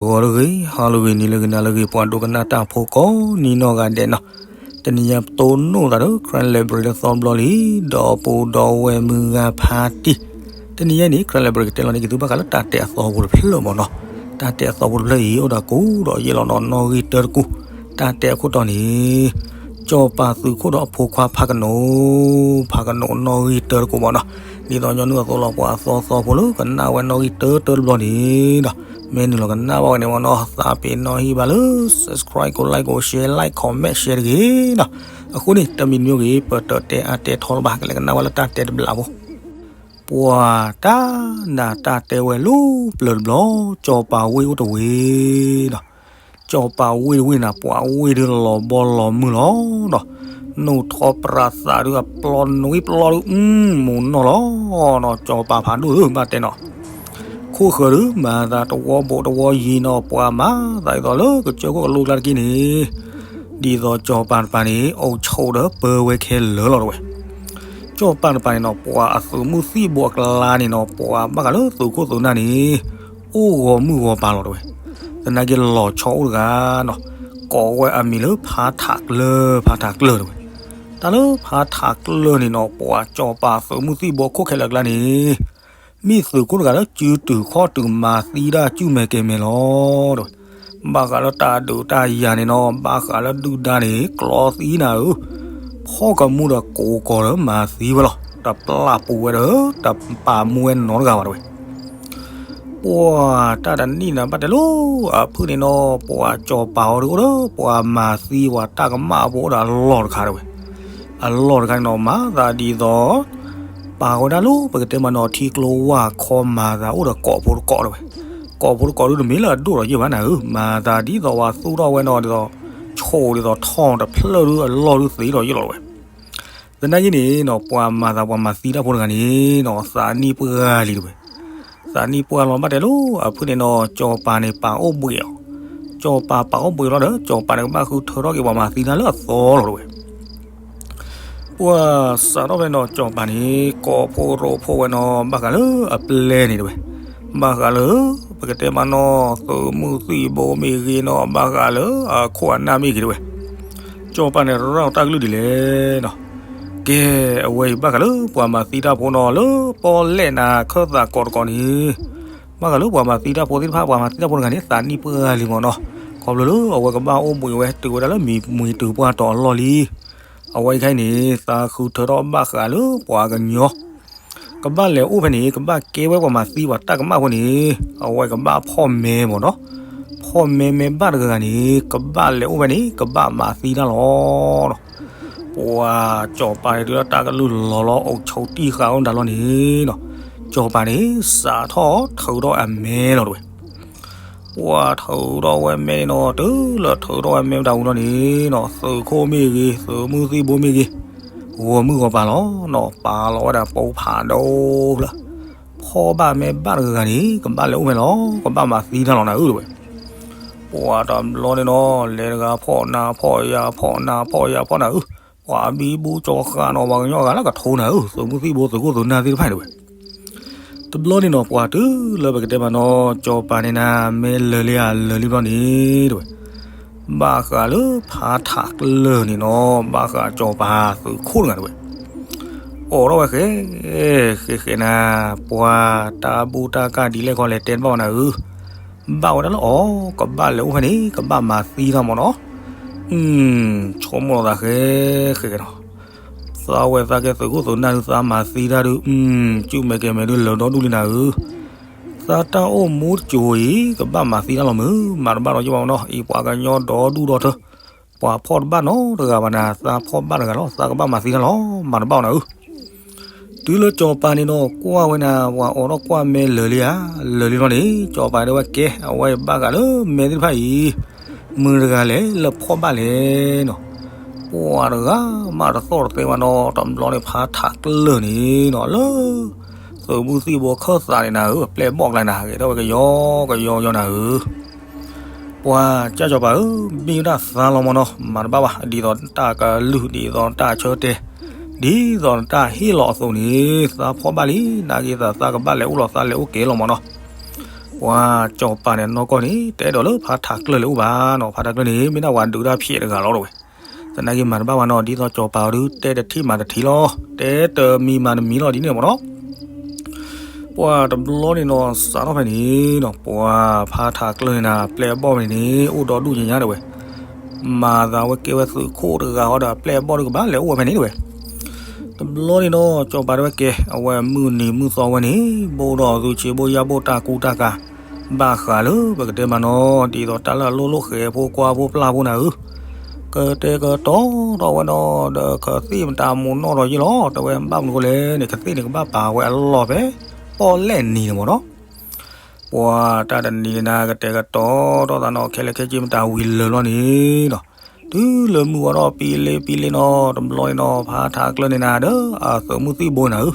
ဂီၤလၢဂ့ၤ, ဟါလၢဂ့ၤ, နံၤလၢဂ့ၤ, နၤလၢဂ့ၤ, ပှၤဒိကနၣ်တၢ်ဖိကိးနံၤနီၢ်ဂၤဒဲးနီၤ, တနံၤညါပတိၢ်နီၣ်သးဒီး Karen Library တသီတဘျီလံ, ဒီပုၢ်ဒီဝဲၢ်မုၢ်ဂၤဖါတံၢ်, တနံၤညါန့ၣ် Karen Library ကတဲလီၤန့ၢ်က့ၤသုဘၣ်ဃးလၢတၢ်တဲအသီဖိတဖျၢၣ်မ့ၢ်နီၤ, တၢ်တဲအသီဖိတဖျၢၣ်အံၤ အိၣ်ဒီးကိးဒီးယဲၢ်လီၤနီၤ, နီၣ်ဂံၢ်တၢတကိၢ်, တၢ်တဲအခိၣ်တီန့ၣ် ကၠီၤပၤသုးခိၣ်ဒီးအဖိခွါဖးကနိး, ဖးကနိးနီၣ်ဂံၢ်တၢတကိၢ်မ့ၢ်နီၤ, ဒ်သိးညီနုၢ်အသိးလီၤ ပှၤအသီသီဖိလၢကနၣ်ဝဲနီၣ်ဂံၢ်တၢတၢတဘျီန့ၣ်ဒီး မ့ၢ်နုာ်လီၤကနၣ်ဘၣ်ဝဲန့ၣ်မ့ၢ်နီၤ, သးပ့ၤနီၣ်ဟံၣ်ဘၣ်လၢ subscribe ကိး like ကိး share like comment share တဂ့ၤနီၤ, အဃိန့ၣ် တမံၤမံၤဂ့ၤ ပတတဲအါတဲထီလၢၤဘၣ်, ကလဲၤကနၣ်ဝဲလၢတၢ်တဲတဘျီဖိ ပှၤတၢ်နးတၢ်တဲဝဲလၢပျၢၤတဘျီ, ကၠီၤပၤဝ့ၢ်အိၣ်တဝ့ၢ်ဒီး, ကၠီၤပၤဝ့ၢ်တဝ့ၢ်န့ၣ် ပှၤဝ့ၢ်ဒုးလီၤဘီလီၤမုၢ်လီၤဒီး, နိၣ်ထီၣ်ပြးသးဒုးအပျီနွံပျီဒုး, မူၤနီၢ်လီၤနီၤ, ကၠီၤပၤဖးဒိၣ်ဒုး ဘၣ်တဲနီၤ ခိၣ်ဃၢၤဒုးမၤသးတဝီဘိးတဝီယံၤနီၤ, ပှၤမၤသးဒ်သိးလၢကစၢၢ်ခိၣ်ကလိကျါတက့ၢ်န့ၣ်, ဒ်သိးကၠီၤပၤတပၤန့ၣ် အိၣ်ဆိးဒီးပၢဝဲခဲလၢာ်လီၤတဝဲ, ကၠီၤပၤတပၤန့ၣ်နီၤ ပှၤအသုးမုၢ်သံၣ်ဘိအကျါန့ၣ်နီၤ ပှၤဘၣ်ဃးလၢသုးခိၣ်သုးနၢ်န့ၣ် အိၣ်ဂီၤမုၢ်ဂီၤပၤလီၤတဝဲ, သနာ်က့လီၤဆီအိၣ်တဂၤနီၤ, ကိးဝဲအမံၤလၢဖါထးကျၢၢ် ဖါထးကျၢၢ်တဝဲ, တၢ်လၢဖါထးကျၢၢ်န့ၣ်နီၤ ပှၤကၠီၤပၤသုးမုၢ်သံၣ်ဘိခိၣ်ခဲလၢာ်အကျါန့ၣ် မ့ၢ်သုးခိၣ်တဂၤလၢစုတုၤခီၣ်တုၤမၤသံတၢ်စုၣ်မဲာ်ကဲၤမဲာ်လီၤတဝဲ, ဘၣ်ဃးလၢတၢ်ဒုးတၢ်ယၤန့ၣ်နီၤ ဘၣ်ဃးလၢဒုၣ်ဒါန့ၣ် ကျီသံနၤဧၢ, ဖီၣ်ကမူၣ်ဒီးကိးကီၤဒီးမၤသံဝဲလီၤ, တပျၢ်ပူၤဝဲဒီး တပာ်မူဝဲနီတဂၤဘၣ်တဝဲ ပှၤတၢ်တနံၣ်န့ၣ်ဘၣ်တဲလီၤ, အဖုၣ်န့ၣ်နီၤ ပှၤကၠီၤပၤအီၤဒုးအိၣ်ဒီး ပှၤမၤသံပှၤတၢ်ကမၣ်ဖိအိၣ်ဒီးအလီၢ်တခါတဝဲ, အလီၢ်တခါန့ၣ်နီၤ မၤသးဒ်သိး ပာ်ဝဲဒၣ်လၢပကတဲမးနီၤ ထံကျိဝၢ်ခီမၤသးအိၣ်ဒီးကိးဖိတကိးတဝဲ, ကိးဖိတကိးဒုးတမ့ၢ်လၢအဒိၣ်ဒီးယဲၢ်ဘၣ်နၤဧၢ, မၤသးဒ်သိးပှၤသူၣ်ထီၣ်ဝဲနီၤ ဒ်သိး ဆိးဒ်သိးထီၣ်တဖျၢၣ်ဒုးအလီၢ်ဒုးသ့ဒီးယဲၢ်လီၤတဝဲ သနာ်က့န့ၣ်နီၤ ပှၤမၤသးပှၤမၤသံတၢ်ဖိတဂၤန့ၣ်နီၤ သးနံၣ်ပှၢ်လံတဝဲ, သးနံၣ်ပှၢ်လီၤဘၣ်တဲလီၤ အဖုၣ်န့ၣ်နီၤ ကၠီၤပၤန့ၣ်ပာ်အိၣ်ဘှံးအီၤ, ကၠီၤပၤပာ်အိၣ်ဘှံးလီၤဒီး ကၠီၤပၤန့ၣ်ကဘၣ်ဃုထၢထီၣ်က့ၤပှၤမၤသံတၢ်လၢအသီလီၤတဝဲ ပှၤစးထီၣ်ဖဲနီၤ ကၠီၤပၤန့ၣ် ကိးဖိရိဖှိၣ်ဝဲနီၤ ဘၣ်ဃးလၢအပျဲၢ်န့ၣ်တဝဲ, ဘၣ်ဃးလၢ ပကတဲမးနီၤ သုးမုၢ်သံၣ်ဘိမ့ၢ်ဂ့ၤနီၤ ဘၣ်ဃးလၢအခိၣ်အနၢ်မ့ၢ်ဂ့ၤတဝဲ, ကၠီၤပၤန့ၣ် ရၢၢ်တၢ်ကလုၢ်ဒ်လဲၣ်နီၤ, ကဲ အဝဲအံၤဘၣ်ဃးလၢပှၤမၤသံတၢ်ဖိနီၤ လၢပီၣ်လဲၣ်နၤခၢၣ်သးကိးတကိးန့ၣ်, ဘၣ်ဃးလၢပှၤမၤသံတၢ်ဖိသ့ၣ်တဖၣ် ပှၤမၤသံတၢ်ဖိတဂၤန့ၣ် သးနံၣ်ပှၢ်လံမ့ၢ်နီၤ, ခီဖျိလၢအဝဲကဘၣ်အိၣ်ဘှံးဝဲ တုၤဝဲဒၣ်လၢမံၤမှံတုၤပှၢ်တီၤအလီၢ်လံ, အဝဲအံၤခဲအံၤန့ၣ် သးဃုထၢထီၣ်ဘၣ်ဃးလၢပှၤကညီ ကဘၣ်လဲၤအိၣ်ဖဲန့ၣ် ကဘၣ်ကဲဝဲပှၤမၤသံပှၤတၢ်ကမၣ်ဖိန့ၣ်, အဝဲကဘၣ်ဖီၣ်မဲမ့ၢ်နီၤ, ဖီၣ်မဲမ့ၢ်ဘၣ်တဂၤဂၤန့ၣ် ကဘၣ်လဲၤအိၣ်ဖဲန့ၣ် ကဘၣ်မၤသံတၢ်လီၤ. ပှၤကၠီၤပၤန့ၣ် တုၤလၢတၢ်ကလုၢ်လီၤလီၤအိၣ်ဆိးတံၢ်ဃာ်အိၣ်တၢ်လီၢ်န့ၣ်နီၤ, ကၠီၤပၤန့ၣ် စးထီၣ်ထုးထီၣ်အမဲလီၤတဝဲ ပှၤထုးထီၣ်ဝဲမဲန့ၣ်နီၤ, တုၤလၢထုးထီၣ်ဝဲမဲဝဲဒၣ်ဝံၤလီၤန့ၣ်နီၤ, သုးခိၣ်မ့ၢ်ဂ့ၤ သုးမုၢ်သံၣ်ဘိမ့ၢ်ဂ့ၤ, ဂီၤမုၢ်ဂီၤပၤလီၤနီၤ, ပာ်လီၤဝဲဒၣ်ပိဖးဒိၣ်ဖျၢၣ်, ဖီၣ်ဘၣ်မဲဘၣ်တဂၤဂၤန့ၣ် ကဘၣ်လဲၤအိၣ်ဖဲလီၤ, ကဘၣ်မၤသံတၢ်လီၤနၤဧၢတဝဲ. ပှၤတဘျီန့ၣ်နီၤ, လဲၤတဂၤဖီၣ်နၤဖီၣ်ယၤဖီၣ်နၤဖီၣ်ယၤဖီၣ်နၤဧၢ, ပှၤဘံဘူကၠီဃာ်နီၤ, ပှၤကညီဂၤလၢကထိနၤဧၢ, သုးမုၢ်သံၣ်ဘိသုးခိၣ်သုးနၢ်သ့ၣ်တဖၣ်န့ၣ်တဝဲ တဘျီန့ၣ်နီၤ, ပှၤတုၤလၢပကတဲမးနီၤ, ကၠီၤပၤန့ၣ်နၤ မ့ၢ်လၢာ်လံဧါ, လၢာ်လံဘျီန့ၣ်တဝဲ, ဘၣ်ဃးလၢဖါထးကျၢၢ်န့ၣ်နီၤ, ဘၣ်ဃးကၠီၤပၤသုးခိၣ်တဂၤတဝဲ, အိးထီၣ်ဝဲဃဲ ဃဲဃဲနၤ, ပှၤတၢ်ဘူၣ်တၢ်ကၢ်ဒ်လဲၣ်ခီလဲၣ်တဲတဘၣ်ဝဲနၤဧၢ, ဘၣ်ဝဲဒၣ်လၢအီၤ, ကဘၣ်လဲၤအိၣ်ဖဲန့ၣ် ကဘၣ်မၤသံတၢ်မ့ၢ်နီၤ, ဆိကမိၣ်လီၤသးဃဲဃဲနီၤ သးဝဲသးကဲသုးခိၣ်သုးနၢ်ဒုး သးမၤသံတၢ်ဒုး, စုၣ်မဲာ်ကဲၤမဲာ်ဒုး လၢာ်ဒီဒူၣ်လံနၤဧၢ, သးတၢ်အိၣ်မူတစိၤအံၤ ကဘၣ်မၤသံတၢ်လီၤမုၢ်, မၤတဘၣ်ဒီးယဘၣ်မ့ၢ်နီၤ, အံၤပှၤကညီဒီဒူၣ်ဒီထၢ, ပှၤဖီၣ်တဘၣ်နီတဂၤဘၣ်နၤ, သးဖီၣ်ဘၣ်တဂၤလီၤ, သးကဘၣ်မၤသံတၢ်လီၤ, မၤတဘၣ်နၤဧၢ တုၤလၢကၠီၤပၤန့ၣ်နီၤ ကွၢ်ဝဲနၤ, ပှၤအိးထီၣ်ကွၢ်မဲလၢာ်လံဧါ, လၢာ်လံလီၤန့ၣ်, ကၠီၤပၤတဲဝဲကဲ, အဝဲအံၤဘၣ်ဃးလၢမဲသ့ၣ်တဖၣ်အံၤ, မုၢ်တဂၤလဲၣ်လၢဖီၣ်ဘၣ်လဲၣ်နီၤ, ပှၤတဂၤမးတသီၣ်တသဲဘၣ်နီၤ, တဘျီန့ၣ်ဖါထးကျၢၢ်န့ၣ်နီၤ, လၢ သုးမုၢ်သံၣ်ဘိခၢၣ်သးန့ၣ်နၤဧၢ, ပျဲၢ်ဘီၣ်ကျါနၤ, ဂဲၤထီၣ်ဝဲကယီကယီကယီနၤဧၢ ပှၤကၠီၤပၤဧၢ, မ့ၢ်ဝဲဒၣ်သးလီၤမ့ၢ်နီၤ, မၤတဘၣ်ဘၣ်, ဒ်သိးတၢ်ကလုၢ်, ဒ်သိးတၢ်ဆၢတဲာ်, ဒ်သိးတၢ်ဟ့ၣ်လီၤအသိးန့ၣ်, သးဖီၣ်ဘၣ်လံ, နာ်က့သးသးကဘၣ်လဲၤအိၣ်လီၤ, သးလဲၤအိၣ်ကဲလီၤမ့ၢ်နီၤ. ပှၤစီၤပၤန့ၣ်နီၢ်ကီၢ်န့ၣ် တအဲၣ်ဒိးလၢဖါထးကျၢၢ်လဲၤအိၣ်ဘၣ်နီၤ, ဖါထးကျၢၢ်န့ၣ် မ့ၢ်ဒၣ်ပှၤဒုးတၢ်ဖျဲးတဂၤလီၤတဲဝဲ. သနာ်က့မၤတဘၣ်ဘၣ်နီၤ, ဒ်သိးစီၤပၤအီၤဒုး တဲတထံၣ်မၤတထံၣ်လီၤ, တဲတမံၤမၤတမံၤလီၤဒ်န့ၣ်မ့ၢ်နီၤ. ပှၤတဘျီန့ၣ်နီၤ စးထီၣ်ဖဲန့ၣ်နီၤ ပှၤဖါထးကျၢၢ်န့ၣ်နၤ ပျဲၢ်အဘီၣ်ဖဲန့ၣ်န့ၣ် အိၣ်ဒီဒူၣ်ညါညါတဲဝဲ. မၤသးဝဲကဲဝဲသုးခိၣ်တဂၤဃီဒီး အပျဲၢ်အဘီၣ်ဒုးကဘၣ်လဲၤအိၣ်ဝဲဖဲန့ၣ်တဲဝဲ. တဘျီန့ၣ်နီၤ စီၤပၤတဲဝဲကဲ အဝဲမုၢ်နံၤမုၢ်သီဝဲန့ၣ် ဘိၣ်ဒီးသုးဆံးဘိၣ်ယၢ်ဘိၣ် တၢ်ကူတၢ်ကၤ ဘၣ်ဃးလၢပကတဲမးနီၤ ဒ်သိးတၢ်လၢအလိၣ်လိၣ်ဃဲၤဖိကွၢ်ဖိပျၢ်ဖိနၤဧၢ, ကတဲာ်ကတီၤထီၣ်ဝဲဒီး ဒီးကသ့ၣ်မတၤမိၢ်နီၢ်ဒီးယ့ၢ်လီၤ တဲဝဲ. ဘၣ်မနုၤအဃိလဲၣ်န့ၣ် ကသ့ၣ်န့ၣ်ကဘၣ်ပာ်ဝဲအလီၢ်ဖဲ ပီၣ်လဲၣ်နံၤန့ၣ်မ့ၢ်နီၤ. ပှၤတၢ်တနံၤန့ၣ်နၤ ကတဲာ်ကတီၤထီၣ်သးနီၤ ခဲလၢာ်ခဲဆ့မတၤဝံၤလၢာ်လီၤန့ၣ်ဒီး တုၤလၢမုၢ်ဝါထီၣ်ပံလ့ပံလ့နီၤ တဘျီန့ၣ်နီၤ ဖါထးကျၢၢ်န့ၣ်နၤဒီး အသုးမုၢ်သံၣ်ဘိန့ၣ်နၤဧၢ,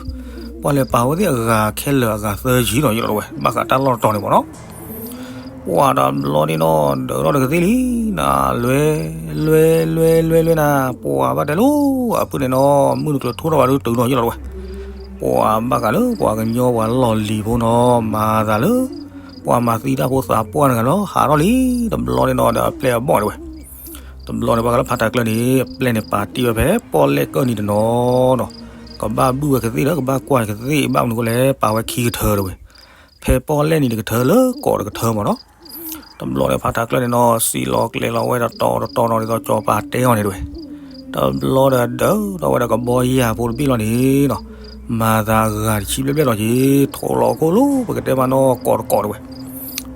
ပှၤလဲၤပာ်ဝဲသ့ၣ်အဂၤခဲလၢာ်အဂၤသၢဆံဒီးယ့ၢ်လီၤတဲဝဲ ဘၣ်ဃးတၢ်လီၢ်တတီၤန့ၣ်မ့ၢ်နီၤ. ပှၤတဘျီန့ၣ်နီၤ ဒၢးထီၣ်တကသ့ၣ်လံနၤ လွဲ လွဲ လွဲ လွဲ လွဲနၤ ပှၤဘၣ်တဲလိၤ အဖုၣ်န့ၣ်နီၤ မုၢ်တကျၢၤထူထီၣ်ဘၣ်ဒုးတုၤနီၤယ့ၢ်လီၤတဲဝဲ. ပှၤဘၣ်ဃးလၢပှၤကညီပှၤလီၢ်လံၤဖိနီၤ မၤသးလၢ ပှၤမၤသံတၢ်ဖိသးပှၢ်တဂၤလီၤ ဟးထီၣ်လံ တဘျီန့ၣ်နီၤ ဒီးအပျဲၢ်အဘီၣ်တဲဝဲ. တဘျီန့ၣ်ဘၣ်ဃးလၢဖါထးကျၢၢ်န့ၣ် အပျဲၢ်န့ၣ်ပာ်တ့ၢ်ဝဲဖဲပီၣ်လဲၣ်ကၢၢ်နံၤတနီၤနီၤ ကဘၣ်ဘုၣ်ဝဲကသ့ၣ်ဒီး ကဘၣ်ကွၢ်ကသ့ၣ် ဘၣ်မနုၤအဃိလဲၣ် ပာ်ဝဲခံကထၢတဲဝဲ. ဖဲပီၣ်လဲၣ်နံၤတကထၢလၢကီးတကထၢမ့ၢ်နီၤ. တဘျီန့ၣ်ဖါထးကျၢၢ်န့ၣ်နီၤ စံးလီၤကျဲၤလီၤဝဲတတီၤတတီၤနီၤ ဒ်သိးစီၤပၤတဲအီၤန့ၣ်တဲဝဲ. တဘျီဒီးဒၢးထီၣ်ဝဲဒီး ကဘီယၢ်ဖိတဘ့ၣ်လီၤန့ၣ်နီၤ မၤသးဂၤတဆံဘျဲၣ်ဘျဲၣ်လီၤက့ၤ ထိးလီၤခိၣ်လိပကတဲမးနီၤ ကီးတကီးတဲဝဲ.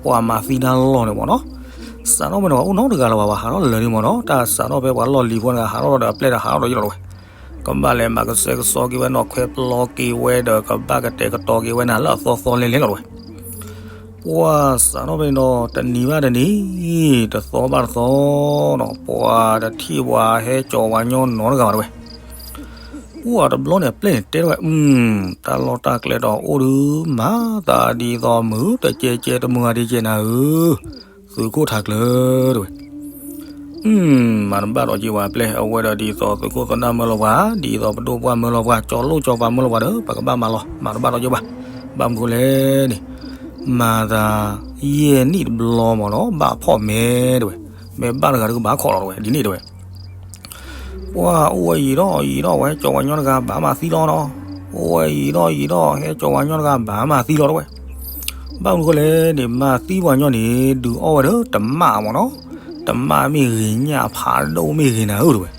ပှၤမၤသံတၢ်လီၢ်န့ၣ်မ့ၢ်နီၤ စးထီၣ်မ့ၢ်နီၤ အိၣ်နီတဂၤလၢၤဘၣ် ဟးထီၣ်လၢာ်န့ၣ်မ့ၢ်နီၤ တၢ်စးထီၣ်ဖဲပှၤလီၢ်လံၤဖိန့ၣ် ဟးထီၣ်ဒီးအပျဲၢ်ဒီးဟးထီၣ်ဒီးယ့ၢ်လီၤတဲဝဲ. ကဘၣ်လဲၤမၤကစဲကစီက့ၤဝဲနီၤ ခွဲးပျီက့ၤဝဲဒီး ကဘၣ်ကတဲာ်ကတီၤက့ၤဝဲနၤလၢအသီသီလဲၤလဲၤလီၤတဲဝဲ. ပှၤစးထီၣ်ဖဲန့ၣ်နီၤ တနံၤဘၣ်တနံၤ တသီဘၣ်တသီနီၤ ပှၤတထံၣ်ပှၤဟဲကၠီၤပှၤညီနီတဂၤဘၣ်တဲဝဲ. ပှၤတဘျီန့ၣ် အပျဲၢ်န့ၣ်တဲထီၣ်ဝဲ တၢ်လီၢ်တၢ်ကျဲဒီးအိၣ်ဒုး မၤသးဒ်သိးမုာ်တကဲကဲတမုာ်ဂၤဒ်ကဲနၤဧၢ, သုးခိၣ်ထးကျၢၢ်တဲဝဲ. မၤတဘၣ်ဒီးက့ၤဝဲအပျဲၢ် အဝဲဒီးဒ်သိးသုးခိၣ်သနၢ်မၢလီၤပှၤ ဒ်သိးပဒိၣ်ပှၢ်မၢလီၤပှၤ ကၠီလိၣ်ကၠီပၤမၢလီၤပှၤဒီး ပကဘၣ်မၤလီၤ မၤတဘၣ်ဒီးက့ၤဘၣ်. ဘၣ်မနုၤဃိလဲၣ်န့ၣ် မၤသး ယဲၢ်နံၣ်တဘျီမ့ၢ်နီၤ ဘၣ်ဖီၣ်မဲတဲဝဲ, မ့ၢ်ဘၣ်တဂၤဒီးကဘၣ်ခီၣ်လီၤတဲဝဲ ဒ်န့ၣ်တဲဝဲ. ပှၤအိၣ်ဝဲယံာ်ထီၣ်ယံာ်ထီၣ်ဝဲ ကၠီၤပှၤညီတဂၤဘၣ်မၤသံလီၤနီၤ, အိၣ်ဝဲယံာ်ထီၣ်ယံာ်ထီၣ် ဟဲကၠီၤပှၤညီတဂၤဘၣ်မၤသံလီၤတဲဝဲ. ဘၣ်မနုၤဃိလဲၣ်န့ၣ် မၤသံပှၤညီန့ၣ် ဒုးအီၣ်ဝဲဒီးတမၣ်မ့ၢ်နီၤ, တမၣ်မ့ၢ်ဂ့ၤညၣ်ဖးဒိၣ်မ့ၢ်ဂ့ၤနၤဧၢတဲဝဲ.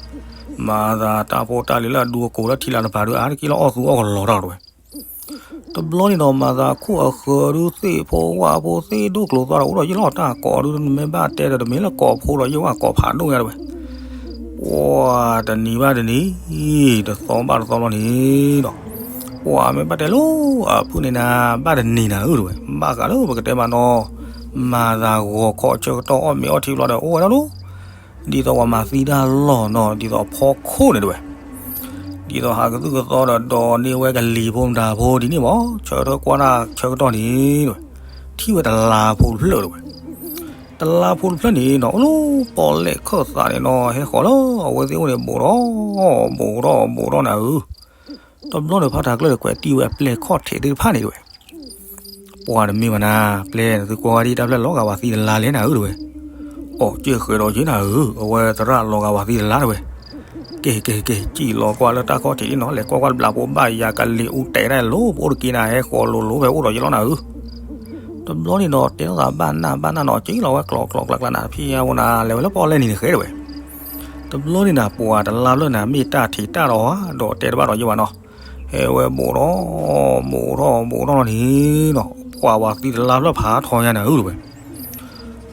မၤသးတၢ်ဖိတၢ်လံၤလၢအဒူအကိာ်လၢထံလၢတဖၣ်ဒီး အါတက့ၢ်လီၤအီၣ်သူအီၣ်ကလီၤတၢ်တဲဝဲ. တဘျီန့ၣ်ဒီး မၤသးခိၣ်အဃၢၤဒုးသ့ၣ်ဖိဝၣ်ဖိသ့ၣ်ဒိၣ်ကျိၤသီဒီး အိၣ်ဒီးယ့ၢ်လီၤတၢ်ကိးဒုး မ့ၢ်ဘၣ်တဲဒီး တမ့ၢ်လၢကိးဖိဒီးယ့ၢ်ဝဲကိးဖးဒိၣ်ညါတဲဝဲ. ပှၤတနံၤဘၣ်တနံၤ တသီဘၣ်တသီလီၤန့ၣ်ဒီး ပှၤမ့ၢ်ဘၣ်တဲလိၤ အဖုၣ်န့ၣ်နၤ ဘၣ်တနံၤနၤဧၢတဲဝဲ. ဘၣ်ဃးလၢပကတဲမးနီၤ မၤသးဂီၤခီဆၢကတီၢ်အီၣ်မ့ၤအီထံဘျီဒီး အိၣ်ဝဲဒၣ်လီၤ ဒ်သိးပှၤမၤသံတၢ်လီၢ်နီၤ ဒ်သိးဖီခိၣ်န့ၣ်တဲဝဲ. ဒ်သိးဟးကသုၣ်ကသီဒီး ဒိးန့ၢ်ဝဲကလံၤဖိမတၤဖိဒ်န့ၣ်မ့ၢ် ဆၢထၢၣ်ကွၢ်တၢ်ဆၢကတီၢ်န့ၣ်တဲဝဲ, ထံၣ်ဝဲတလါဖိတဖျၢၣ်တဲဝဲ. တလါဖိတဖျၢၣ်န့ၣ်နီၤ အိၣ်လၢပီၣ်လဲၣ်ခၢၣ်သးန့ၣ်နီၤ ဟဲဃီၤလၢအဝဲသ့ၣ်အိၣ်န့ၣ် ဘူးထီၣ် ဘူးထီၣ် ဘူးထီၣ်နၤဧၢ. တဘျီန့ၣ်ဖါထးကျၢၢ်ဒီး ကွဲးတံၢ်ဝဲအပျဲၢ်ခီၣ်ထံးသ့ၣ်တဖၣ်န့ၣ်တဲဝဲ. ပှၤတမ့ၢ်ဘၣ်နၤ ပျဲၢ် နသုကွၢ်ဝဲဒ်တၢ်ဖျၢၣ်လီၤဂာ်ဝဲသံတလါလဲၣ်နၤဧၢတဲဝဲ. အိၣ်က့ၢ်ဃဲၤဒီးက့ၤနၤဧၢ အဝဲသရၣ်လီၤဂာ်ဝဲသံတလါတဲဝဲ. ကဲ ကဲ ကဲ ကံၣ်လီၤကွၢ်လၢတၢ်ခီၣ်ထံးန့ၣ်နီၤ လဲၤကွၢ်ကွၢ်တဘျီဖိဘၣ်ယၤကလံၤအူတဲာ်ဒၣ်လိၤ ပအိၣ်တက့ၢ်နၤ ဟဲဃီၤလိၤလိၤဖဲအိၣ်ဒီးယ့ၢ်လီၤနၤဧၢ. တဘျီန့ၣ်ဒီး တဲထီၣ်သးဘၣ်နၢ်ဘၣ်နၢ်နီၤ ကံၣ်လီၤဝဲကျီကျီကျါကျါနၤ ဖဲညါဖိနၤ လဲၤဝဲလၢပီၣ်လဲၣ်နံၤန့ၣ်ဃဲတဲဝဲ. တဘျီန့ၣ်နၤ ပှၤတလါဖျၢၣ်နၤ မ့ၢ်တၢ်ထံးတၢ်ဒီးဧါ ဒီးတဲတဘၣ်ဒီးယ့ၢ်ဘၣ်နီၤ ဟဲဝဲဘူးထီၣ် ဘူးထီၣ် ဘူးထီၣ်လီၤန့ၣ်နီၤ ပှၤဝဲသံတလါဖျၢၣ်ဖးထီညါနၤဧၢတဲဝဲ.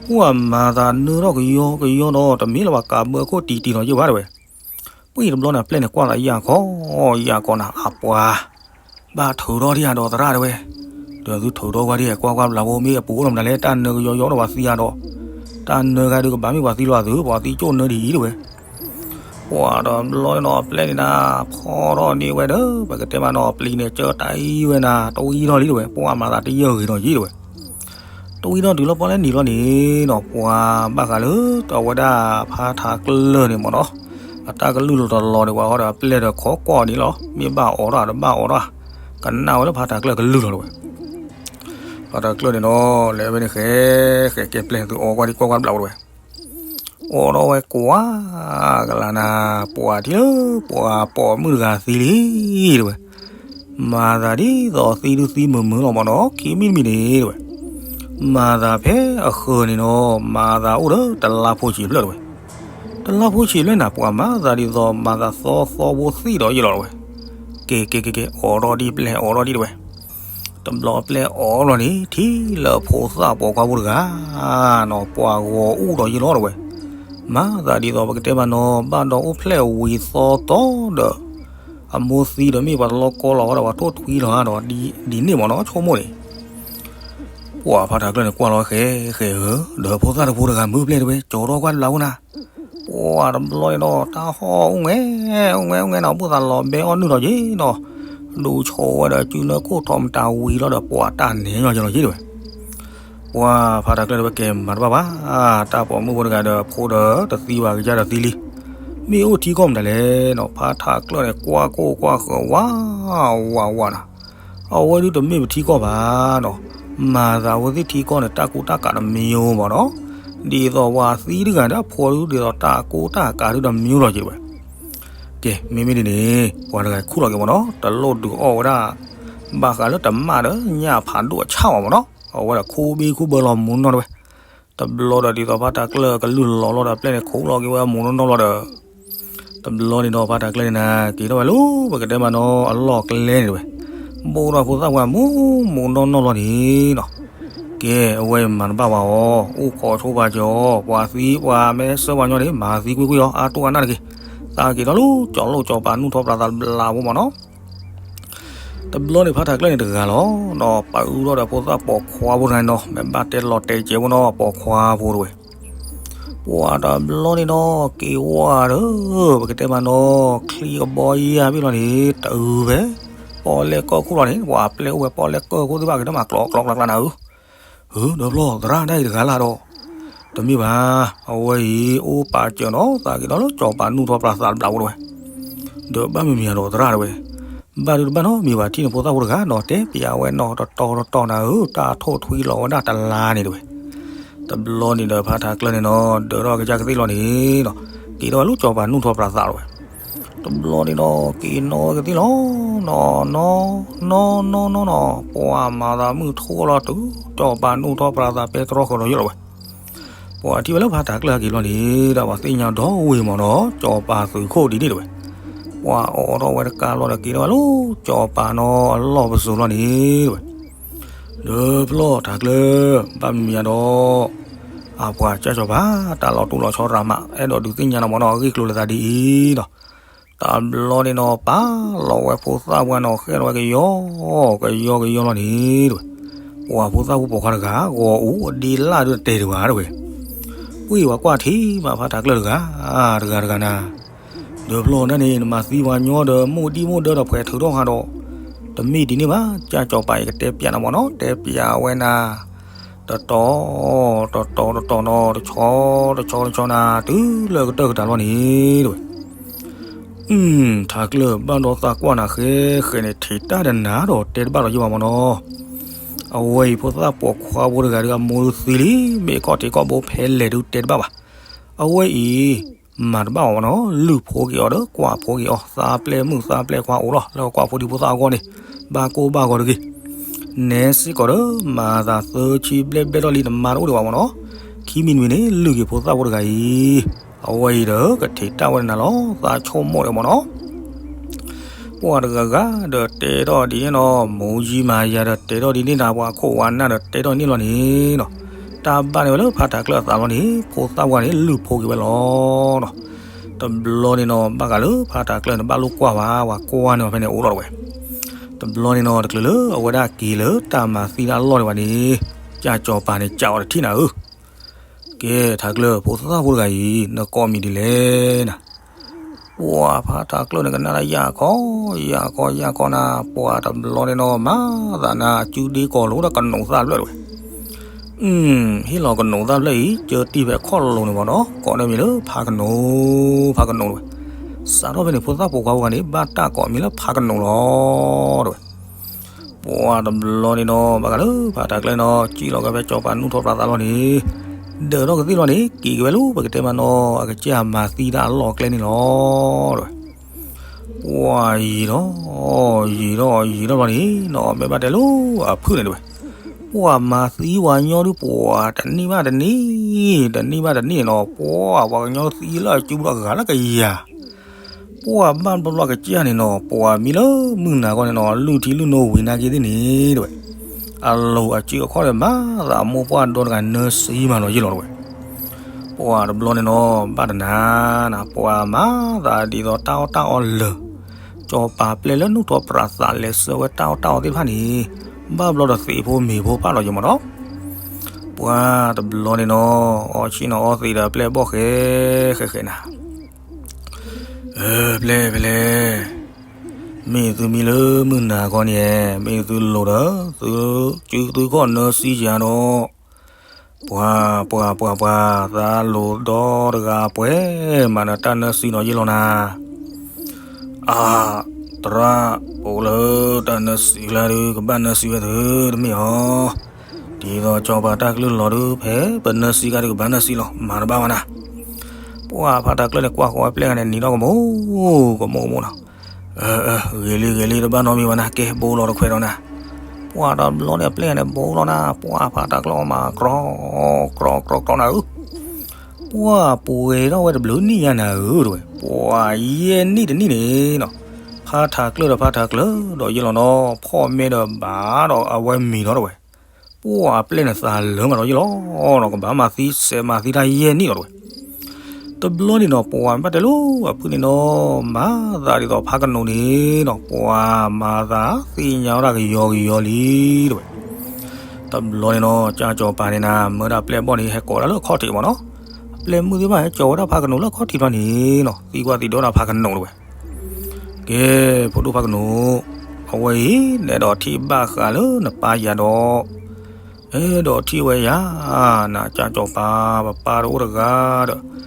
ပှၤမၤသးနၢထီၣ်ကယီကယီဒီး တမ့ၢ်လၢပှၤကးဘၢခိၣ်တံၢ်တံၢ်နီၤယ့ၢ်ဘၣ်တဲဝဲ. ပှၤတဘျီန့ၣ် အပျဲၢ်န့ၣ် ကွၢ်လၢယၢ်ခီ ယၢ်ခီနၤ အပှၤ ဘၣ်ထုးထီၣ်ဒံးဧါဒီးသရၣ်တဲဝဲ. ဒီးသုထုးထီၣ်ကွၢ်ဒံး ကွၢ်ကွၢ်ဘျးဖိ မ့ၢ်အပူၤအိၣ်ဒီးမနုၤလဲၣ် တၢ်နၢကယီယီဒီးပှၤသံဧါဒီး တၢ်နၢဂၤဒုးကဘၣ်မ့ၢ်ပှၤသံလီၤအသု ပှၤသံကၠိၣ်နၢဒ်အံၤတဲဝဲ. ပှၤတဘျီန့ၣ်နီၤ အပျဲၢ်န့ၣ်နၤ ဖီထီၣ်န့ၢ်ဝဲဒီး ပကတဲမးနီၤ ပျံၤန့ၣ် ကၢတၢ်အံၤဝဲနၤ တဝံထီၣ်လံတဲဝဲ ပှၤမၤသးတယၢၢ်ဂ့ၤနီၤယ့ၢ်တဲဝဲ. တဝံထီၣ်တုၤလၢပီၣ်လဲၣ်နံၤလီၤန့ၣ်နီၤ ပှၤဘၣ်ဃးလၢ အဝဲဒၣ်ဖါထးကျၢၢ်န့ၣ်မ့ၢ်နီၤ အတၢ်ကလုၢ်လီၤတလီၤန့ၣ် ပှၤဃီဒီးအပျဲၢ်ဒီးခိးကွၢ်န့ၣ်လီၤ မ့ၢ်ဘၣ်အိးထီၣ်တဘၣ်အိးထီၣ် ကနၣ်ဝဲလၢဖါထးကျၢၢ်ကလုၢ်လီၤတဲဝဲ. ဖါတၢ်ကျၢၢ်န့ၣ်ဒီး လဲၤဝဲန့ၣ်ဃဲ ဃဲကဲပျဲၢ်န့ၣ်သု အိးကွၢ်ဒံးကွၢ်ကွၢ်တဘျီဝဲတဝဲ, အိးထီၣ်ဝဲကွၢ်ကလၤနၤ ပှၤထံၣ်လၢ ပှၤပိာ်မုၣ်တဂၤသံလံတဝဲ, မၤသးဒ်သိးသံဒုသံမုာ်မုာ်လီၤမးနီၤ ခံမံၤတမံၤန့ၣ်တဝဲ, မၤသးဖဲအဃၢၤန့ၣ်နီၤ မၤသးအိၣ်ဒီးတလါဖိဆံးဖျၢၣ်တဝဲ, တလါဖိဆံးဖျၢၣ်န့ၣ် ပှၤမၤသးဒ်သိး မၤသးသီသီဖိသံဒီးယလီၤတဝဲ, ကဲကဲကဲကဲ အိးထီၣ်ဒံးပျဲၢ် အိးထီၣ်ဒံးတဝဲ တဘျီပျဲၢ်အိးထီၣ်န့ၣ် ထံၣ်လၢဖိသၣ်ပိာ်ခွါဖိတဂၤနီၤ ပှၤဂီၤအူဒီးယလီၤတဝဲ, မၤသးဒ်သိးပကတဲမးနီၤ ဘၣ်ဒီးအိၣ်ဖျဲၣ်ဝံၤသီတီဒီး အမိၢ်သံဒီးမ့ၢ်ပှၤတလီၤကီလီၤဝဲဒီး ပှၤထိၣ်ထွံလီၤဧါဒီး ဒ်န့ၣ်မးနီၤ ဆိကမိၣ်န့ၣ် ပှၤဖါတၢ်ကျၢၢ်န့ၣ် ကွၢ်လီၤဃဲဃဲဧၢ, ဒီးဖိသၣ်တဖိတဂၤမုၢ်ပျဲၢ်တဝဲ ကၠီထီၣ်ကွၢ်တဘျီဖိနၤ, ပှၤတဘျီန့ၣ်ဒီး တၢ်ဟီၣ်အိၣ်ငဲ အိၣ်ငဲအိၣ်ငဲနီၤ ဘၣ်သးလီၤဘဲအီၣ်နုၢ်ဒီးက့ၤနီၤ, ဒိးဆိဝဲဒီးစုလၢခိၣ်ထီၣ်မတၤဝံၤလီၤဒီး ပှၤတၢ်နဲညီယလီၤက့ၤတဝဲ, ပှၤဖါတၢ်ကျၢၢ်တဝဲကဲမၤတဘၣ်ဘၣ်, တၢ်ပိာ်မုၣ်ဖိတဂၤဒီး ဖိဒီးတသံဘၣ် ကစၢ်ဒီးသံလံ, မ့ၢ်အိၣ်ထံကီၢ်မတၤလဲၣ်နီၤ ဖါတၢ်ကျၢၢ်န့ၣ် ကွၢ်ကိၢ်ကွၢ်ဃၢၤ ဝးဝးဝးနီၤ, အဝဲဒုတမ့ၢ်ပထံကီၢ်ဘၣ်နီၤ, မၤသးအဝဲသ့ၣ်ထံကီၢ်န့ၣ် တၢ်ကူတၢ်ကးတမံၤမးနီၤ, ဒ်သိးပှၤသံတဂၤဒီးအဖိဒု ဒ်သိးတၢ်ကူတၢ်ကးဒုတမံၤလီၤက့ၤဝဲ, ကဲ မ့မ့ၢ်ဒ်န့ၣ် ပှၤတဂၤခူၣ်လီၤက့ၤမးနီၤ တလိၣ်ဒုးအီၣ်ဝဲဒၣ် ဘၣ်ဃးလၢတမၣ်ဒီးညၣ်ဖးဒိၣ်အဆၣ်ဘၣ်မးနီၤ, အဝဲဒၣ်ခူဘ့ခူဘၢလီၤမူနီၢ်တဝဲ, တဘျီဒီးဒ်သိးဖါတၢ်ကျၢၢ်ကလုၢ်လီၤလီၤဒီးပျဲၢ်န့ၣ် ခူၣ်လီၤက့ၤဝဲမူနီၢ်နီၢ်လီၤဒီး တဘျီန့ၣ်ဒီးဖါတၢ်ကျၢၢ်န့ၣ်နၤ က့ၤထီၣ်ဝဲလၢပကတဲမးနီၤ အလီၢ်ကျဲန့ၣ်တဝဲ, ဘိၣ်ဒီးဖိသၣ်ပှၤမူမူနီၢ်နီၢ်လီၤန့ၣ်နီၤ, ကဲ အဝဲမၤတဘၣ်ဝဲအီၤ အိၣ်ခိးဆိပာ်စၢၤအီၤ ပှၤသံပှၤမ့ၢ်ဆှၢပှၤညီန့ၣ် မၤသံကွံာ်ကွံာ်အီၤ အါတူၢ်အနၢ်တက့ၢ်, သးက့ၤထီၣ်လၢကၠီလိၣ်ကၠီပၤနူၢ်ထီၣ်ပြးသးတဘျီဖိမးနီၤ တဘျီန့ၣ်ဖါတၢ်ကျၢၢ်န့ၣ်တဂၤလီၤ, ဒီးပာ်အူထီၣ်ဒီးဖိသၣ်ပိာ်ခွါဖိတဂၤန့ၣ်နီၤ မ့ၢ်ဘၣ်တဲလီၤတဲာ်ကဲဖိနီၤ ပိာ်ခွါဖိတဝဲ, ပှၤတဘျီန့ၣ်နီၤ က့ၤဝဲဒီး ပကတဲမးနီၤ ချံကဘီယါဘ့ၣ်လီၤန့ၣ် တအုးဖဲ ပီၣ်လဲၣ်ကၢၢ်ခိၣ်လီၤန့ၣ် ပှၤပျဲၢ်အိၣ်ဝဲပီၣ်လဲၣ်ကၢၢ်ခိၣ်သ့ၣ်ဘၣ်က့ၤတမၤကျီကျီကျီကျီနၤဧၢ ဧၢ ဒီးဖျီၣ်သရၣ်ဒၣ်အံၤတဂၤလၢ်ဒီး, တမ့ၢ်ဘၣ်, အဝဲအံၤ အိၣ်ပာ်စၢၤနီၤ သးက့ၤဒီးလၢကၠီပၤနူၢ်ထီၣ်ပြးသးတဘျီဖိတဝဲ, ဒီးဘၣ်မံၤမံၤဒီးသရၣ်တဝဲ, ဘၣ်ဒုတဘၣ်နီတမံၤဘၣ် ထံၣ်န့ၣ်ဖိသၣ်ဖိတဂၤနီၤ တဲပျးဝဲနီၤ တတီၤတတီၤနၤဧၢ တၢ်ထိၣ်ထွံလီၤဝဲဒၣ်တလါန့ၣ်တဝဲ, တဘျီန့ၣ်ဒီးဖါတၢ်ကျၢၢ်န့ၣ်နီၤ ဒၢးထီၣ်ကစၢ်ကသ့ၣ်လီၤန့ၣ်နီၤ, က့ၤထီၣ်ဝဲလၢကၠီပၤနူၢ်ထီၣ်ပြးသးတဝဲ တဘျီန့ၣ်ဒီး က့ၤနီၣ်ဝဲကသ့ၣ်လီၤ, နီၢ်နီၢ်နီၢ်နီၢ်နီၢ်နီၢ်, ပှၤမၤသးမုၢ်ထီၣ်လီၤတုၤ ကၠီပၤနူၢ်ထီၣ်ပြးသးပဲတြီဃီၤဒီးယိၣ်လီၤဝဲ, ပှၤထံၣ်ဝဲလၢဖါတၢ်ကျၢၢ်ဟဲက့ၤလီၤန့ၣ် ဒီးပှၤသ့ၣ်ညါဒီဝ့ၤမးနီၤ ကၠီပၤသုးခိၣ်ဒ်န့ၣ်တဝဲ, ပှၤအိးထီၣ်ဝဲတကးလီၤဒီးက့ၤထီၣ်ဝဲလၢကၠီပၤနီၤအလီၢ်ပစိၤလီၤန့ၣ်တဝဲ ဒီးဖျီၣ်တၢ်ကျၢၢ် ဘၣ်မံၤမံၤဒီး အပှၤကၢ်စီၤပၤ တၢ်လီၤတူၢ်လီၤဆီရၤမး အဲၣ်ဒိးဒုးသ့ၣ်ညါနၤမးနီၤ အဂ့ၢ်ကျိၤလၢသးဒ်အံၤဒီး တဘျီန့ၣ်နီၤ ပာ်လီၤဝဲဖိသၣ်ပှၢ်နီၤ ဃဲလီၤဝဲကယီ ကယီကယီလီၤန့ၣ်တဝဲ, ပှၤဖိသၣ်ဖိပိာ်ခွါတဂၤ ဂီၤအူအဒ့လၢ်ဒုးတတဲာ်တဝဲတဝဲ, ပှ့ၤဝဲကွၢ်ထံမးဖါတၢ်ကျၢၢ်တဂၤ တဂၤတဂၤနၤ ဒီးဖျီၣ်ဒၣ်န့ၣ် နမၤသံပှၤညီဒီး မိၢ်ဒံၣ်မိၢ်ဒၢဒီး ဖှဲးထုးထီၣ်ဃာ်ဒီး တမ့ၢ်ဒ်န့ၣ်ဘၣ် ကၢ်စီၤပၤအံၤကတဲပျးနၤမးနီၤ တဲပျးဝဲနၤ တတီၤ တတီၤတတီၤနီၤ တဆီတဆီတဆီနၤ တုၤလၢကတၢၢ်ကတၢၢ်လီၤန့ၣ်တဝဲ, ထးကျၢၢ်ဘၣ်ဒီးသးကွၢ်နၤဃဲဃဲန့ၣ် ထံးတၢ်ဒီးနၤဒီးတဲတဘၣ်လီၤယိၣ်ဘၣ်မးနီၤ, အဝဲအံၤဖိသၣ်ပိာ်ခွါဖိတဂၤဒီးအမိၢ်သံလံ မ့ၢ်ကီၢ်ထံးကီၢ်ဘိဖဲလဲၣ်ဒုးတဲတဘၣ်ဘၣ်, အဝဲအံၤ မၤတဘၣ်အီၤနီၤ လုၢ်ဖိက့ၤအီၤဒီးကွၢ်ဖိက့ၤအီၤ သးပျဲၢ်မုၣ်သးပျဲၢ်ခွါအိၣ်လီၤ လၢကွၢ်ဖိဒံဖိသၣ်အဂီၢ်န့ၣ် ဘၣ်ကိၢ်ဘၣ်ဂီၤတဂ့ၤ, နဲစ့ၢ်ကီးဒီး မၤသးသၢဆံဘျဲၣ်ဘျဲၣ်ထီၣ်လံ နမါတအိၣ်ဒံးဘၣ်မးနီၤ, ခံမံၤတမံၤန့ၣ် လုၢ်က့ၤဖိသၣ်ဖိတဂၤအံၤ, အဝဲအံၤဒီး ကထံးတၢ်ဝဲနၤလီၤ သးဆိကမိၣ်ဒီးမးနီၤ ပှၤတဂၤဂၤဒီးတဲထီၣ်ဒ်န့ၣ်နီၤ, မူယံမၤယၤဒီးတဲထီၣ်ဒ်န့ၣ်နၤ, ပှၤခိၣ်ဝါနၢ်ဒီးတဲထီၣ်န့ၣ်လီၤန့ၣ်နီၤ, တၢ်ဘၣ်န့ၢ်ဝဲလၢဖါတၢ်ကျၢၢ်အသးလီၤန့ၣ်, ဖိသၣ်ဝဲန့ၣ် လုၢ်ဖိက့ၤဝဲလီၤနီၤ. တဘျီန့ၣ်နီၤ, ဘၣ်ဃးလၢဖါတၢ်ကျၢၢ်န့ၣ် ဘၣ်လိာ်ကွၢ်ဝဲ, ပှၤကွၢ်န့ၢ်အီၤဖဲန့ၣ်အိၣ်လီၤတဝဲ. တဘျီန့ၣ်နီၤ, တချုးလၢအဝဲဒၣ်က့ၤလၢတၢ်မၤသံတၢ်အလီၢ်န့ၣ်ဘၣ်န့ၣ်, ကၢ်စီၤပၤန့ၣ် ကးအီၤတထံၣ်နၤဧၢ ကဲ ထးကျၢၢ် ဖိသၣ်ဖိတဂၤအံၤ နကိးမံၤဒ်လဲၣ်နၤ. ပှၤဖါတၢ်ကျၢၢ်န့ၣ် ကနၣ်ဒၣ်ယၢ်ခီ ယၢ်ခီ ယၢ်ခီနၤ, ပှၤတဘျီန့ၣ်နီၤ မၤသးနၤ စုဒ့ကီၤလိာ်ဒီးကနိးသၣ်ဖျၢၣ်တဝဲ. ဟ့ၣ်လီၤကနိးသၣ်ဖျၢၣ်အံၤ ကၢတံၢ်ဖဲခီၣ်လိၤန့ၣ်မးနီၤ, ကိးန့ၢ်မံၤလၢဖါကနိး, ဖါကနိးတဝဲ. စးထီၣ်ဖဲန့ၣ် ဖိသၣ်ပိာ်ခွါဖိဂၤန့ၣ် ဘၣ်တၢ်ကိးမံၤလၢဖါကနိးလီၤတဝဲ. ပှၢ်တဘျီန့ၣ်နီၤ ဘၣ်ဃးလၢဖးထးကျၢၢ်နီၤ စံၣ်လီၤက့ၤဖဲစီၤပၤနူၢ်ထီၣ်ပြးသးလီၤန့ၣ်, ဒၢးထီၣ်ကသံၣ်လီၤန့ၣ် က့ၤက့ၤဝဲလၢပကတဲမးနီၤ အကစၢ်မၤသံတၢ်အလီၢ်အကျဲန့ၣ်လီၤ တဲဝဲ. ပှၢ်ယံာ်ထီၣ် ယံာ်ထီၣ်ယံာ်ထီၣ်လီၤန့ၣ်နီၤ မ့ၢ်ဘၣ်တဲလၢအဖုၣ်န့ၣ်တဲဝဲ, ပှၢ်မၤသံပှၤကညီဒုးပှၢ်တနံၣ်ဘၣ်တနံၣ် တနံၣ်ဘၣ်တနံၣ်နီၤ ပှၢ်ပှၤကညီသံလၢအစုပူၤဒီးအဂၤလၢကယၤ ပှၢ်ဘၣ်ဘျီဘျီကစၢ်န့ၣ်နီၤ ပှၢ်မံလၢမုၢ်နၤခီန့ၣ်နီၤ လုၢ်ထံလုၢ်နိဝံၤနာ်က့သ့ၣ်န့ၣ်တဲဝဲ, အလိၤအစုအခီၣ်န့ၣ် မၤသးအမိၢ်ပှၢ်ဒီတဂၤနၢၤစံမးနီၤယ့ၢ်လီၤတဲဝဲ. ပှၢ်တဘျီန့ၣ်နီၤ ဘၣ်တနၤနၤ ပှၢ်မၤသးဒ်သိးတၢ်အီၣ်တၢ်အီလၢာ်, စီၤပၤပျဲၢ်လၢနူၢ်ထီၣ်ပြးသးလဲၤဆှၢဝဲတၢ်အီၣ်တၢ်အီသ့ၣ်တဖၣ်န့ၣ်, ဘၣ်ဘျီဒီးသံးဖိမ့ၤဖိပာ်လီၤယ့ၢ်မးနီၤ ပှၢ်တဘျီန့ၣ်နီၤ အီဆံၣ်နီၤအီသံးဒီးပျဲၢ်ဘီၣ်ဃဲဃဲဃဲနၤ, ပျဲၢ်ပျဲၢ်, မ့ၢ်သုမံလၢမုၢ်နၤခီန့ၣ်, မ့ၢ်သုလိၤဒီး သုစုသုခီၣ်နၢၤစံယၤဒီး, ပှၤပှၤပှၤပှၤ သးလိၤဒီတဂၤပှဲၤ, မၤဒီးတၢ်နၢၤစံနီၤယ့ၢ်လီၤနၤ အါ, သရၣ်, အိၣ်လၢတၢ်နၢၤစံကျါဒီး ကဘၣ်နၢၤစံဝဲသုတမ့ၢ်အီၤ, ဒ်သိးစီၤပၤတၢ်ကလုၢ်လီၤဒီး ဖဲပနၢၤစံခါဒီး ကဘၣ်နၢၤစံလီၤ မၤတဘၣ်ဘၣ်နၤ. ပှၢ်ဖးထးကျၢၢ်န့ၣ် ကွၢ်ဃီဝဲပျဲၢ်ဂၤန့ၣ် နံၤထီၣ်ကမိၣ်, ကမိၣ်ကမိၣ်နီၤ, ဂ့ၤလံဂ့ၤလံ တဘၣ်နီတမံၤဘၣ်နၤ ကဲ ဘိလီၤတခွဲးဒီးနၤ. ပှၢ်တဘျီန့ၣ် အပျဲၢ်ဂၤန့ၣ် ဘိလီၤနၤ ပှၢ်ဖးထးကျၢၢ်အီၣ်မး ကြီကြီကြီနၤဧၢ ပှၢ်ပှဲၤထီၣ်ဝဲတဘျုးနံၣ်ညါနၤဧၢ တဲဝဲ, ပှၢ်ယဲၢ်နံၣ်တနံၣ်န့ၣ်နီၤ, ဖးထးကျၢၢ်ဒီးဖးထးကျၢၢ်ဒီးယ့ၢ်လီၤနီၤ ဖီၣ်မဲဒီးဘၣ်ဒီးအဝဲမံၤထီၣ်တဲဝဲ, ပှၢ်အပျဲၢ်န့ၣ်သးလၢမးဒီးယ့ၢ်လီၤနီၤ ကဘၣ်မၤသံစဲးမၤသံတၢ်ယဲၢ်နံၣ်လီၤတဲဝဲ. တဘျီန့ၣ်နီၤ ပှၢ်မ့ၢ်ဘၣ်တဲလၢအဖုၣ်န့ၣ်နီၤ မၤသးဒ်သိးဖးကနိးန့ၣ်နီၤ ပှၢ်မၤသးသ့ၣ်ညါဝဲဒၣ်ကယီကယီလံတဲဝဲ. တဘျီန့ၣ်နီၤ ကၢ်စီၤပၤန့ၣ်နၤ မၢဒၣ်ပျဲၢ်ဘီၣ်န့ၣ် ဟဲကိးဒၣ်လၢအခီၣ်ထံးမးနီၤ, အပျဲၢ်မုၣ်သ့ၣ်တဖၣ်ဟဲကၠီၤဝဲဒၣ်ဖးကနိးလၢအခီၣ်ထံးတဖၣ်န့ၣ်နီၤ သံကွၢ်သံဒိးဒၣ်ဖးကနိးတဲဝဲ, ကဲ ဖိဒိၣ်ဖးကနိး, အဝဲအံၤ နအဲၣ်ဒိးထံၣ်ဘၣ်ဃးလၢနပၢ်ယၤဒီး, အဲၣ်ဒိးထံၣ်ဝဲယၤ, နကၢ်စီၤပၤ ပပၢ်တအိၣ်တဂၤဒီး,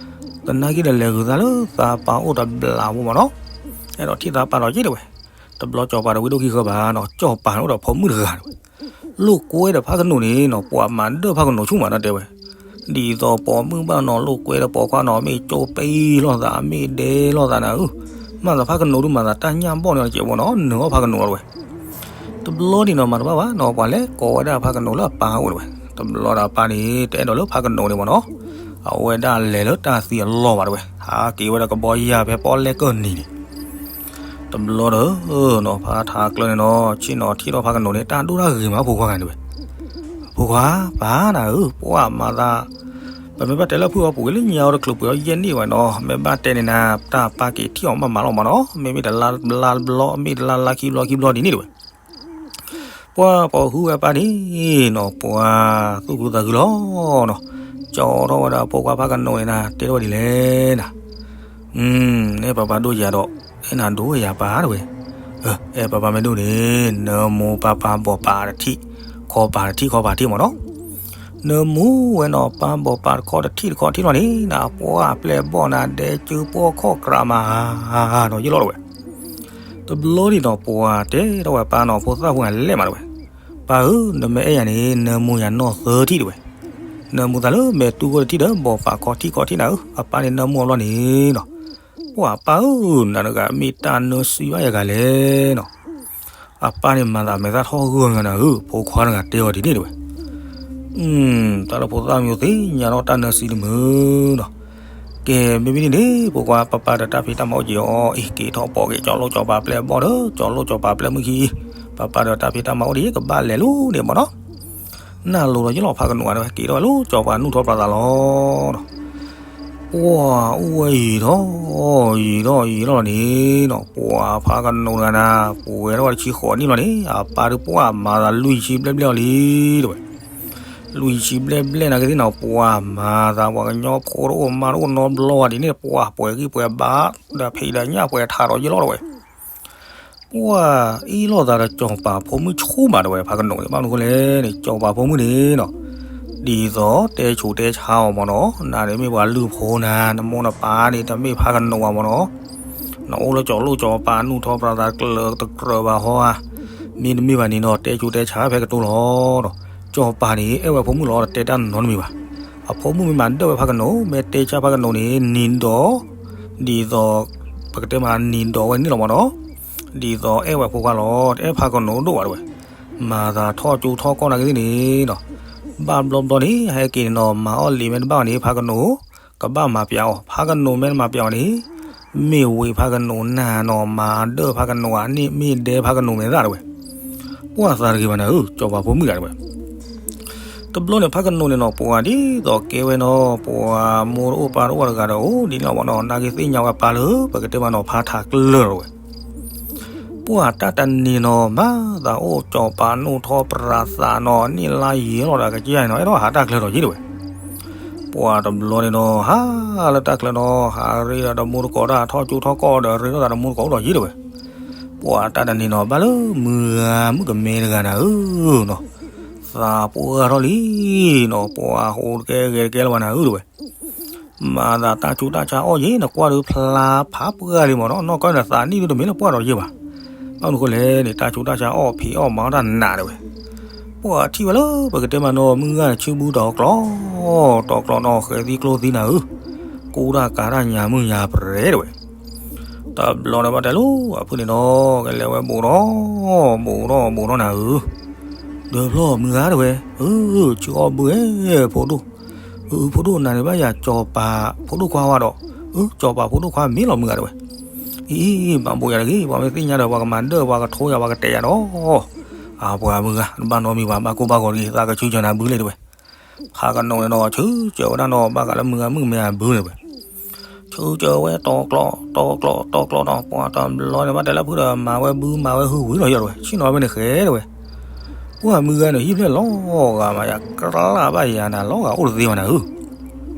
သနာ်က့ဒီးလဲၤဂုၤသးလၢသးပၢ်အိၣ်တဘျီဖိမးနီၤ, အဲၣ်ဒိးထံၣ်သးပၢ်ဒီးက့ၤတဲဝဲ, တဘျီစီၤပၤတဝံဒိၣ်ခံဃၢၤဘၣ်နီၤ စီၤပၤန့ၣ်အိၣ်ဒီးဖိမုၣ်တဂၤတဲဝဲ, လိာ်ကွဲဒီးဖးကနိးန့ၣ်နီၤ ပှၤမၤဒၢၣ်ဖးကနိးဆူၣ်မးနီၤတဲဝဲ ဒ်သိးပိာ်မုၣ်ဘၣ်နီၤ လိာ်ကွဲဒီးပိာ်ခွါနီၤ မ့ၢ်ကၠိပံလီၤသး မ့ၢ်ဒဲလီၤသးနၤဧၢ, မၤသးဖးကနိးဒုးမၤသးတၢ်ညၣ်ဘီၣ်န့ၣ်ကဲးဘိနီၤ နၢၤအီၣ်ဖးကနိးလီၤတဲဝဲ, တဘျီန့ၣ်နီၤ မၤတဘၣ်ဘၣ်နီၤ ပှၤလဲၤကိးဝဲဒၣ်ဖးကနိးလၢအပၢ်အိၣ်တဲဝဲ, တဘျီဒီးအပၢ်န့ၣ် တအဲၣ်ဒိးလၢဖးကနိးန့ၣ်ဘၣ်နီၤ, အဝဲဒၣ်လဲၤလၢတၢ်သံအလီၢ်ဘၣ်တဲဝဲ ဟးက့ၤဝဲဒၣ်ကဘီယၢ်ဖဲပီၣ်လဲၣ်ကၢၢ်နံၤန့ၣ် တဘျီဒီးနီၤ ဖးထးကျၢၢ်န့ၣ်နီၤ ဆ့ၣ်နီၤထံၣ်ထီၣ်ဖးကနိးန့ၣ် တၢ်ဒိၣ်တၢ်ဂ့ၤမးဖိခွါဂၤန့ၣ်ဝဲ, ဖိခွါ ပၢ်နၤဧၢ ပှၤမၤသး, ပမ့ၢ်ဘၣ်တဲလၢဖုၣ်အီၣ်ပူၤဂ့ၤလၢညါအီၤတချုးပှဲၤအီၣ်ယဲၢ်နံၣ်ဝဲနီၤ မ့ၢ်ဘၣ်တဲန့ၣ်နၤ တၢ်ပၢ်က့ၤထံၣ်အီၤမးမးလီၤမးနီၤ မ့မ့ၢ်တလါလါတဘျီ မ့ၢ်တလါလါခံဘျီခံဘျီဒ်န့ၣ်တဲဝဲ ပှၤပိာ်ဟုဝဲပၢ်န့ၣ်နီၤ ပှၤသူၣ်ခုသးခုလီၤနီၤ, ကၠီထီၣ်ဝဲဒၣ်ဖိခွါဖးကနိးန့ၣ်နၤ တဲထီၣ်ဝဲဒ်လဲၣ်နၤ, အဲၣ်ပၢ်ပၢ်ဒိၣ်ယၤဒီး အဲၣ်နၤဒိၣ်ယၤပၢ်တဲဝဲ, အဲၣ်ပၢ်ပၢ်မ့ၢ်ဒိၣ်န့ၣ် နၢမူပၢ်ပၢ်ဘီၣ်ပၢ်တထံၣ် ခီပၢ်တထံၣ်ခီပၢ်တထံၣ်မးနီၤ နၢမူဝဲနီၤ ပၢ်ဘီၣ်ပၢ်တခီတထံၣ်တခီထံၣ်လီၤန့ၣ် နပှၢ်ပျဲၢ်ဘီၣ်နၤ ဒဲကၢပှီၢ်ခီၣ်ကြးမးနီၤ ယလီၤတဲဝဲ, တဘျီန့ၣ်နီၤ ပှၤတဲထီၣ်ဝဲပၢ်နီၤ ဖိသၣ်ဖိလဲၣ်မးတဲဝဲ, ပၢ်ဧၢ နမ့ၢ်အဲၣ်ယၤန့ၣ် နၢမူယၤနီၢ်သၢထံၣ်တဲဝဲ, နၢမူသးလၢမဲာ်တူၢ်ခိၣ်တထံၣ်ဒီး ဘီၣ်ပၢ်ခီထံၣ်ခီထံၣ်နၤဧၢ အပၢ်န့ၣ်နၢမူအဘျီန့ၣ်နီၤ ပှၤပၢ်ဧၢ နၤတဂၤမ့ၢ်တၢ်နၢစံဘၣ်ယၤဂၤလဲၣ်နီၤ အပၢ်န့ၣ်မၤသးမဲာ်သၣ်ထီၣ်ဂီၢ်ဂၤနၤဧၢ ဖိခွါတဂၤတဲအီၤဒ်န့ၣ်တဲဝဲ, တၢ်လၢဖိသၣ်မံၤသ့ၣ်ညါထီၣ်တၢ်နၢစံတမုာ်နီၤ, ကဲ မ့မ့ၢ်ဒ်န့ၣ် ဖိခွါပၢ်ပၢ်ဒီးတၢ်ဖံးတၢ်မၤအိၣ်က့ၤအီၤအံၤ က့ၤထီၣ်ပိာ်က့ၤ ကၠီလိၣ်ကၠီပၤပျဲၢ်ဘီၣ်ဒီး ကၠီလိၣ်ကၠီပၤပျဲၢ်မုၣ်ခံ ပၢ်ပၢ်ဒီးတၢ်ဖံးတၢ်မၤအိၣ်ဒ်အံၤ ကဘၣ်လဲၤလီၤန့ၣ်မးနီၤ နၢ်လိၤဒီးယလီၤဖးကနိးဂၤတဲဝဲ က့ၤထီၣ်ဝဲလၢကၠီပၤနူၢ်ထီၣ်ပြးသးလီၤနီၤ, ပှၤအိၣ်ဝဲယံာ်ထီၣ် ယံာ်ထီၣ်ယံာ်ထီၣ်လီၤန့ၣ်နီၤ ပှၤဖးကနိးတဂၤနၤ ပှဲၤထီၣ်ဝဲတဆံဃိးနံၣ်လီၤန့ၣ် အပၢ်ဒုးပှၢ်မၤသးလွံၢ်ဆံဘျဲၣ်ဘျဲၣ်အီၤလံတဲဝဲ လွံၢ်ဆံဘျဲၣ်ဘျဲၣ်နာ်က့သ့ၣ်နီၤ ပှၤမၤသးပှၤကညီဖိတအိၣ်မါတအိၣ်နီတဘျီဘၣ်ဒ်န့ၣ် ပှၤပှဲၤဂံၢ်ပှဲၤဘါ ဒီးဖံးဒီးညၣ်ပှဲၤထးဒီးယလီၤတဲဝဲ ပှၤအ့ၣ်လိာ်သးဒီးကၠီၤပၤဖိမုၣ်ဆူၣ်မးတဲဝဲ ဖးကနိးန့ၣ် ဘၣ်မနုၤဃိလဲၣ်န့ၣ် ကၠီၤပၤဖိမုၣ်န့ၣ်နီၤ ဒ်သိးတဲဆူးတဲဆါအီၤမ့ၢ်နီၤ နၤန့ၣ်မ့ၢ်ပှၤလုၢ်ဖိနၤ နမိၢ်နပၢ်န့ၣ် တမ့ၢ်ဖးကနိးဘၣ်မ့ၢ်နီၤ နအိၣ်လၢကၠီလိၣ်ကၠီပၤနူၢ်ထီၣ်ပြးသးတကြၢးဘၣ်ဟီဧါ မ့တမ့ၢ်ဘၣ်န့ၣ်ဒီး တဲကၠိတဲဆါဖဲကတိၤလီၤဒီး စီၤပၤန့ၣ် အဲၣ်ဝဲဖိမုၣ်လီၤ တတဲတၢ်နီတမံၤဘၣ်. အဖိမုၣ်မ့ၢ်မၤဒၢၣ်ဝဲဖးကနိး မ့ၢ်တဲဆါဖးကနိးန့ၣ် နံၤဒီး ဒ်သိး ပကတဲမးနံၤဒီးဝဲန့ၣ်လီၤမးနီၤ. ဒ်သိးအဲၣ်ဝဲဖိခွါလီၤ တအဲၣ်ဖးကနိးဒိၣ်ဘၣ်တဲဝဲ. မၤသးထီၣ်ကၠိထီၣ်ကီၢ်နာ်က့သ့ၣ်န့ၣ်နီၤ ဘၣ်ဘျီဘျီန့ၣ် ဟဲက့ၤန့ၣ်နီၤ မၤအီၣ်လံာ်မ့ၢ်တဘၣ်ဘၣ်န့ၣ် ဖးကနိး ကဘၣ်မၤပျးအီၤ ဖးကနိးမ့ၢ်တမၤပျးအီၤန့ၣ် မ့ၢ်ဝ့ၤဖးကနိးနၤနီၤ မၤဒၢၣ်ဖးကနိးဧါန့ၣ် မ့ၢ်ဒဲဖးကနိးမဲာ်သၣ်တဲဝဲ. ပှၢ်သးတဂ့ၤဘၣ်နၤဧၢ စီၤပၤဖိမုၣ်ဂၤတဲဝဲ. တဘျီန့ၣ် ဖးကနိးန့ၣ်နီၤ ပှၤဒ်သိးကဲဝဲနီၤ ပှၤမိၢ်တအိၣ်ပၢ်တအိၣ်တဂၤဒီး အိၣ်ဒ်န့ၣ်လီၤမးနီၤ နာ်က့သ့ၣ်ညါဝဲပၢ်လၢ ပကတဲမးနီၤ ဖးထးကျၢၢ်လီၤဝဲ. ပှၢ်တၢ်တနံၤနီၤ မၤသးအိၣ်စီၤပၤနူၢ်ထီၣ်ပြးသးနီၤ နံၣ်လါယံၤလီၤဒီးကစၢ်နီၤ အဲၣ်ဒိးဟးတၢ်ချၢထီၣ်က့ၤတဲဝဲ. ပှၢ်တဘျီန့ၣ်နီၤ ဟးလၢတၢ်ချၢနီၤ ဟးရ့ဒီးတမူတကိးတၢ် ထီၣ်ကၠိထီၣ်ကီၢ်ဒီး ရ့ထီၣ်သးတမူတကိးအိၣ်ဒီးယံၤတဲဝဲ. ပှၢ်တၢ်တနံၤနီၤ ဘၣ်လၢမုၢ်ဂၤမုၣ်ကမဲတဂၤနၤဧၢနီၤ သးပှၢ်ထီၣ်လံနီၤ ပှၢ်ဟူးတကဲဂဲၤတကဲလၢၤဘၣ်နၤဧၢတဲဝဲ. မၤသးတၢ်ဆူးတၢ်ဆါအီၣ်ယံၤ နကွၢ်ဒုးဖျါဖးပှၢ်လံမးနီၤ နီၢ်ကီၢ်န့ၣ်သးနံၣ်ဒုးတမ့ၢ်လၢပှၢ်ဒီးယံၤဘၣ်. ဘၣ်မနုၤဃိလဲၣ်န့ၣ် တၢ်ဆူးတၢ်ဆါအီၣ်ဖံးအီၣ်မၤအီၣ်တၢ်နးတဲဝဲ. ပှၢ်ထံၣ်ဝဲလၢပကတဲမးနီၤ မုၢ်ဂၤန့ၣ်ဆူဘုတီၤကျီ တီၤကျီနီၤ ဃဲၤသံကျိသံနၤဧၢ ကူတၢ်ကၤတၢ်ညါမုၢ်ညါပြဲတဲဝဲ. တဘျီန့ၣ်ဘၣ်တဲလီၤ အဖုၣ်န့ၣ်နီၤ ကလဲၤဝဲဘူးဒီး ဘူးထီၣ်ဘူးထီၣ်နၤဧၢ ဒၢဖျီမုၢ်ဂၤတဲဝဲ အၢ ဆူအီၣ်ဘုဧဲ ဖိဒိၣ် အၢ ဖိဒိၣ်နၤန့ၣ်ဘၣ်ယၤစီၤပၤဖိဒိၣ်ခွါဝဲဒီး အၢ စီၤပၤဖိဒိၣ်ခွါမ့ၢ်လီၤမုၢ်ဂၤတဲဝဲ. အံၤ မၤဘူးယၤတဂ့ၤ ပှၤမ့ၢ်သ့ၣ်ညါဒီး ပှၤကမၤဒၢၣ်ပှၤကထိယၤပှၤကတဲယၤဒီး အပှၤမုၢ်ဂၤ တဘၣ်နီတမံၤဘၣ် ဘၣ်ကိၢ်ဘၣ်ဂီၤတဂ့ၤ သးကဆူၣ်စၢၤနၤဘုလဲၣ်တဲဝဲ. ဖးကနိးန့ၣ်ဒီး ဆူၣ်စၢၤဝဲဒၣ်နီၤ ဘၣ်ဃးလၢမုၢ်ဂၤမုၣ်ကမဲအဘုန့ၣ်တဲဝဲ. ဆူၣ်စၢၤဝဲတီၤကျီ တီၤကျီ တီၤကျီနီၤ ပှၤတဘျီန့ၣ် ဘၣ်တဲလၢဖုၣ်ဒီး မၤဝဲဘု မၤဝဲဟုဝံၤလီၤယီၤတဲဝဲ ဆ့ၣ်နီၤဝဲဖဲန့ၣ်ဃဲတဲဝဲ. ပှၢ်မုၢ်ဂၤန့ၣ် ဟံၣ်ဖျဲၣ်လီၤဂာ်မးယၤ ကြၢးဘၣ်ယၤနၤ လီၤဂာ်အိၣ်တသ့ဘၣ်နၤဧၢ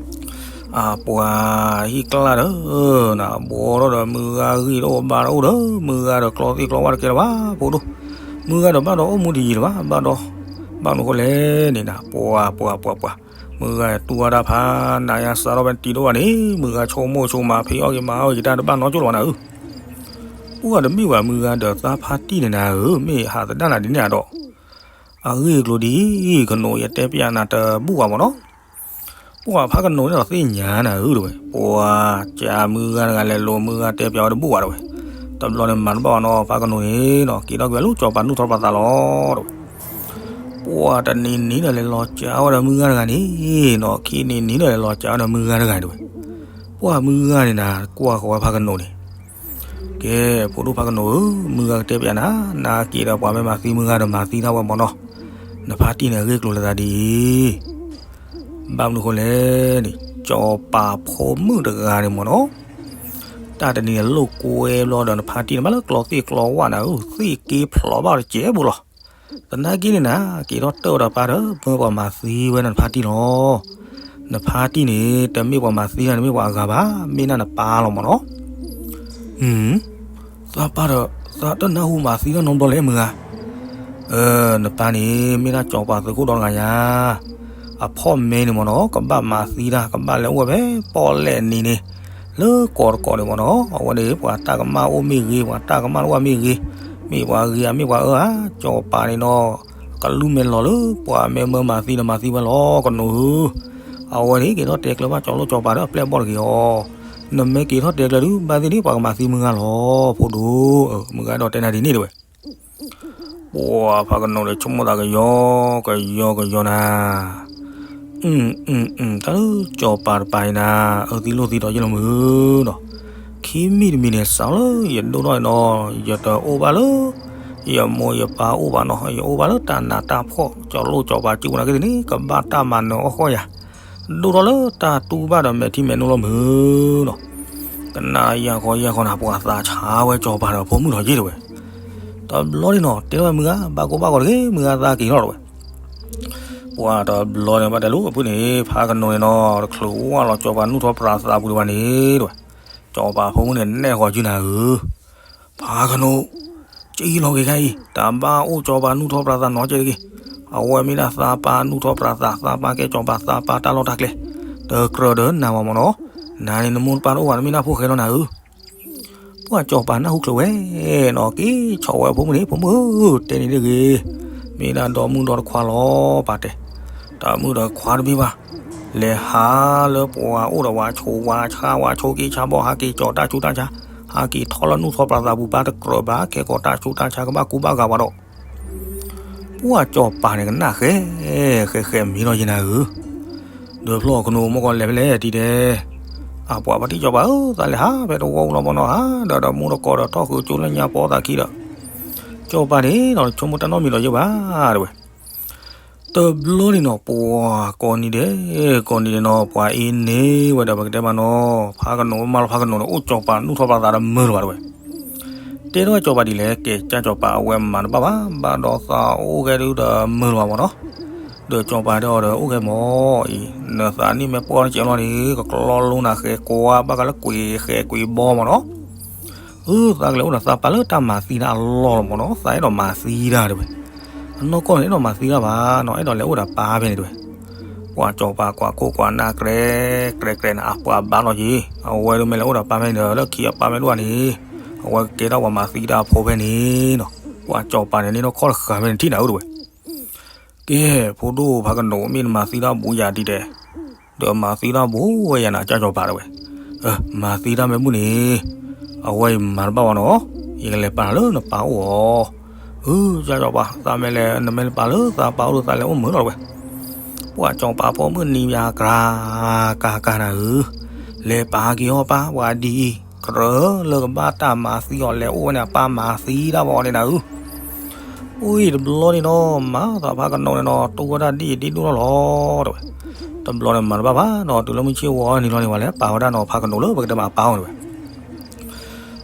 အပှၤဟံၣ်ကျၢ်ဒီး နဘှီထီၣ်ဒီး မုၢ်ဂၤဂံၢ်တအိၣ်ဘါတအိၣ်ဒီး မုၢ်ဂၤဒီးကျီသ့ၣ်ကျီဝၣ်တကဲလၢၤဘၣ် ဖိဒိၣ်, မုၢ်ဂၤဒီးဘၣ်ဒီးအိၣ်မူတယံၤလၢၤဘၣ် ဘၣ်ဒီး, ဘၣ်မနုၤဃိလဲၣ်န့ၣ်နၤ ပှၤ ပှၤ ပှၤ ပှၤ, မုၢ်ဂၤတူၢ်ဝဲဒၣ်ဖး နၤယါစးထီၣ်ဖဲတံၤဒိၣ်ဘၣ်န့ၣ် မုၢ်ဂၤဆိကမိၣ်ဆိမး ဖံးအီၣ်က့ၤမၤအီၣ်က့ၤတၢ်တဘၣ်နီတစိၢ်လၢၤဘၣ်နၤဧၢ ပှၤတမ့ၢ်ဘၣ်မုၢ်ဂၤဒီးသးဖါတံၢ်န့ၣ်နၤဧၢ မ့ၢ်ဟးသဒၣ်နၤဒ်န့ၣ်ဒီး, အဂ့ၢ်အကျိၤဒ်အံၤ ကနိးယတဲပျးနၤတဘူၣ်ဘၣ်မ့ၢ်နီၤ, ပှၤဖးကနိးန့ၣ်ဒီးသ့ၣ်ညါနၤဧၢတဝဲ, ပှၤကးမုၢ်ဂၤတဂၤလဲၤလိာ်မုၢ်ဂၤတဲပျးဝဲတဘူၣ်ဘၣ်တဝဲ, တဘျီန့ၣ်မၤတဘၣ်ဘၣ်နီၤ ဖးကနိးန့ၣ်နီၤ က့ၤထီၣ်ကွံာ်လၢစီၤပၤနူၢ်ထီၣ်ပြးသးလီၤတဝဲ ပှၤတနံၤနံၤဒီးလဲၤလီၤစှၤဝဲဒီးမုၢ်ဂၤတဂၤန့ၣ်နီၤ ခံနံၤနံၤဒီးလဲၤလီၤစှၤဝဲဒီးမုၢ်ဂၤတဂၤတဝဲ, ပှၤမုၢ်ဂၤန့ၣ်နၤ ကွၢ်ဃီၤဝဲဖးကနိးန့ၣ်, ကဲ ဖိဒိၣ်ဖးကနိးဧၢ, မုၢ်ဂၤကတဲပျးနၤ, နက့ၤဒီးပှၤမ့ၢ်မၤသံမုၢ်ဂၤဒီးမၤသံတၢ်ဝဲမ့ၢ်နီၤ, နဖါတံၢ်န့ၣ်အဂ့ၢ်ကျိၤလၢသးဒ်အံၤ, ဘၣ်မနုၤဃိလဲၣ်န့ၣ် စီၤပၤဖိမုၣ်တဂၤန့ၣ်မ့ၢ်နီၤ တၢ်တနံၤန့ၣ်လိာ်ကွဲဘျီဒီးနဖါတံၢ်န့ၣ် ဘၣ်လၢကျီသ့ၣ်ကျီဝၣ်နၤဧၢ, သ့ၣ်က့ဖျိးဘၣ်တစဲးဖိလီၤ. သနာ်က့န့ၣ်နၤ က့ၤထီၣ်တၢၢ်ဝဲဒီးပၢ်ဒီး မ့ၢ်ပှၤမၤသံဝဲဒၣ်နဖါတံၢ်လီၤ. နဖါတံၢ်န့ၣ် တမ့ၢ်ပှၤမၤသံတၢ်န့ၣ် မ့ၢ်ပှၤအဂၤဘၣ်, မ့ၢ်ဒၣ်နပၢ်လီၤမ့ၢ်နီၤ. သးပၢ်ဒီး သးတနၢ်ဟူမၤသံတၢ်နီတဘျီလဲၣ်မုၢ်ဂၤ နပၢ်န့ၣ် မ့ၢ်ဒၣ်စီၤပၤသုးခိၣ်ဒီတဂၤညါ, အဖီၣ်မဲန့ၣ်မ့ၢ်နီၤ ကဘၣ်မၤသံတၢ် ကဘၣ်လဲၤအိၣ်ဝဲဖဲပီၣ်လဲၣ်နံၤန့ၣ်, လၢကီၢ်တကီၢ်န့ၣ်မ့ၢ်နီၤ အဝဲန့ၣ် ပှၤတၢ်ကမၣ်အိၣ်မ့ၢ်ဂ့ၤ ပှၤတၢ်ကမၣ်အိၣ်မ့ၢ်ဂ့ၤ, မ့ၢ်ပှၤဂ့ၤဧါ မ့ၢ်ပှၤအၢဧါ, စီၤပၤန့ၣ်နီၤ ကလူးမဲာ်လီၤလၢပှၤမ့ၢ်မၢမၤသံဒီးမၤသံဝဲလီၤ ကနိးဧၢ, အဝဲန့ၣ်က့ၤထီၣ်တဲကျၢၤဘၣ်စီၤလိၣ်စီၤပၤဒီးအပျဲၢ်အဘီၣ်တဂ့ၤအီၤ, နမ့ၢ်က့ၤထီၣ်တဲကျၢၤဒုး ဘၣ်သ့ၣ်သ့ၣ်ပှၤကမၤသံမုၢ်ဂၤလီၤ ဖိဒိၣ်, မုၢ်ဂၤဒီးတဲနၤဒ်န့ၣ်တဝဲ ပှၤဖးကနိးဒီးဆိကမိၣ်သးကယီ ကယီကယီနၤ, တၢ်လၢစီၤပၤတပၤအံၤနၤ အၢသံလိာ်သံဒီးယ့ၢ်လီၤမုၢ်ဒီး, ခံမံၤတမံၤန့ၣ် စးလၢယဒိၣ်ထီၣ်အံၤနီၤ ယတအိၣ်ဘၣ်လၢ ယမိၢ်ယပၢ်အိၣ်ဘၣ်နီၤ ယအိၣ်ဘၣ်လၢတၢ်နးတၢ်ဖှီၣ် စီၤလိၣ်စီၤပၤစုပူၤနာ်က့သ့ၣ်န့ၣ် ကဘၣ်တၢ်မၤနၢၤအီၣ်ဃီယၤ ဒိၣ်ထီၣ်လၢတၢ်တူၢ်ဘၣ်ဒီးမဲာ်ထံမဲာ်နိလီၤမုၢ်နီၤ, ကနၣ်ယၢ်ဃီယၢ်ဃီနၤ ပှၤသးဆါဝဲစီၤပၤဒီးဖိမုၣ်ထီၣ်ယ့ၢ်တဝဲ, တဘျီန့ၣ်နီၤ တဲထီၣ်ဝဲမုၢ်ဂၤ ဘၣ်ကိၢ်ဘၣ်ဂီၤတဂ့ၤ မုၢ်ဂၤသးက့ၤထီၣ်တဝဲ, ပှၤတဘျီန့ၣ်ဘၣ်တဲလိာ်အဖုၣ်န့ၣ် ဖးကနိးန့ၣ်နီၤ တချုးဝၢ်လီၤစီၤပၤနူၢ်ထီၣ်ပြးသးပူၤဒံးဘၣ်န့ၣ်တဝဲ, စီၤပၤဖိမုၣ်န့ၣ်နဲၣ်ဃီၤစုနၤဧၢ ဖးကနိး, ကံလီၤက့ၤခါအံၤ တဘၣ်အိၣ်စီၤပၤနူၢ်ထီၣ်ပြးသးနီတစဲးတဂ့ၤ, အဝဲမ့ၢ်ဒၣ်သးပၢ်နူၢ်ထီၣ်ပြးသး သးပၢ်ကဲစီၤပၤ သးပၢ်တၢ်လီၢ်တၢ်ကျဲ, တကြၢးဒီးနၤမ့ၢ်နီၤ, နၤန့ၣ်နမိၢ်နပၢ်တအိၣ်ဘၣ် နမ့ၢ်ဒၣ်ဖိၣ်ဃဲလီၤနၤဧၢ ပှၢ်စီၤပၤနၢ်ဟူချုးဝဲနီၤ က့ၤဆီၣ်ဝဲအဖိမုၣ်န့ၣ်, ဖိမုၣ်ဧၢ, တဲန့ၣ်တဂ့ၤ, မ့ၢ်ဒၣ်ဒီမုၣ်ဒီတခွါလီၤ ပာ်တဲ, တမုၣ်ဒီခွါတဘ့ၣ်ဘၣ်, လဲၤဟးလၢပှၤအိၣ်ဒီးဝဲဆိးဝဲဆါဝဲဆိးက့ဆါဘီ ဟးက့ၤကၠီၤတၢ်ဆူးတၢ်ဆါ, ဟးက့ၤထီၣ်လၢနူၢ်ထီၣ်ပြးသးပူၤ ပၢ်တကြၢးဘၣ် ခဲကီးတၢ်ဆူးတၢ်ဆါကဘၣ်ကူဘၣ်ဂာ်ဝဲဒီး ပှၢ်စီၤပၤန့ၣ်ကနၣ်ဃဲ, ဃဲဃဲမံၤလီၤယနၤဧၢ, ဒီးဖျီၣ်ခနိမ့ၢ်ကီးလဲၤဖဲလဲၣ်တံၤဒဲး, အပှၤပှၤတံၢ်စီၤပၤဧၢ, သးလဲၤဟးဖဲတဝီပူၤလီၤမနီၤ ဟးဒီးဒီးမူတကိးဒီးထီၣ်ဃုာ်ကၠိလၢညါပီသးခံဒီး, စီၤပၤန့ၣ်နီၤ တဆိကမိၣ်တၢ်နီတမံၤဒီးယဲၢ်ဘၣ်တဲဝဲ တဘျီန့ၣ်နီၤ ပှၤကိးနံၤဒဲး, ကိးနံၤဒဲးနီၤ ပှၤအံၤန့ၢ်ဝဲဒီးပကတဲမးနီၤ ဖးကနိးမးလီၤ ဖးကနိးန့ၣ် အိၣ်စီၤပၤနူၢ်ထီၣ်ပြးသးတမုာ်လၢၤဘၣ်တဲဝဲ, တဲထီၣ်စီၤပၤဒ်လဲၣ် ကဲကၢ်စီၤပၤအဝဲမၤတဘၣ်ဘၣ် ဘၣ်ဒီးသးအိၣ်ဂဲၤဒုဒီးမုာ်လၢၤဘၣ်မနီၤ, ဒီးစီၤပၤတဲအီၤဒီး အိၣ်ဂဲၤမၢ်အံၤ နသးနံၣ်မ့ၢ်ပှၢ်နကဲလီၤန့ၣ် ကကျီလိနၤဃဲကွၢ်ဘၣ်ကလၢကွံာ်ဃဲကွံာ်ဘီမနီၤ အၢ သးကလဲၤအိၣ်ဒီးသးပၢ်လၢတၢ်မၤသံတၢ်အလီၢ်လီၤမနီၤ သးအဲၣ်ဒိးမၤသံတၢ်တဲဝဲ, အနီၢ်ကီၢ်န့ၣ်အဲၣ်ဒိးမၤသံတၢ်ဘၣ်နီၤ အဲၣ်ဒိးလဲၤအိၣ်ဒီးပၢ်ဖဲန့ၣ်တဲဝဲ, ပှၢ်စီၤပၤကွၢ်ခိၣ်ကွၢ်နၢ်ကြဲးကြဲးကြဲးန့ၣ် အပှၤဘါလီၤက့ၤ အဝဲဒၣ်မ့ၢ်လဲၤအိၣ်ဒီးပၢ်ဖဲန့ၣ်ဒီး လၢခံအပၢ်မ့ၢ်ဒိၣ်န့ၣ် အဝဲကကဲထီၣ်ပှၤမၤသံတၢ်အဖိဖဲန့ၣ်နီၤ, ပှၢ်စီၤပၤန့ၣ်န့ၢ်ထီၣ်ခီၣ်တဃာ်ဖဲန့ၣ်ထံၣ်နၤဧၢတဲဝဲ ကဲ ဖိဒိၣ်ဖးကနိး မ့ၢ်နမၤသံတၢ်ဘူးယၤဒ်တဲ, ဒီးမၤသံတၢ်ဘူးဝဲယၤနၤ ကၢ်စီၤပၤတဲဝဲ, မၤသံတၢ်မ့ၢ်ဘူၣ်န့ၣ်, အဝဲအံၤမၤတဘၣ်ဘၣ်နီၤ, ယကလဲၤပာ်နၤလၢနပၢ်အိၣ်အီၤ, အၢ ကၢ်စီၤပၤ သးမ့ၢ်လဲၤ နမ့ၢ်လဲၤပာ်လၢသးပၢ်အိၣ်ဒီးသးလဲၤအိၣ်မုာ်လီၤတဲဝဲ, ပှၢ်စီၤပၤဖိမုၣ်နံၤယၤကြၤ, ကၤကၤနၤဧၢ, လဲၤပာ်က့ၤအီၤပၢ် ပှၤဒ်အံၤ, ကြၢးလၢကဘၣ်တၢ်မၤသံအီၤလဲၤအိၣ်ဝဲန့ၣ် အပၢ်မၤသံတၢ်ဘၣ်အီၤန့ၣ်နၤဧၢ အိၣ်အံၤတဘျီန့ၣ်နီၤ မၤသးဖးကနိးန့ၣ်နီၤ တူၢ်ဝဲဒၣ်ဒ်အံၤဒ်ဒိၣ်လီၤလီၤတဲဝဲ, တဘျီန့ၣ်မၤတဘၣ်ဘၣ်နီၤ တုၤလၢမုၢ်ဆ့ၣ်ဝီနံၤလီၤန့ၣ် ပှၤလဲၤပာ်ဝဲဒၣ်နီၤ ဖးကနိးလၢပကတဲမးအပၢ်အိၣ်န့ၣ်ဝဲ,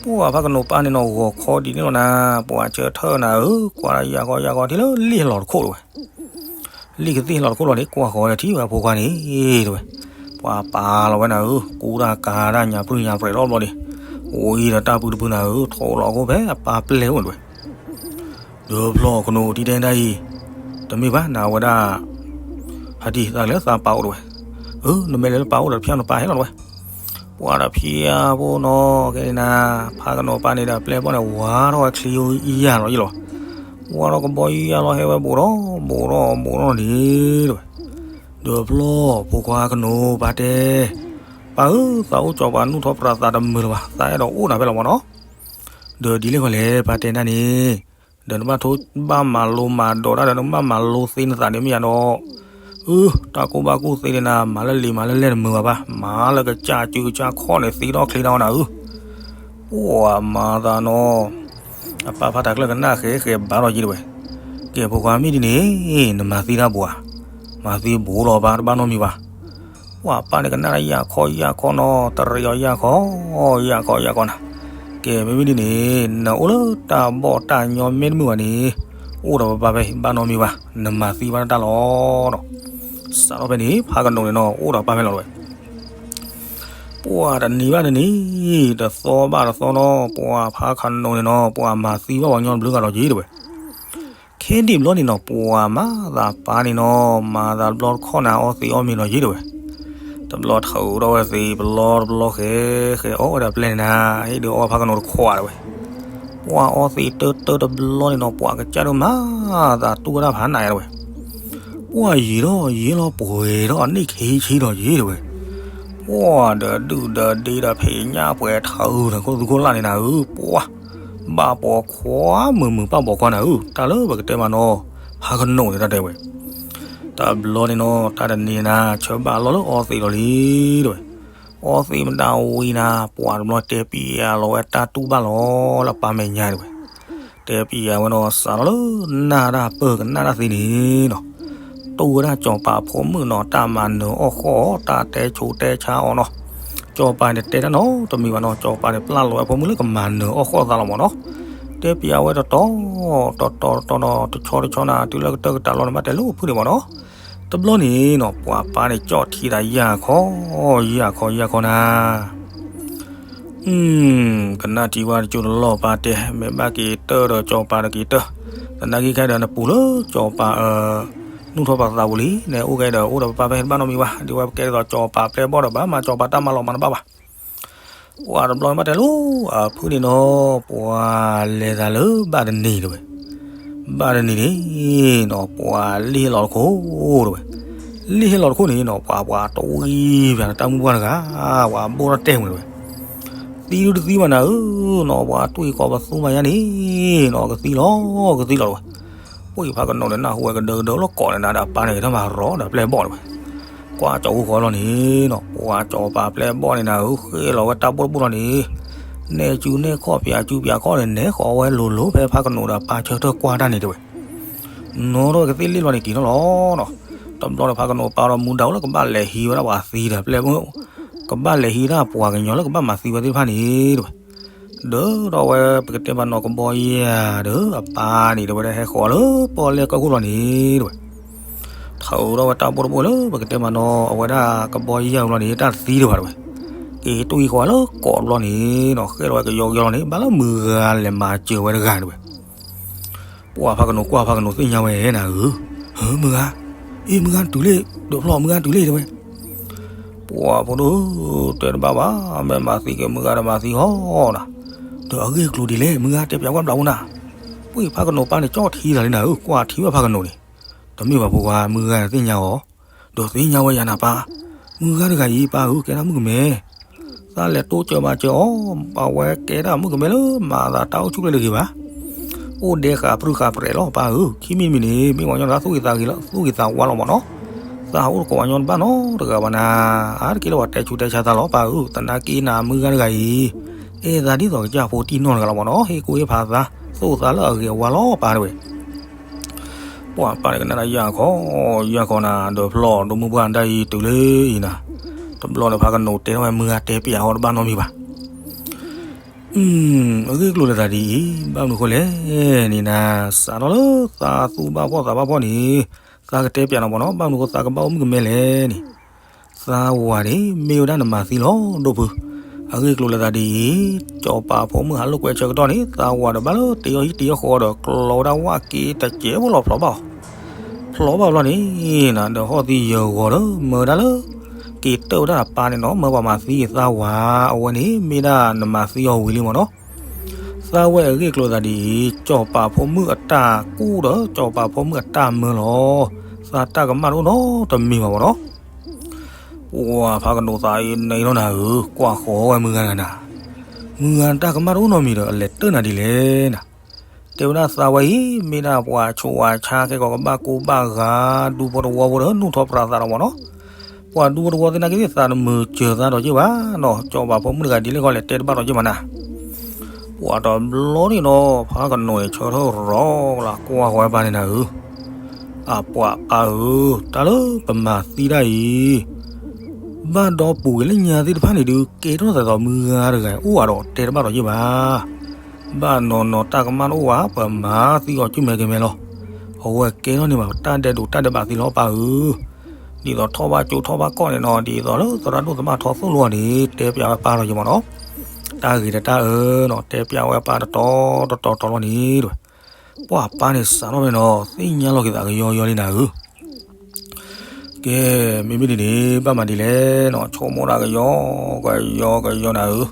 ပှၢ်ဖးကနိးပၢ်န့ၣ်နီၤ ဂီၤခီဒ်န့ၣ်လီၤနၤ, ပှၤဆၢထၢၣ်နၤဧၢ, ကွၢ်တၢ်ယၢ်ခီယၢ်ခီထံၣ်လၢလံာ်လီၤတခိၣ်တဲဝဲ လံာ်ကသ့ၣ်လီၤတခိၣ်လီၤန့ၣ် ကွၢ်ဃီၤဒီးထံၣ်ဝဲအဖိခွါန့ၣ် တဲဝဲ, ပှၤပာ်လီၤဝဲနၤဧၢ, ကူတၢ်ကၤတၢ်ညါပျုၢ်ညါပြဲးလီၤဘျီဒံး, အိၣ်အံၤဒီးတၢ်ပူၤတပူၤနၤဧၢ, ထိးလီၤအခိၣ်ဖဲအပၢ်ပျဲၢ်အိၣ်န့ၣ်တဲဝဲ, ဒီးဖျီၣ်ခနိးတံၤဒဲးဒၣ်အံၤ, တမ့ၢ်ဘၣ်နၤဝဲဒၣ်, ဖးတံၢ်သးကလဲၤသးပၢ်အိၣ်တဲဝဲ, အၢ နမ့ၢ်လဲၤလၢပၢ်အိၣ်ဒီးဖျါနပၢ်ဟဲလီၤတဲဝဲ ပှၤတဖျါဖိနီၤ ကဲန့ၣ်နၤ, ဖးကနိးပၢ်န့ၣ်ဒီးပျဲၢ်ဘီၣ်န့ၣ် ဝါထီၣ်ဝဲချံယၢ်လီၤယံလီၤ, ဝါထီၣ်ကဘီယၢ်လီၤ ဟဲဝဲဘူးထီၣ်ဘူးထီၣ်ဘူးထီၣ်န့ၣ်တဲဝဲ, ဒီးဖျီၣ်ဖိခွါကနိးပၢ်တဲ, ပၢ်ဧၢ သးအိၣ်စီၤပၤနူၢ်ထီၣ်ပြးသးတမုာ်လၢၤဘၣ် သးအဲၣ်ဒိးအိၣ်နၤဖဲလီၤမနီၤ, ဒီးဒ်လဲၣ်ဃီလဲၣ် ပၢ်တဲဒၣ်န့ၣ်, ဒီးနဘၣ်ထိဘၣ်မၤလိမၤဒိးတၢ်ဒီး နကဘၣ်မၤလိသ့နသးန့ၣ်မ့ၢ်ယါဒီး, အၢ တၢ်ကူၣ်ဘၣ်ကူၣ်သ့န့ၣ်နၤ မၤလၢလံာ်မၤလၢလဲၢ်တမုာ်ဘၣ်ဘၣ်, မၤလၢကစၢ်စုကစၢ်ခီၣ်န့ၣ် သ့ထီၣ်ချ့ထီၣ်နၤဧၢ, ပှၤမၤသးနီၤ, အပၢ်ဖးတၢ်ကျၢၢ်ကနၣ်ဃဲဃဲဘၣ်လီၤယံတဲဝဲ, ကဲဖိခွါမ့ၢ်ဒ်န့ၣ်, နမၤသံတၢ်ဘူးဧါ, မၤသံဘူးလီၤပၢ် တဘၣ်နီတမံၤဘၣ် ပှၤပၢ်န့ၣ်ကနၣ်တၢ်ယၢ်ခီယၢ်ခီနီၤ တရံးအီၤယၢ်ခီ, ယၢ်ခီယၢ်ခီနၤ, ကဲမ့မ့ၢ်ဒ်န့ၣ် နအိၣ်လၢတၢ်ဘီၣ်တၢ်ညီမ့ၢ်တမုာ်ဘၣ်န့ၣ်, အိၣ်ဒီးပပၢ်ဖဲအံၤ ဘၣ်နီတမံၤဘၣ်, နမၤသံဘၣ်တၢ်လီၤနီၤ, စးထီၣ်ဖဲန့ၣ် ဖးကနိးန့ၣ်နီၤ အိၣ်ဒီးပၢ်ဖဲလီၤတဲဝဲ ပှၤတနံၤဘၣ်တနံၤ, တသီဘၣ်တသီနီၤ ပှၤဖးကနိးန့ၣ်နီၤ ပှၤမၤသံဘၣ်ပှၤညီတဘျုးဂၤလီၤယံတဲဝဲ, ခဲဒံးဘျီန့ၣ်နီၤ ပှၤမၤသးပၢ်န့ၣ်နီၤ မၤသးတဘျီတခီၣ်နၤ အီသံးအီမ့ၤလီၤယံတဲဝဲ, တဘျီထုးထီၣ်ဝဲသံး ပလီတဘျီဃဲ ဃဲအီၣ်ဝဲဒၣ်ပျဲၢ်န့ၣ်နၤ ဟ့ၣ်ဒုးအီဖးကနိးတခွးတဲဝဲ, ပှၤအီသံးတၢတၢတဘျီန့ၣ်နီၤ ပှၤကစၢ်ဒုးမၤသးတူၢ်ဝဲဒၣ်ဖးနးတဲဝဲ ပှၤယံာ်ထီၣ်ယံာ်လီၤပှဲၤထီၣ်အနံၣ်ခံဆံဒီးယံာ်တဲဝဲ, ပှၤဒီးဒုၣ်ဒီးဒ့ဒီးဖံးညၣ်ပှဲၤထၢၣ်ဒီး ခိၣ်သူခိၣ်လၢ်န့ၣ်နၤဧၢ, ပှၤဘၣ်ပိာ်ခွါမုာ်မုာ်ဘၣ်ပိာ်ခွါနၤဧၢ, တၢ်လၢပကတဲမးနီၤ, ဖးကနိးန့ၣ်တၢ်တဲဝဲ, တဘျီန့ၣ်နီၤ တၢ်တနံၤနၤ ဆၢဘၣ်လီၤလၢအီသံးလီၤလံတဲဝဲ, အီသံးမတၤဝံၤနၤ ပှၤတဘျီတဲပံယၤလီၤဝဲတၢ်တူၢ်ဘၣ်လီၤလၢပၢ်မဲာ်ညါတဲဝဲ တဲပံယၤဝဲနီၤ စးထီၣ်လၢနၢ်တၢ်ပၢၢ်ကနၣ်တၢ်သ့န့ၣ်နီၤ, တူၢ်ဝဲဒၣ်စီၤပၤဖိမုၣ်နီၤ တၢ်မၤနၢၤအီၣ်ဃီၣ်အီၤ တၢ်တဲဆိတဲဆါအီၤနီၤ, စီၤပၤန့ၣ်တဲတၢ်နီတမံၤဘၣ်နီၤ, စီၤပၤန့ၣ်ပျၢ်လီၤဝဲဖိမုၣ်လၢကမၤနၢၤအီၣ်ဃီၣ်သးလီၤမးနီၤ, တဲပံယၤဝဲတတီၤ တတီၤတတီၤနီၤ တဆီတဆီနၤ တုၤလၢကတၢၢ်ကတၢၢ်လီၤန့ၣ် ဘၣ်တဲလၢအဖုၣ်န့ၣ်မးနီၤ, တဘျီန့ၣ်နီၤ ပှၤပၢ်န့ၣ်ကၠီၣ်ထံတၢ်ယၢ်ခီ ယၢ်ခီယၢ်ခီနၤ ကနၣ်ထံဝဲတကၠိတလီၢ်ပၢ်တဲ မ့ၢ်ဘၣ်က့ၤတၢၢ်ဒီးစီၤပၤတက့ၤတၢၢ်, သနာ်က့ခဲဒီးနပူၤလၢစီၤပၤ နူၢ်ထီၣ်ပာ်သးပူၤလံ, နအိၣ်ကဲဒီးအိၣ်ဒီးပပၢ်ဖဲတဘၣ်နီတမံၤဘၣ်, ဒ်ဝဲပကဲဒ်သိးစီၤပၤပျဲၢ်ဘီၣ်ဒီးဘၣ်မၤစီၤပၤတၢ်မၤလီၤမၤတဘၣ်ဘၣ်. ပှၤတဘျီန့ၣ်ဘၣ်တဲလီၤ အဖုန့ၣ်နီၤ ပှၤလဲၤသးလၢဘၣ်တနံၤတဲဝဲ, ဘၣ်တနံၤန့ၣ်နီၤ ပှၤလံၣ်ဟ့ၣ်လီၤတခိၣ်တဲဝဲ, လံၣ်ဟ့ၣ်လီၤတခိၣ်န့ၣ်နီၤ ပှၤပှၤတဝံၣ်ပှၤတၢ်မုၢ်ပှၢ်တဂၤ ပှၤဘိၣ်ထီၣ်တဲာ်မုာ်တဲဝဲ, သံဒုတသံဘၣ်နၤဧၢနီၤ ပှၤတွံၢ်ကီပသူမးယါန့ၣ်နီၤ ကသံလီၤ ကသံလီၤတဲဝဲ, ပှၤဖးကနိးန့ၣ် နၢ်ဟူဝဲကဒၢကဒၢလီၤကိးန့ၣ်နၤဒီးအပၢ်န့ၣ် ကထၢၣ်မၤရီဒီးပျဲၢ်ဘီၣ်တဲဝဲ, ကွၢ်ကၠီၤအူဃီလီၤန့ၣ်နီၤ ပှၤကၠီၤပၤပျဲၢ်ဘီၣ်န့ၣ်နၤဧၢ ဃ့လီၤဝဲတၢ်ဘိၣ်တဘိၣ်လီၤန့ၣ်, နဲၣ်စုနဲၣ်ခီၣ်ပၠးစုပၠးခီၣ်န့ၣ် နဲၣ်ဃီဝဲလိၤလိၤဖဲဖးကနိးဒီးပၢ်ဆၢထၢၣ်ကွၢ်တၢ်န့ၣ်တဲဝဲ, နီၤထီၣ်ဝဲကသ့ၣ်လ့ၣ်လီၤန့ၣ်က့ၤထီၣ်လီၤနီၤ, တဘျီဒီးဖးကနိးပၢ်ဒီးမူဒါအိၣ်လၢကဘၣ်လဲၤဟံးဝဲဒၣ်ပှၤသံဒီးပျဲၢ်ဘီၣ်, ကဘၣ်လဲၤဟံးဒၣ်ပှၤကညီလၢကဘၣ်မၤသံဝဲသ့ၣ်တဖၣ်န့ၣ်တဲဝဲ, ဒီးထီၣ်ဝဲပကတဲမၤနီၤကဘီယၢ်ဒီးအပၢ်န့ၣ်တဲဝဲဒၣ်ဟဲဃီၤလၢပီၣ်လဲၣ်ကၢၢ်ခိၣ်လီၤန့ၣ်တဲဝဲ, ထၢထီၣ်ဝဲတၢ်ဘိၣ်တဘိၣ်လၢပကတဲမၤနီၤအဝဲဒၣ်ကဘီယၢ်လီၤန့ၣ် တၢ်သံတဲဝဲတဲဝဲ, က့ၤတွံၢ်ဃီၤလၢကိးတဘျီန့ၣ်နီၤ ဃ့လီၤဝဲကယီကယီလီၤန့ၣ် ဘၣ်လၢမုၢ်ဂၤလဲၤမၤစၢၤဝဲတဂၤတဲဝဲ ပှၤဖးကနိးကွၢ်ဖးကနိးသ့ၣ်ညါဝဲနၤဧၢ, မုၢ်ဂၤ, အ့ မုၢ်ဂၤနတုၤလံ, ဒိးဖျီၣ်မုၢ်ဂၤနတုၤလံတဲဝဲ, ပှၤဖိဒိၣ်ဧၢ တဲတဘၣ်ဘၣ်, မ့ၢ်မၤသံက့ၤမုၢ်ဂၤဒီးမၤသံဟီနၤ, ဒီးအဂ့ၢ်အကျိၤဒ်လဲၣ် မုၢ်ဂၤတဲပၠးကွၢ်ဘျးအိၣ်နၤ, ပှၤဖးကနိးပၢ်န့ၣ်ကၠီၣ်ထံသးလံနၤဧၢ, ကွၢ်ထံဝဲဖးကနိးန့ၣ်, တမ့ၢ်ဘၣ်ဖိခွါ မုၢ်ဂၤသ့ၣ်ညါအီၤ, ဒီးသ့ၣ်ညါဝဲယၤနၤပၢ်, မုၢ်ဂၤတဂၤအံၤပၢ်ဧၢ ကဲဒၣ်မုၣ်ကမဲ သးလဲၤတိစၢၤမၤစၢၤအီၤ, အဝဲကဲဒၣ်မုၣ်ကမဲလၢမၤသးတၢ်အိၣ်ဆူၣ်ချ့တဂ့ၤဘၣ်, အိၣ်ဒဲဃာ်ပြူဃာ်ပြဲးလီၤပၢ်ဧၢ, ခံမံၤတမံၤန့ၣ် မ့ၢ်ပှၤကညီတဂၤသူၣ်ဂ့ၤသးဂ့ၤလီၤ သူၣ်ဂ့ၤသးဝါလီၤမ့ၢ်နီၤ, သးဟးအိၣ်သကိးပှၤကညီတဘၣ်နီတဂၤဘၣ်နၤ, အါတက့ၢ်လၢပှၤတဲဆူးတဲဆါသးလီၤပၢ်ဧၢ, သနာ်က့နၤမုၢ်ဂၤတဂၤအံၤ, အဲၣ်သးဒ်သိးကစၢ်ဖိတံၢ်နီၢ်တဂၤလီၤမ့ၢ်နီၤ, ဟ့ၣ်ကူၣ်ဟ့ၣ်ဖးသး, သူၣ်သးလၢအဂ့ၤအဝါလီၤပၢ်တဲဝဲ ပှၤပၢ်န့ၣ်ကနၣ်တၢ်ယၢ်ခီ, ယၢ်ခီနၤ ဒီးဖျီၣ်ဒိၣ်မုၢ်ပှၢ်ဒၣ်အံၤတုၤလၢအံၤနၤ, တဘျီဒီးဖးကနိးတဲထီၣ်ဝဲမုၢ်ဂၤတဲပၠးအီၤတဘၣ်နီတမံၤဘၣ်, အဂ့ၢ်ကျိၤလၢသးဒ်အံၤ, ဘၣ်မနုၤဃိလဲၣ်န့ၣ်နၤ, စးထီၣ်လၢသးသူၣ်ဘၣ်ဖှီၣ်သးဘၣ်ဖှီၣ်န့ၣ်, သးကတဲပၠးနၤမ့ၢ်နီၤ, ဘၣ်မနုၤဃိသးကဘၣ်အိၣ်မုၣ်ကမဲလဲၣ်န့ၣ် သးဝၤန့ၣ် မ့ၢ်ဝဲဒၣ်နမၤသံလီၤ ဒိၣ်ဖု, အဂ့ၢ်ကျိၤလၢသးဒ်အံၤ, ကၠီၤပၤဖိမုၣ်ဟးလိာ်ကွဲဆၢကတီၢ်န့ၣ် သးဝၤဒီးဘၣ်လၢတ့အီၤဟံၣ်တ့အီၤဃီဒီး ကျီဝဲဒၣ်ဝၣ်က့တစဲးဖိလီၤဖျိးဘၣ်အီၤ, ဖျိးဘၣ်ဘျီန့ၣ်နၤ ဒီးဟီၣ်သံယၢၤဂီၤဒီး မၢဒၣ်လၢ က့ၤတၢၢ်ဝဲဒၣ်အပၢ်န့ၣ်နီၤ, မၢပှၤမၤသံသးဝၤ, အဝဲန့ၣ်မ့ၢ်ဒၣ်နမၤသံအီၤဝံၤလံမ့ၢ်နီၤ သးဝဲအဂ့ၢ်ကျိၤသးဒ်အံၤ, ကၠီၤပၤဖိမုၣ်အတၢ်ကူၣ်ဒီး ကၠီၤပၤဖိမုၣ်အတၢ်မၢလီၤ. သးတၢ်ကမၣ်တအိၣ်နီတမံၤဘၣ်မ့ၢ်နီၤ. ပှၤဖးကနိးသးအံၤန့ၣ်လီၤနၤဧၢ, ကွၢ်ဃီဝဲမုၢ်ဂၤတဂၤနၤ, မုၢ်ဂၤတၢ်ကမၣ်တအိၣ်နီတမံၤဒီး အလဲၤတၢၢ်နၤဒ်လဲၣ်နၤ. တဲဝဲဒၣ်သးဝဲအံၤ မ့ၢ်ဒၣ်ပှၤဆူးဝၤဆါ ကဲကီးကဘၣ်ကူဘၣ်ဂာ် ဒူဖိတဝီဖိဒီး နူၢ်ထီၣ်ပြးသးလီၤမ့ၢ်နီၤ. ပှၤဒူဖိတဝီသ့ၣ်နာ်က့သ့ၣ် သးတမုာ်စၢၤသးဒီးက့ၢ်ဘၣ်နီၤ, ကၠီၤပၤဖိမုၣ်တဂၤဒ်လဲၣ်ဂီၢ်လဲၣ် တဲတဘၣ်ဒီးက့ၢ်ဘၣ်နၤ. ပှၤတဘျီန့ၣ်ဒီး ဖးကနိးန့ၣ်ဆၢထၢၣ်ရီကလၤကွၢ်ဃီဝဲပၢ်န့ၣ်နၤဧၢ, အပှၤပၢ်ဧၢ, တၢ်လၢပမၤသံတၢ်အံၤ ဘၣ်ဒီပုၢ်ဝဲၢ်လၢညါသ့ၣ်တဖၣ်န့ၣ်ဒုး ကဲထီၣ်သးဒီးမုၢ်ဂၤတဂၤအိၣ်ဧါဒီး တဲတဘၣ်ဒီးက့ၢ်ဘၣ်. ဘၣ်နီၤနီၤတၢ်ကမၣ်တအိၣ်ဘၣ်, ပမၤသံအီၤကုမဲာ်ကမဲာ်လီၤ. အဝဲကဲထီၣ်န့ၢ်ဘၣ်တၢ်ဒဲးဒိးတၢ်ဒဲးဘးသ့လီၤပၢ်ဧၢ. ဒ်သိးထီၣ်ဘၣ်ကၠိထီၣ်ဘၣ်ကီၢ်န့ၣ်နီၤ, ဒ်သိးလၢသရၣ်ဒိၣ်သမၣ်ထီၣ်သိၣ်လိအီၤန့ၣ် တဲပၠးဝဲပၢ်လီၤက့ၤမ့ၢ်နီၤ. တၢ်ဂ့ၤတၢ်အၢနီၤ တဲပၠးဝဲပၢ်တတီၤတတီၤတတီၤလီၤန့ၣ် ပှၤပၢ်န့ၣ်စးထီၣ်ဖဲန့ၣ်နီၤ သ့ၣ်ညါလီၤက့ၤသးကယီယီလံနၤဧၢ. ကဲ, မ့မ့ၢ်ဒ်န့ၣ် ဘၣ်မၤဒ်လဲၣ်နီၤ, ဆိကမိၣ်တၢ်ကယီကယီကယီနၤဧၢ,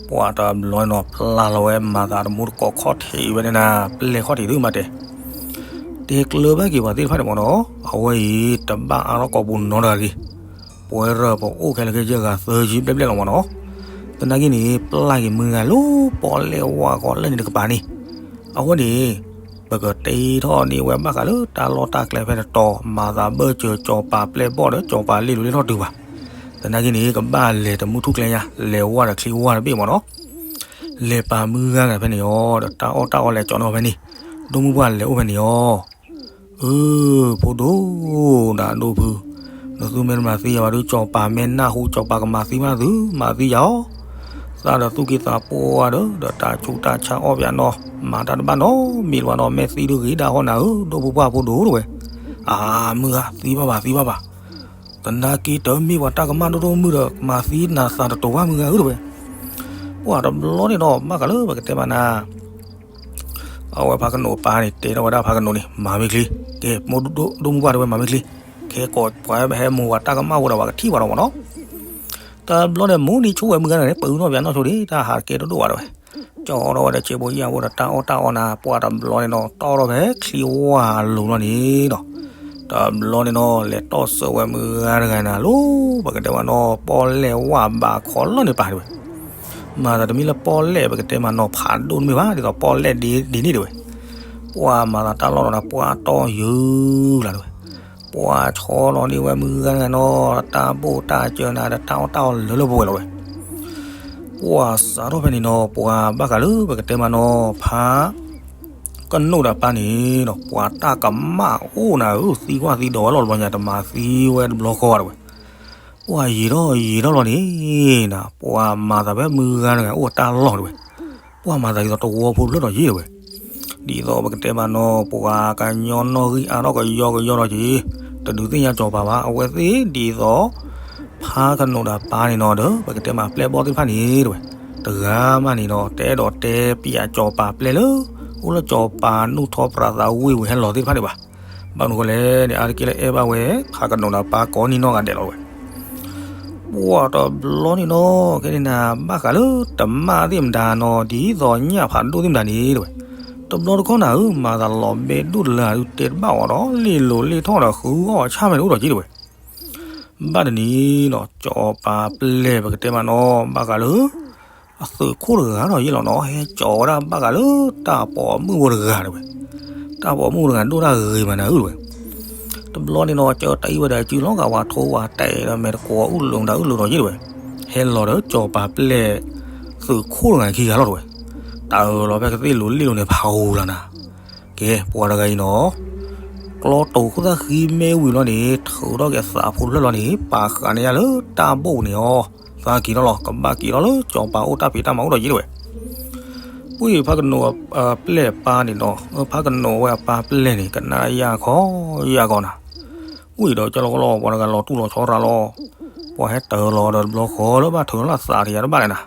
ပှၤတဘျီနီၤ ပျၢ်လီၤဝဲမၤသးတမူတကိးခီၣ်ထံးဝဲန့ၣ်နၤ, ပျဲၢ်ခီၣ်ထံးသုမၤတဲ, တဲကျၢၤဘၣ်က့ၤပှၤသ့ၣ်တဖၣ်န့ၣ်မ့ၢ်နီၤ, အဝဲအံၤတဘၣ်အါထီၣ်ကိာ်ပူၤနီတဂၤတဂ့ၤ, ပဝဲရၢၢ်ပအိၣ်ခဲလၢာ်ခဲဆ့ဂၤသၢဆံဘျဲၣ်ဘျဲၣ်လီၤမ့ၢ်နီၤ. သနာ်က့န့ၣ် ပျၢ်က့ၤမုၢ်ဂၤလၢပီၣ်လဲၣ်ဝါဃီလၢန့ၣ်တကပၤန့ၣ်, အဝဲန့ၣ် ပကတ့ထီၣ်န့ၢ်ဝဲဘၣ်ဃးလၢတၢ်လီၢ်တၢ်ကျဲဖဲတတီၤ, မၤသးဘၢၣ်စၢၤကၠီၤပၤပျဲၢ်ဘီၣ်ဒီး ကၠီၤပၤလ့ၣ်လူၤလ့ၣ်ထီၣ်တုၤဘၣ်. သနာ်က့န့ၣ် ကဘၣ်လဲၤတမုၢ်ထူၣ်ကျဲညါ, လဲၤဝါဒီးချံဝါတဘ့ၣ်မ့ၢ်နီၤ. လဲၤပာ်မုၢ်ဂၤဂၤဖဲန့ၣ်အီၤဒီး တၢ်အီၣ်တၢ်အီလဲၤကၠီၤန့ၢ်ဖဲန့ၣ်, ဒိၣ်မုၢ်ပှၢ်လဲၤအိၣ်ဖဲန့ၣ်အီၤ. အၢ ဖိဒိၣ်, နဒိၣ်ဖု, နသုမ့ၢ်တမၤသံယၤဘၣ်ဒီး ကၠီၤပၤမ့ၢ်နၢ်ဟူ ကၠီၤပၤကမၤသံမးသု, မၤသံယၤအီၤ. သးဒီးသူၣ်က့သးပှၢ်ဒီး ဒီးတၢ်ဆူးတၢ်ဆါအီၣ်ပယီၤနီၤ, မၤတၢ်တဘၣ်နီတမံၤလၢၤဘၣ်နီၤ, မ့ၢ်သံဒုးဂ့ၤဒၣ်ဟီၣ်နၤဧၢ, ဒိၣ်မုၢ်ပှၢ်ဖိဒိၣ်တဲဝဲ. အၢ မုၢ်ဂၤ, သံဘၣ်ဘၣ် သံဘၣ်ဘၣ်. သနာ်က့တမ့ၢ်ပှၤတၢ်ကမၣ်ဒိၣ်ဒိၣ်မုၢ်ဒီး မၤသံနၤသးတတိၤဘၣ်မုၢ်ဂၤဧၢတဲဝဲ. ပှၤတဘျီန့ၣ်ဒီး ဘၣ်ဃးလၢပကတဲမးနၤ အဝဲဖးကနိးပၢ်န့ၣ် တဲထီၣ်ဝဲဒၣ်ဖးကနိးန့ၣ် မၤမ့ၢ်ချ့, ကဲ မိၢ်ဒိၣ်မုၢ်ပှၢ်တဲဝဲ မၤမ့ၢ်ချ့, ခဲကိးပှၤဟဲမူၤဝဲတၢ်ကမၣ်ဝဲဒီး ပှၤကထံၣ်ဝဲဒီးမ့ၢ်နီၤ. တဘျီန့ၣ် မူဒံးဆိဝဲမုၢ်ဂၤတဂၤန့ၣ် ပၢၤနီၣ်ပျးနီၣ်ဆိဒံး တၢ်ဟးတကဲတဒိၣ်ဘၣ်တဝဲ, ကၠီထီၣ်ဝဲဒီးဆဲးဘိယၢ်ဘိဒီးတၢ်အီၣ်တၢ်အီနၤ ပှၢ်တဘျီန့ၣ်နီၤ တီၣ်ထီၣ်ဖဲချံဝၣ်လိၤလီၤန့ၣ်ဒီး တဘျီန့ၣ်နီၤ လဲၤတီၣ်စၢၤဝဲမုၢ်ဂၤတဂၤနၤလီၤ ပကတဲမးနီၤ ပီၣ်လဲၣ်ဝၣ်ဘးခီလီၢ်န့ၣ်ပၤတဝဲ, မၤသးတမ့ၢ်လၢပီၣ်လဲၣ် ပကတဲမးနီၤ ဖးဒိၣ်တမ့ၢ်ဘၣ် ဒ်သိးပီၣ်လဲၣ်ဒ်န့ၣ်တဝဲ, ပှၢ်မၤသးတၢ်လီၢ်ဒီးနၤ ပှၢ်တီၢ်ယုာ်လီၤတဝဲ, ပှၢ်ဆီလီၤန့ၢ်ဝဲမုၢ်ဂၤတဂၤနီၤ တၢ်ဘိၣ်တၢ်စၢၤနၤဒီးတၢ်အီၣ်တၢ်အီလၢလၢပှဲၤပှဲၤလီၤဝဲ, ပှၢ်စးထီၣ်ဖဲန့ၣ်နီၤ ပှၤဘၣ်ဃးလၢပကတဲမးနီၤ ဖးကနိးဒီးပၢ်န့ၣ်ဒီး ပှၤတၢ်ကမၣ်အိၣ်နၤဧၢ သံကွၢ်သံဒိးဝဲလီၤတဘျီညါ တမၤသံဝဲတဘျီဃီတဝဲ, ပှၢ်ယံာ်ထီၣ်ယံာ်ထီၣ်လီၤန့ၣ်နၤ ပှၢ်မၤသးဖဲမုၢ်ဂၤတဂၤအိၣ်တၢ်လီၢ်တဝဲ, ပှၢ်မၤသးဒ်သိးတဝီဖိဖျၢၣ်ထီၣ်ယံာ်တဝဲ, ဒ်သိးပကတဲမးနီၤ ပှၤကညီနီၣ်ဂံၢ်အါထီၣ်ကယီကယီဒီးက့ၤ တဒုးသ့ၣ်ညါစီၤပၤဘၣ် အဝဲသ့ၣ်ဒ်သိး ဖးကနိးဒီးပၢ်န့ၣ်နီၤဒီး ပကတဲမးပျဲၢ်ဘီၣ်သ့ၣ်တဖၣ်န့ၣ်တဝဲ, တဂၤမးန့ၣ်နီၤ တအဲၣ်ဒိးတဲပျးစီၤပၤပျဲၢ်လၢ အိၣ်လၢစီၤပၤနူၢ်ထီပြးသးဝ့ၢ်ဝံၤဟဲလီၤသ့ၣ်တဖၣ်န့ၣ်ဘၣ်, ဘၣ်မနုၤဃိလဲၣ်န့ၣ် အါတက့ၢ်လၢအဲၣ်ဘၣ်ဝဲ ဖးကနိးဒီးပၢ်ကိးနံၣ်နီၢ်ဂၤဒဲးလီၤတဝဲ ပှၢ်တဘျီန့ၣ်နီၤ ခဲန့ၣ်နၤ ဘၣ်ဃးလၢတမၣ်သ့ၣ်မတၤနီၤ ဒ်သိးညၣ်ဖးဒိၣ်သ့ၣ်မတၤန့ၣ်တဝဲ, တဘျီတခီၣ်နၤဧၢ မၤသးလီၤဘဲဒိၣ်တလၢဒုးတဲတဘၣ်အီၤဒီး လ့ၣ်လိၤလ့ၣ်ထီၣ်ဒီးဃုအီၣ်ဆၣ်မဲာ်တအိၣ်ဒီးက့တဝဲ, ဘၣ်တနံၤနီၤ စီၤပၤပျဲၢ်ပကတဲမးနီၤ ဘၣ်ဃးလၢ အသုးခိၣ်တဂၤဒီးယ့ၢ်လီၤနီၤ ဟဲကၠီၤဝဲဒၣ်ဘၣ်ဃးလၢတၢ်ပိာ်မုၣ်ဖိတဂၤတဝဲ, တၢ်ပိာ်မုၣ်တဂၤဒိၣ်တၢ်ဂ့ၤမးနၤဧၢတဝဲ တဘျီန့ၣ်နီၤ ကၢတၢ်အံၤဝဲဒီးစုလီၤဂာ်ဝဲထိဝဲတဲဒီးမဲာ်တကိးအုၣ်လၢာ်မတၤအုၣ်လၢာ်ဒီးယ့ၢ်တဝဲ, ဟဲလီၤဒီးစီၤပၤပျဲၢ် သုးခိၣ်တဂၤခံဂၤလီၤတဝဲ, တၢ်အၢၣ်လီၤဖဲကသ့ၣ်လိၤလ့ၣ်လိၤန့ၣ် ဖးဂူၤလီၤနၤ, ကဲ ပှၤတဂၤအံၤနီၤ ကျီတိာ်ခိၣ်သၣ်ဃံမ့ၢ်ဝံၤလီၤန့ၣ် ထုးထီၣ်က့ၤသးဖိတဖျၢၣ်လီၤန့ၣ် ပာ်ဃာ်န့ၢ်ယၤလၢတၢ်ဘိၣ်န့ၣ်အီၤ, သးက့ၤထီၣ်လီၤ ကဘၣ်က့ၤထီၣ်လၢစီၤပၤအိၣ်တၢ်ဖံးတၢ်မၤအိၣ်ဒီးယ့ၢ်တဝဲ, ပှၢ်ဖးကနိးပျဲၢ်ပၢ်န့ၣ်နီၤ, ဖးကနိးဝဲအပၢ်ပျဲၢ်န့ၣ် ကနၣ်ယၢ်ခီယၢ်ကီနၤ, ဝံၤဒီးကၠီလီၤကလီ ပှၤတဂၤလီၤတူၢ်လီၤဆီရၤလီၤ, ပှၤဟဲတၢၤလီၤဒီးတဘျီဃီလၢဘၣ်ထုးလီၤသးတယၤတဘၣ်လဲၣ်နၤ,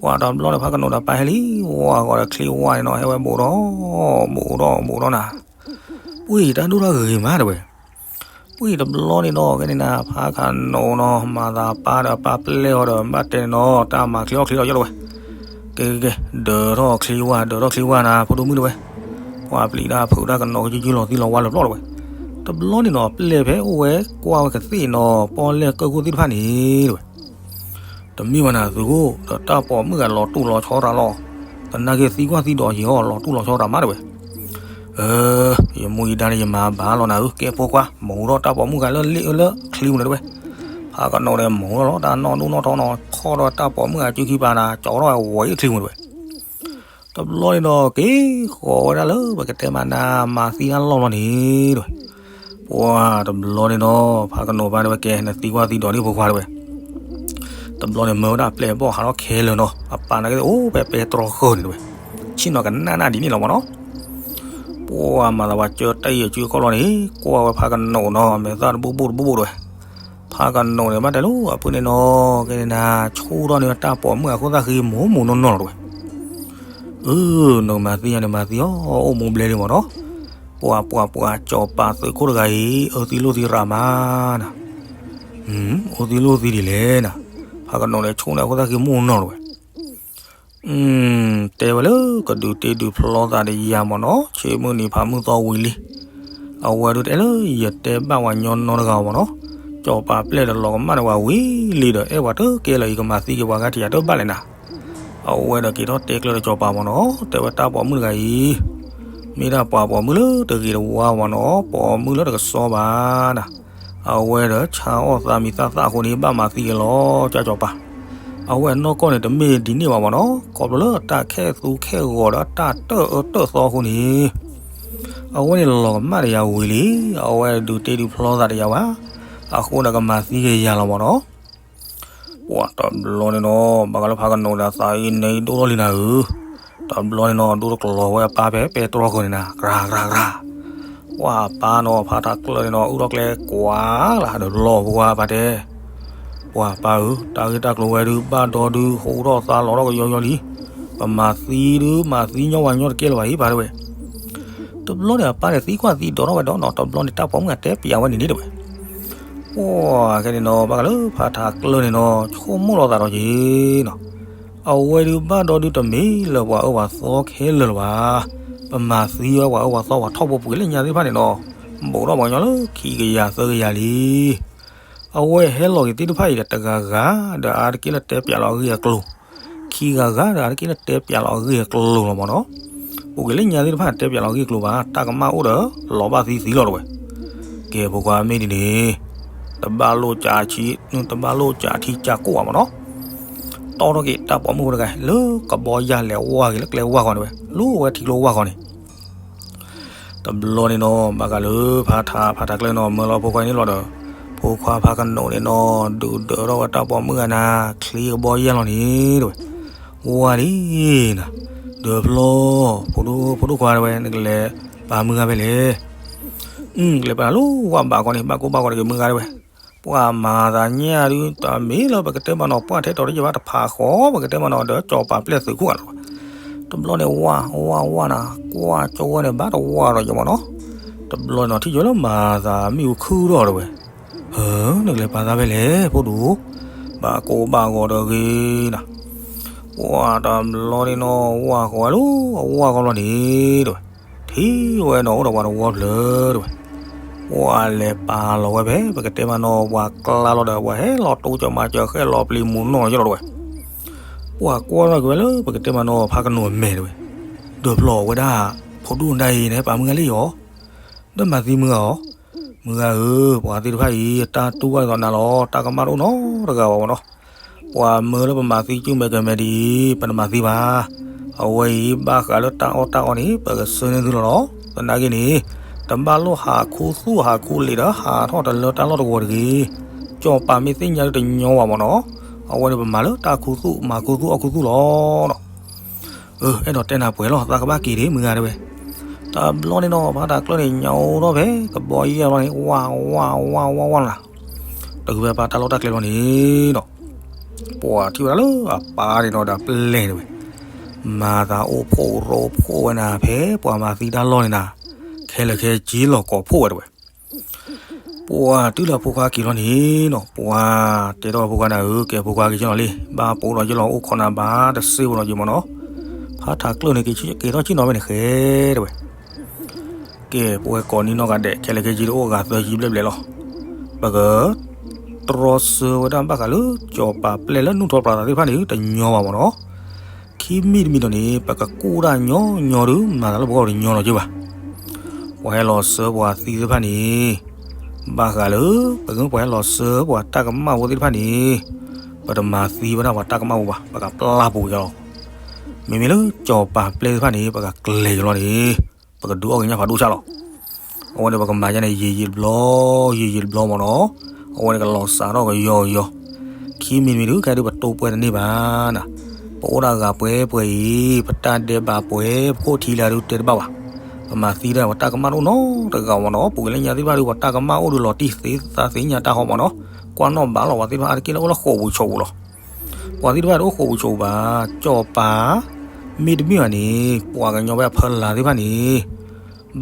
ပှၢ်တဘျီန့ၣ် ဖးကနိးဒီးပၢ်ဟဲလံ, ဝါဂီၤဒီးချံဝါန့ၣ်နီၤ ဟဲဝဲဘူးဒီး, ဘူးဒီးဘူးဒီးနၤ, ပှၢ်တၢ်ဒိၣ်တၢ်ဂ့ၤမးတဝဲ ပှၢ်တဘျီန့ၣ်နီၤ ကဲန့ၣ်နၤ ဖးကနိးနီၤ မၤသးပၢ်ဒီးပၢ်ပျဲၢ်အီၤဒီး ဘၣ်တဲန့ၣ်နီၤ တၢ်မၤချ့အီၣ်ချ့လီၤယီၢ်တဝဲ, ကဲကဲကဲ ဒၢးထီၣ်ချံဝါ ဒၢးထီၣ်ချံဝါနၤ ဖိဒိၣ်မုၣ်တဝဲ, ပှၤပျံၤတၢ်ဖုးတၢ်ကနိးကယုၢ်ယုၢ်လီၤသံလီၤဝါလီၤပျီၢ်တဝဲ, တဘျီန့ၣ်နီၤ ပျဲၢ်ဖဲအိၣ်ဝဲကွၢ်ဝဲကသ့ၣ်နီၤ ပီၣ်လဲၣ်ကၢၢ်ခိၣ်သ့ၣ်တဖၣ်န့ၣ်တဝဲ တမ့ၢ်ဘၣ်နၤသုးခိၣ် ဒီးတၢ်ပိာ်မုၣ်ဂၤလီၤတူၢ်လီၤဆီရၤလီၤ, သနာ်က့သံကွၢ်သံဒိးယံၤအီၤ လီၤတူၢ်လီၤဆီရၤမးတဝဲ, အၢ ယမူယဒါန့ၣ် ယမၤဘၣ်လီၤနၤဧၢ ကဲဖိခွါ မူၤထီၣ်တၢ်ပိာ်မုၣ်ဂၤလၢလ့ၣ်အၢလၢချံပူၤန့ၣ်တဝဲ, ဖးကနိးန့ၣ် မူၤထီၣ်လီၤ တၢ်နီၢ်ဒိၣ်နီၢ်ထီနီၤ ခီၣ်ဒီးတၢ်ပိာ်မုၣ်ဂၤစုခံပၤနၤ ကၠီထီၣ်ဝဲဝီၤအံၤချံပူၤတဝဲ တဘျီန့ၣ်ဒီး က့ၤဃီၤဝဲဒၣ်လၢပကတဲမးနၤ မၤသံတၢ်လီၢ်လီၤန့ၣ်တဝဲ, ပှၢ်တဘျီန့ၣ်ဒီး ဖးကနိးပၢ်တဝဲ ကဲ နသံကွၢ်သံဒိးန့ၢ်ဖိခွါတဝဲ, တဘျီန့ၣ် မၢဝဲဒၣ်ပျဲၢ်ဘီၣ်ဟးထီၣ်ခဲလၢာ်နီၤ အပၢ်နာ်က့အိၣ်ဖဲပဲတြီဃၢၤန့ၣ်တဝဲ, ဆ့ၣ်နီၤကနၣ်နၣ်ဒ်န့ၣ်လီၤမးနီၤ, ပှၢ်မၤသးပှၤကၢတၢ်အံၤအစုအခီၣ်လီၤန့ၣ် ကွၢ်ဝဲဖးကနိးနီၤ အမဲာ်သၣ်တဘူၣ်ဘူၣ်တဘူၣ်ဘူၣ်တဝဲ, ဖးကနိးန့ၣ် ဘၣ်တဲလၢအဖုၣ်န့ၣ်နီၤ ကဲန့ၣ်နၤ ဆူၣ်ထီၣ်န့ၢ်တၢ်ပိာ်မုၣ်အခိၣ်သၣ်ဃံမိၢ်မိၢ်နီၢ်နီၢ်လီၤတဝဲ အၢ နကမၤသံယၤန့ၣ်မၤသံအီၤ အိၣ်မူဘျဲလံမးနီၤ, ပှၤပှၤပှၤ စီၤပၤသုးခိၣ်တဂၤအံၤ အၢသံလိာ်သံရးမးနၤ, အၢသံလိာ်သံဒ်လဲၣ်နၤ, ဖးကနိးန့ၣ် ဆူၣ်န့ၢ်အခိၣ်သၣ်ဃံမိၢ်နီၢ်တဝဲ တဲဝဲလၢကဒုးတ့ဒုးဖျီသးဒီးယၤမးနီၤ ဆ့မုၢ်နံၤဖးမုၢ်သီဝံၤလံ, အဝဲဒုးတဲလၢယတဲဘၣ်ပှၤညီနီတဂၤမးနီၤ, စီၤပၤပျဲၢ်ဒီးလီၤကမၣ်ဒီးပှၤဝံၤလံဒီး အဲၣ်ပှၤတကဲလၢၤ ယကမၤသံက့ၤပှၤဂၤထံးယၤတဘၣ်လဲၣ်နၤ, အဝဲဒီးက့ၤထီၣ်တဲကျၢၤဒီးစီၤပၤမးနီၤ တဲဝဲတၢ်ပိာ်မုၣ်တဂၤအံၤ မ့ၢ်ဒၣ်ပှၤပိာ်မုၣ်လၢတဂ့ၤတဝါမးနီၤ ပိာ်မုၣ်လၢတကစီဘၣ်နၤ အဝဲဒီးဆါအီၣ်သးမံၤသၣ်သၣ်အဃိန့ၣ် ဘၣ်မၤသံက့ၤလီၤ ကၢ်စီၤပၤ, အဝဲနီၢ်ကီၢ်န့ၣ် တမ့ၢ်ဒ်န့ၣ်ဘၣ်မးနီၤ ခီဖျိလၢတၢ်ခဲသူခဲဂီၤဒီးတၢ်တၢၣ်အၢတၢၣ်သီအဃိန့ၣ် အဝဲန့ၣ်လီၤကမၣ်ဒီးယၤဝံၤလံ, အဝဲဒုးတ့ဒုးဖျီသးဒီးယၤဝဲ, အဃိန့ၣ်ကမၤသံက့ၤယၤလီၤမးနီၤ ပှၤတဘျီန့ၣ်နီၤ ဘၣ်ဃးလၢဖးကနိးဒီးသးအံၤန့ၣ်ဒိၣ်ထီၣ်လံနၤဧၢ, တဘျီန့ၣ်နီၤ ဒိၣ်တကျီၤဝဲအပၢ်ဖဲပဲတြီဃၢၤန့ၣ်နၤ ကြၢးကြၢးကြၢး, ပှၤအပၢ်နီၤ ဖးတၢ်ကျၢၢ်န့ၣ်နီၤ အုၣ်ထီၣ်ကျဲကွၢ်လၢဒီးလီၤပှၤပၢ်တဲ, ပှၤပၢ်ဧၢ တၢ်ဂ့ၢ်တၢ်ကျိၤဝဲဒုး ဘၣ်ဒီဒုး ဟူးထီၣ်သါလီၤထီၣ်ကယီယီလံ, ပမၤသံဒုးမၤသံညီဝဲညီတကဲလၢၤဘၣ်အံၤပၢ်တဲဝဲ တဘျီန့ၣ် အပၢ်န့ၣ်သံကွၢ်သံဒိးထီၣ်ဝဲဒီးနီၤ တဘျီန့ၣ် တၢ်ပိာ်မုၣ်ဂၤတဲပျးဝဲန့ၣ်န့ၣ်တဲဝဲ, ပှၤခဲန့ၣ်နီၤ ဘၣ်ဃးလၢဖးထးကျၢၢ်န့ၣ်နီၤ ဆိကမိၣ်လီၤသးဒီးက့ၤနီၤ, အဝဲဒုးဘၣ်ဒီဒုးတမ့ၢ်လၢပှၤအၢပှၤသီခဲလၢာ်လၢၤဘၣ်. ပမၤသံဝဲပှၤအၢပှၤသီပှၤထီၣ်ဖိပူၤကွံာ်လၢညါသ့ၣ်တဖၣ်န့ၣ်နီၤ, ဘူးထီၣ်ပှၤကညီလၢခံကယၤသၢကယၤလံ. အဝဲဟဲလီၤက့ၤသ့ၣ်တဖၣ်အံၤဒီး တဂၤဂၤဒီးအါတက့ၢ်လၢတဲပၠးလီၤအဂ့ၢ်အကျိၤ, ခံဂၤဂၤဒီးအါတက့ၢ်လၢတဲပၠးလီၤအဂ့ၢ်အကျိၤလီၤမ့ၢ်နီၤ. ပူၤကွံာ်လၢညါသ့ၣ်တဖၣ်တဲပၠးလီၤအဂ့ၢ်အကျိၤဘၣ်, တၢ်ကမၣ်အိၣ်ဒီးလီၤဘၣ်သံသံလီၤတဝဲ. ကဲဖိခွါမ့ၢ်ဒ်န့ၣ်, တဘၣ်လိၣ်ကးထံ, တဘၣ်လိၣ်ကးထံကးကိၣ်ဘၣ်မ့ၢ်နီၤ. တီထီၣ်က့ၤတၢ်ပိာ်မုၣ်ဖိတဂၤ လၢကဘီယၢ်လဲၤဝၢ်က့ၤလၢကျဲဝၢ်ဃီန့ၣ်ဝဲ, လူၤဝဲထံကျိဝၢ်ဃီန့ၣ် တဘျီန့ၣ်နီၤ ဘၣ်ဃးလၢဖးထး ဖးထးကျၢၢ်နီၤ မၢလီၤဖိခွါန့ၣ်လီၤဒီး, ဖိခွါဖးကနိးန့ၣ်နီၤ ဒုးဒၢးထီၣ်ဝဲတၢ်ပိာ်မုၣ်ဂၤနၤ ချ့ကဘီယၢ်လီၤန့ၣ်တဝဲ. ဝၢ်လံနၤ, ဒီးဖျီ, ဖိဒိၣ်ခွါတဝဲ နကလဲၤပာ်မုၢ်ဂၤဖဲလဲၣ်. ကလဲၤပာ်နၤလၢဝၢ်ဘးကီန့ၣ် ဘၣ်ကိၢ်ဘၣ်ဂီၤတက့ၤမုၢ်ဂၤတဝဲ. ပှၤမၤသးညၣ်ဒုး တမ့ၢ်လၢပကတဲမးနီၤ ပှၢ်ထဲတီၤတယၢ်ဘၣ်တဖးဃီ ပကတဲမးနီၤ ဒီးကၠီၤပၤပျဲၢ်သုးခိၣ်ဂၤလီၤ. တဘျီန့ၣ် ဝၢ်ဝၢ်ဝၢ်နၤ ကွၢ်ကၠီၤဝဲန့ၣ် ဘၣ်တဝၢ်ဒီးယမ့ၢ်နီၤ. တဘျီန့ၣ်နီၤ ထံၣ်ကၠီၤလၢမၤသးမ့ၣ်အူခုၣ်ထီၣ်တဝဲ. ဟၢ, နကလဲၤပာ်သးဖဲလဲၣ် ဖိဒိၣ်, ဘၣ်ကိၢ်ဘၣ်ဂီၤတဂ့ၤနၤ. ပှၤတဘျီန့ၣ်နီၤ ဝၢ်ဃီဝဲလၢအဝၢ်ဃီလီၤန့ၣ်တဝဲ. ထံၣ်ဝဲနီၤ အိၣ်ဒီးပှၤတဝီဖျၢၣ်တဝဲ. ပှၤလဲၤပာ်လီၤဝဲဖဲ ပကတဲမးနီၤ ပှၤကျါလီၤဒီး ပှၤဟဲလီၤတိစၢၤမၤစၢၤ ဃဲလီၤပျံၤမူးနီၢ်က့ၤလီၤတဝဲ. ပှၤကွၢ်ထီၣ်က့ၤဝဲလၢ ပကတဲမးနီၤ ဖးကနိးအမဲာ်တဝဲ. ဒီးဖျီဝဲဒၣ် ဖိဒိၣ်နဒၣ်အံၤ နဟဲပာ်မုၢ်ဂၤလံအီၤ, ဒီးမၤသံမုၢ်ဂၤအီၤ. မုၢ်ဂၤဧၢ, ပှၤသ့ၣ်တဖၣ်အံၤ တၢ်တူၢ်ဘၣ်ဒ်သိးနၤလီၤ, တၢ်ကမၣ်တအိၣ်နီတဂၤဘၣ်မ့ၢ်နီၤ. ပှၤမၢလၢပမၤသံကၠူမဲာ်ကမဲာ်ဒ်အံၤ ပတမၤသံဘၣ်. အဝဲအံၤ ဘၣ်ဃးလၢတၢ်အီၣ်တၢ်အီန့ၣ် ပကဆှၢန့ၢ်သုလီၤလီၤ. သနာ်က့န့ၣ် တဘၣ်လိၣ်ဟးခူသူၣ်ဟးခူလံာ်ဒီး ဟးထီၣ်တလၢတၢ်လီၢ်တဝီၤတဂ့ၤ. ကၠီၤပၤမ့ၢ်သ့ၣ်ညါဒုးတညီဘၣ်မ့ၢ်နီၤ. အဝဲန့ၣ်ပမၤလၢတၢ်ခူသူၣ် မၤခူသူၣ်အီၣ်ခူသူၣ်လီၤနီၤ. အၢ အဲၣ်ဒိးတဲနၤပှဲၤလီၤ သးကဘၣ်က့ၤဒံး မုၢ်ဂၤတဝဲ. တဘျီန့ၣ်နီၤ ဖးထးကျၢၢ်န့ၣ် ညါအိၣ်ထီၣ်ဖဲ ကဘီယဲၢ်လီၤန့ၣ် ဝၢ်ဝၢ်ဝၢ်ဝၢ်ဝၢ်လီၤနၤ. တဂုၤဖဲပၢ်တၢ်လီၢ်တၢ်ကျဲလီၤန့ၣ်နီၤ. ပှၤထံၣ်ဝဲဒၣ်လၢအပၢ်န့ၣ်နီၤ ဒီးပျဲၢ်န့ၣ်ဝဲ မၤသးအိၣ်ဖှိၣ်ရိဖှိၣ်ဝဲနၤ ဖဲပှၤမၤသံတၢ်လီၢ်န့ၣ်နၤ. ခဲလၢာ်ခဲဆ့လီၤကိးဖှိၣ်ဝဲတဝဲ. ပှၤတုၤလၢဖိခွါက့ၤလီၤန့ၣ်နီၤ ပှၤတဲထီၣ်ဖိခွါနၤဧၢ ကဲဖိခွါက့ၤဆ့ၣ်နီၤလံ ဘၣ်ပိာ်ဒီးယလီၤအိၣ်ခိးနၤဘၣ်တစ့ဝဲဒီးယမ့ၢ်နီၤ. ဖးထးကျၢၢ်န့ၣ် က့ၤထီၣ်ဆ့ၣ်နီၤဝဲန့ၣ်ဃဲတဝဲ. ကဲ ပဝဲကိးနံၤနီၢ်ဂၤဒဲး ခဲလၢာ်ခဲဆ့တအိၣ်ဂၤသၢဆံဘျဲၣ်ဘျဲၣ်လီၤ. ပက တြီဆၢဝဲဒၣ်ဘၣ်ဃးလၢ ကၠီၤပၤပျဲၢ်လၢနူၢ်ထီၣ်ပျးသးသ့ၣ်တဖၣ်န့ၣ် တညီဘၣ်မ့ၢ်နီၤ. ခံမံၤတမံၤဒီးန့ၣ် ပကကူၣ်တၢ်ညီညီဒုး မၤသးလၢပဂီၢ်တညီလီၤက့ၤဘၣ်. ပှၤဟဲလီၤစၢပှၤသံသ့ၣ်တဖၣ်န့ၣ် ဘၣ်ဃးလၢ ပကပှၤဟဲလီၤစၢပှၤတၢ်ကမၣ်ဖိသ့ၣ်တဖၣ်န့ၣ် ပတမၤသံဝဲဒၣ်ပှၤတၢ်ကမၣ်ဖိဘၣ် ပကပျၢ်ပူၤက့ၤလီၤ. မ့မ့ၢ်လၢကၠီၤပၤပျဲၢ်သ့ၣ်တဖၣ်န့ၣ် ပကကျဲၤက့ၤလီၤန့ၣ် ပကဒုးအီၣ်က့ၤညၣ်ဖးဒိၣ်ဆၣ်လီၤ. အဝဲန့ၣ် ပကမၤယါန့ၣ် ယံာ်ယံာ်တဘျီ ယံာ်ယံာ်တဘျီမ့ၢ်နီၤ. အဝဲန့ၣ် ကလီၤစးထီၣ်ကယီကယီ. ခံမံၤတမံၤဒုး ခဲဒုးပတိၢ်ပှဲၤတန့ၢ်ဘၣ်နၤ. ပအိၣ်ဒၣ်ဂၤပှဲၤပှဲၤအံၤ ပတၢ်ဒဲးဘးပှဲၤ ပခိၣ်ထံလၢဒုးတဲတဘၣ်ဘၣ်. ပမၤသံတၢ် ပတၢ်ကမၣ်တအိၣ်နီတဂၤမ့ၢ်နီၤ. ပူၤကွံာ်လၢညါသ့ၣ်တဖၣ်ဒုး ပှၤတၢ်ကမၣ်အိၣ်ဒုးလီၤတံၢ်သ့သးသ့ၣ်ညါတၢ်ဟီမ့ၢ်နီၤ. ကွၢ်နီၣ်ဘၣ်လီၤ ပှၤသ့ၣ်တဖၣ်အါတက့ၢ်လၢအိၣ်လၢဃိာ်ပူၤဆိးပူၤလီၤ. ပှၤသ့ၣ်တဖၣ်တအိၣ်ဃိာ်ပူၤဆိးပူၤဘၣ်. ကၠီၤပၤ မ့တမ့ၢ်ဘၣ်န့ၣ် ပှၤကညီဖဲအဖၢလၤသ့ၣ်တဖၣ်န့ၣ်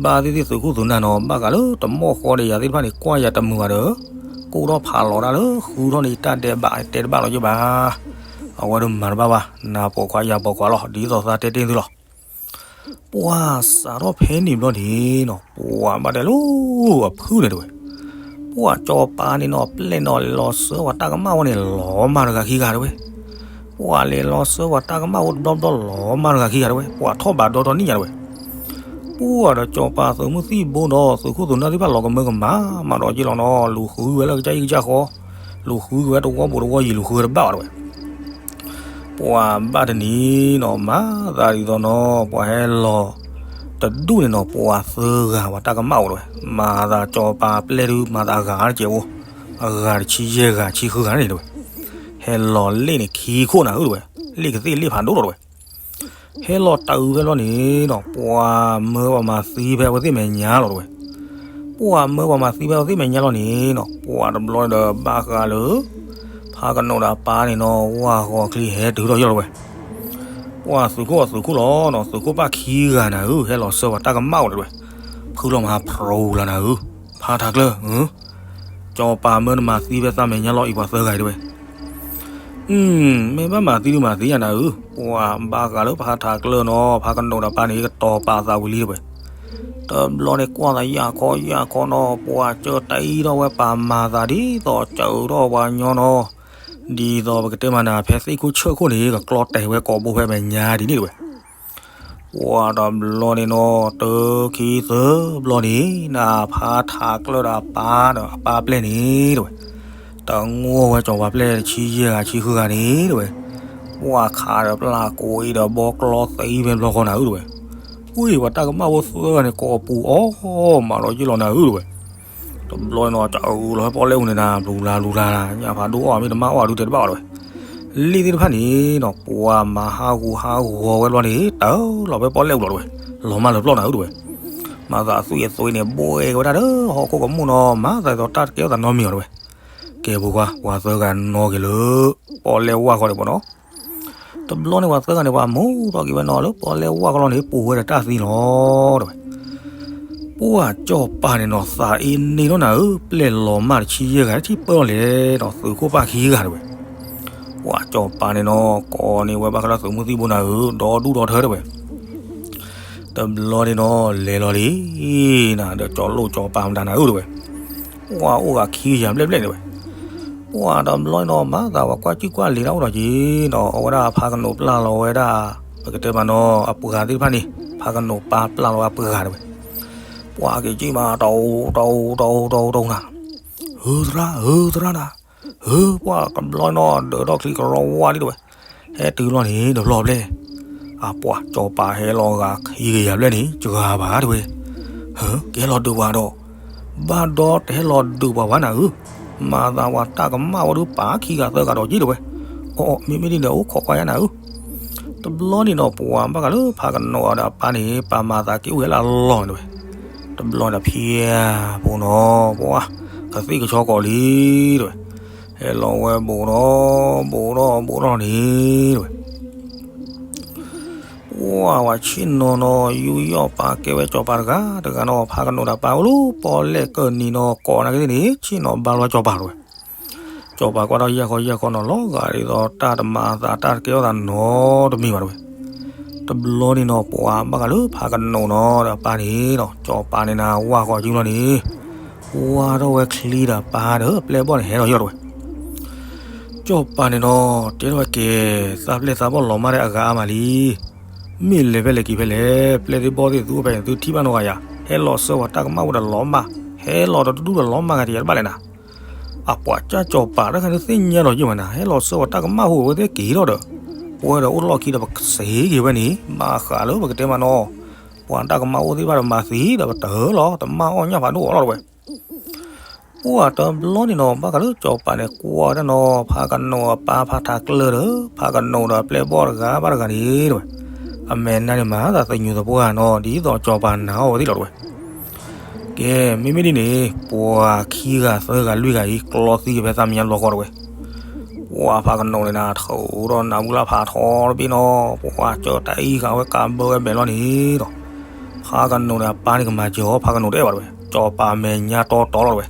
ဘၣ်သ့ၣ်သ့ၣ်သုးခိၣ်သုးနၢ်နီၤ ဘၣ်ဃးလၢတမီၢ်ဃီဒီးယၤသ့ၣ်တဖၣ်န့ၣ် ကွၢ်ယၤတမုာ်ဘၣ်ဒီး ကိၢ်ထီၣ်ဖးလီၤတၢ်လၢဃုထီၣ်န့ၣ် ယတၢ်ဒဲးဘးတဲတဘၣ်လီၤက့ၤဘၣ်. အဝဲဒၣ်မၤတဘၣ်ဘၣ် နၤပိာ်ခွါယၤပိာ်ခွါလီၤ ဒ်သိးသးတဲတ့ၢ်သုလီၤ. ပှၤစးထီၣ်ဖဲန့ၣ်ဘျီန့ၣ်နီၤ ပှၤဘၣ်တဲလၢအဖုၣ်န့ၣ်တဝဲ ပှၤကၠီၤပၤန့ၣ်နီၤ ပျဲၢ်နီၤ လဲၤလီၤစၢပှၤတၢ်ကမၣ်ဝဲန့ၣ် လီၤမၢ်တဂၤခံဂၤတဝဲ. ပှၤလဲၤလီၤစၢပှၤတၢ်ကမၣ်ဝဲတဘျီဘျီ လီၤမၢ်တဂၤခံဂၤတဝဲ ပှၤထီၣ်ဘးဒီထီၣ်နံၣ်ညါတဝဲ. ပှၤဒီးကၠီၤပၤသုးမုၢ်သံၣ်ဘိဒီး သုးခိၣ်သုးနၢ်သ့ၣ်တဖၣ်လီၤကမၢကမၣ် မၤဒီးက့ၤလီၤနီၤ လူၤဃုဝဲလၢကစၢ်အံၤကစၢ်ဃီ လူၤဃုက့ၤဝဲတဝီပူၤတဝီယံၤ လူၤဃုဝဲတဘၣ်ဘၣ်တဝဲ. ပှၤဘၣ်တနံၤနီၤ မၤသးဒ်သိးနီၤ ပှၤဟဲလီၤတဒူၣ်န့ၣ်နီၤ ပှၤသၢဂၤ ပှၤတၢ်ကမၣ်အိၣ်တဝဲ မၤသးကၠီၤပၤပျဲၢ်ဒုး မၤသးအဂၤတကဲးဖိ အဂၤတဆံယဲၢ်ဂၤ ဆံဃုဂၤန့ၣ်တဝဲ ဟဲလီၤလ့ၣ်န့ၣ် ခံခိၣ်နၤဧၢတဝဲ လ့ၣ်ကသ့ၣ်လ့ၣ်ဖးဒိၣ်လီၤတဝဲ. ဟဲလီၤတၢ်အုးဖဲလီၤန့ၣ်နီၤ ပှၤမၢပှၤမၤသံဖဲအဝဲသ့ၣ်မဲာ်ညါလီၤတဝဲ. ပှၤမၢပှၤမၤသံဖဲအဝဲသ့ၣ်မဲာ်ညါလီၤန့ၣ်နီၤ ပှၤတဘျီဒီးဘၣ်ဃးလၢ ဖးကနိးဒီးအပၢ်န့ၣ်နီၤ ဝၢ်ဂီၤချံဟဲတုၤထီၣ်ယီၢ်လီၤဝဲ. ပှၤသုးခိၣ်အသုးခိၣ်လီၤနီၤ သုးခိၣ်ပၢ်ခံဂၤနၤဧၢ ဟဲလီၤစၢပှၤတၢ်ကမၣ်အိၣ်တဝဲ ဖုလီၤမၤဖရိလၢနၤဧၢ ဖးထးကျၢၢ်ဧၢ စီၤပၤမၢနမၤသံဖဲသးမဲာ်ညါလီၤအံၤ ပှၤသၢဂၤအံၤတဝဲ. မ့ၢ်ဘၣ်မၤသံဒုးမၤသံယၤနၤဧၢ, ပှၤဘၣ်ဃးလၢဖးထးကျၢၢ်နီၤ ဖးကနိးဒီးပၢ်န့ၣ် ကတီၤပာ်သးဝံၤလံတဝဲ. တဘျီန့ၣ်ကွၢ်သးယၢ်ခီယၢ်ခီနီၤ ပှၤကၢတၢ်အံၤထီၣ်ဝဲပာ်မၤသးဒ်သိးကၢထီၣ်ပှၤညီနီၤ, ဒ်သိးပကတဲမးနၤ ဖဲသ့ၣ်ခိၣ်ဆၢၣ်ခိၣ်န့ၣ် ကကျီတဲာ်ဝဲကိာ်ဘိဖဲမဲာ်ညါဒ်န့ၣ်တဝဲ. ပှၤတဘျီန့ၣ်နီၤ တခံသၢဘျီန့ၣ် နဖးထးကျၢၢ်ဒီးအပၢ်ပျဲၢ်န့ၣ်တဝဲ, တငီၢ်ဝဲစီၤပၤပျဲၢ်တဆံယဲၢ်ဂၤဆံဃုဂၤန့ၣ်တဝဲ, ပှၤခးဒီးပျၢ်ကိးအံၤဒီးဘီကျီသံဖဲဘျီဃီနၤဧၢတဝဲ. ဝ့ၢ်ပှၤတၢ်ကမၣ်ဖိသၢဂၤန့ၣ် ကိးပူၤအီၣ်မးလီၤယ့ၢ်လီၤနၤဧၢတဝဲ. တဘျီန့ၣ်နီၤ ကအုးလီၤဖဲပီၣ်လဲၣ်အူန့ၣ်နၤ ဘျူၤလါဘျူၤလါ, ညၣ်ဖးဒိၣ်အီၣ်မ့ၢ်တမၣ်အီၣ်ဒုးတဲတဘၣ်အီၤတဝဲ. လံာ်သ့ၣ်တဖၣ်န့ၣ်နီၤ ပှၤမၤဟးဂူာ်ဟးဂီၤဝဲဘျီန့ၣ် တၢ်လီၤဖဲပီၣ်လဲၣ်အူလီၤတဝဲ, လီၤမၢ်လၢပျီၢ်နၤဧၢတဝဲ. မၤသးအသွံၣ်အသွံၣ်န့ၣ် ဘှဲက့ၤဝဲဒၣ်ဒီးဟီၣ်ခိၣ်ကမူၣ်နီၤ မၤသးဒ်သိးတၢ်တကဲထီၣ်သးနီတမံၤအီၤတဝဲ. ကဲပူၤကွၢ် ပှၤသၢဂၤနီၤက့ၤလၢ ပီၣ်လဲၣ်ဝၢ်ဃီန့ၣ်ပှၤနီၤ. တဘျီန့ၣ်ပှၤသၢဂၤန့ၣ် ပှၤမူထီၣ်က့ၤဝဲနီၤလၢပီၣ်လဲၣ်ဝၢ်ဃီလီၤန့ၣ် ပူၤဝဲဒီးတၢ်သံလီၤတဝဲ. ပှၤစီၤပၤန့ၣ်နီၤ သးအ့န့ၢ်ထီၣ်နၤဧၢ, ပျဲၢ်လီၤမၢ်တဆံယဲၢ်ဂၤ ထံၣ်ပၢၢ်လီၤလဲၣ်ဒီး သုးခိၣ်ပၢ်ခံဂၤတဝဲ. ပှၤစီၤပၤန့ၣ်နီၤ ကိးန့ၢ်ဝဲဘၣ်ဃးလၢသုးမုၢ်သံၣ်ဘိနၤဧၢ, ဒီဒူၣ်ဒီထၢတဝဲ. တဘျီန့ၣ်နီၤ လဲၤလီၤလံ နၤဒီးစီၤလိၣ်စီၤပၤမတၤနၤဧၢတဝဲ. ပှၤအိၣ်ဂၤခံကယၤဘျဲၣ်ဘျဲၣ်တဝဲ. ပှၤတဘျီန့ၣ်နီၤ မၤသးပှၤကွၢ်ကံၣ်ကွၢ်လံၤတၢ်အိၣ်ဒီးက့ၤနီၤ အဝဲဒၣ်ဖးကနိးပျၢ်လီၤဝဲဒၣ် ပကတဲမးနီၤ အပှၤသ့ၣ်တဖၣ်န့ၣ် ဖးကနိးပၢ်ပျၢ်လီၤဝဲအပှၤတဝဲ. ပှၤက့ၤကံၣ်မး တအိၣ်တအိၣ်တအိၣ်တအိၣ်တအိၣ်နၤ, ဟၢသရၣ် ဟၢသရၣ်နၤ, ဟၢ ပှၤကဘျီနီၤ ဒၢးထီၣ်ချံကရီဝါဒ်တဝဲ, ဟဲတုၤလီၤန့ၣ် တဘျီဘျဲၣ် အပှၤစီၤပၤဟဲလီၤဂၤခံကယၤဘျဲၣ်န့ၣ် စှၤဘၣ်တဝဲ. ဟၢ ကဟဲလီၤဒုးပှၤဒီး ဘၣ်ဒီတဟဲလီၤဒုးပှၤဘၣ်နၤဧၢ, မၤသးပှၤတၢ်ကမၣ်ဝဲဒုးပာ်ခံဂၤသၢဂၤဒီးက့ၤတဝဲ. အိ မ့မ့ၢ်ဒ်န့ၣ် အိၣ်ခိးကွၢ်ယါနၤဧၢ. တဘျီန့ၣ်နီၤ ပှၤဘၣ်ဃးလၢဖးကနိးဒီးအပၢ်န့ၣ် ပာ်မၤသးက့ၤအိၣ်ဟဲလၢအလီၢ်န့ၣ်တဝဲ. တဘျီန့ၣ်ဖံပူၤနီၤ ပှၤ ကသ့ၣ်ကဆီကိးလံတဝဲ. ဟဲလီၤဝဲဘူးဒီး ဘူးဒီးဘူးဒီးန့ၣ်တဝဲ. ပှၤဝဲဆ့ၣ်နီၤနီၤ ယူးယီၣ်ပာ်ကဲဝဲစီၤပၤတဂၤတဂၤနီၤ ဖးကနိးဒီးပၢ်အိၣ်လၢပီၣ်လဲၣ်ကၢၢ်နံၤနီၤ ကိးနၤက့ၤသ့ၣ်န့ၣ် ဆ့ၣ်နီၤဘါလီၤစီၤပၤတဝဲ. စီၤပၤကွၢ်ထီၣ်ယၢ်ခီယၢ်ခီနီၤ လီၤဂာ်ဒ်သိးတၢ်တမၤအသးတၢ်တကဲထီၣ်သးနီတမံၤဘၣ်တဝဲ. တဘျီန့ၣ်နီၤ ပှၤဘၣ်ဃးလၢဖးကနိးနီၤဒီးအပၢ်န့ၣ်နီၤ စီၤပၤန့ၣ်နၤ ဝၢ်ဃီၤကၠူလီၤန့ၣ် ဝၢ်ထီၣ်ဝဲချံဒီးပၢ်ဒီးပျဲၢ်ဘီၣ်န့ၣ် ဟဲလီၤယီၢ်တဝဲ. စီၤပၤန့ၣ်နီၤ တဲထီၣ်ဝဲကဲ သးပျဲၢ်သးဘီၣ်လီၤမၢ်ဒီးအဂၤအါမးလံ. မ့ၢ်လဲၤဖဲလဲၣ်က့ၤဖဲလဲၣ် ပျဲၢ်သ့ၣ်ဘီၣ်သ့ၣ်သုအိၣ်ဖဲန့ၣ် သုထံၣ်ဘၣ်နီတဂၤယၤ ဟဲလီၤဆှၢပှၤတၢ်ကမၣ်အိၣ်ဒီးလီၤမၢ် ဟဲလီၤဒီးတဒူၣ်ဒီးလီၤမၢ်ဂၤတယၤတဘၣ်လဲၣ်နၤ. အပှၤကၢ်စီၤပၤတၢ်ခါန့ၣ်သ့ၣ်ညါလီၤယံာ်မးနၤ ဟဲလီၤဆှၢပှၤတၢ်ကမၣ်ဟူးဝဲသ့ၣ်က့ၤထီၣ်ဒီး ပဝဲဒီးအိၣ်လီၢ်ခံဒီးပကစ့က့ၤဝဲန့ၣ် ဘၣ်ဃးလၢပကတဲမးနီၤ ပှၤတၢ်ကမၣ်အိၣ်သ့ၣ်တဖၣ်ဒီးမၤသံဒီးပတၢၢ်လီၤ တမၣ်အီၣ်ညၣ်ဖးဒိၣ်အီၤလီၤတဝဲ. ပှၤတဘျီန့ၣ်နီၤ ဘၣ်ဃးလၢစီၤပၤန့ၣ် ကွၢ်ဝဲဒၣ်နီၤ ဖးကနိးအပၢ်ဖးထးကျၢၢ်ဒီး ဖးကနိးဒီးအပျဲၢ်ဘီၣ်တဂၤဘၣ်တဂၤန့ၣ်တဝဲ. အမဲာ်နါန့ၣ်မၤသးသညူးသပှၢ်နီၤ ဒ်သိးစီၤပၤနာ်အီၤဝဲသ့ၣ်လီၤတဝဲ. ကဲ မ့မ့ၢ်ဒ်န့ၣ် ပှၤခံဂၤသၢဂၤလွံၢ်ဂၤအံၤ ကျီသံက့ၤဖဲသးမဲာ်ညါလီၤဃီတဝဲ. ပှၤဖးကနိးန့ၣ်နၤ ထုးထီၣ်နးမုၢ်လၢ်ဖးထီတဘ့ၣ်နီၤ ပှၤကၢတၢ်အံၤဃာ်ဝဲကးဘၢဝဲမဲာ်လီၤန့ၣ်ဒီး ဖးကနိးန့ၣ် အပၢ်န့ၣ်ကမၤစၢၤအီၤ ဖးကနိးတအဲၣ်ဘၣ်တဝဲ စီၤပၤမဲာ်ညါတီတီလီၤတဝဲ.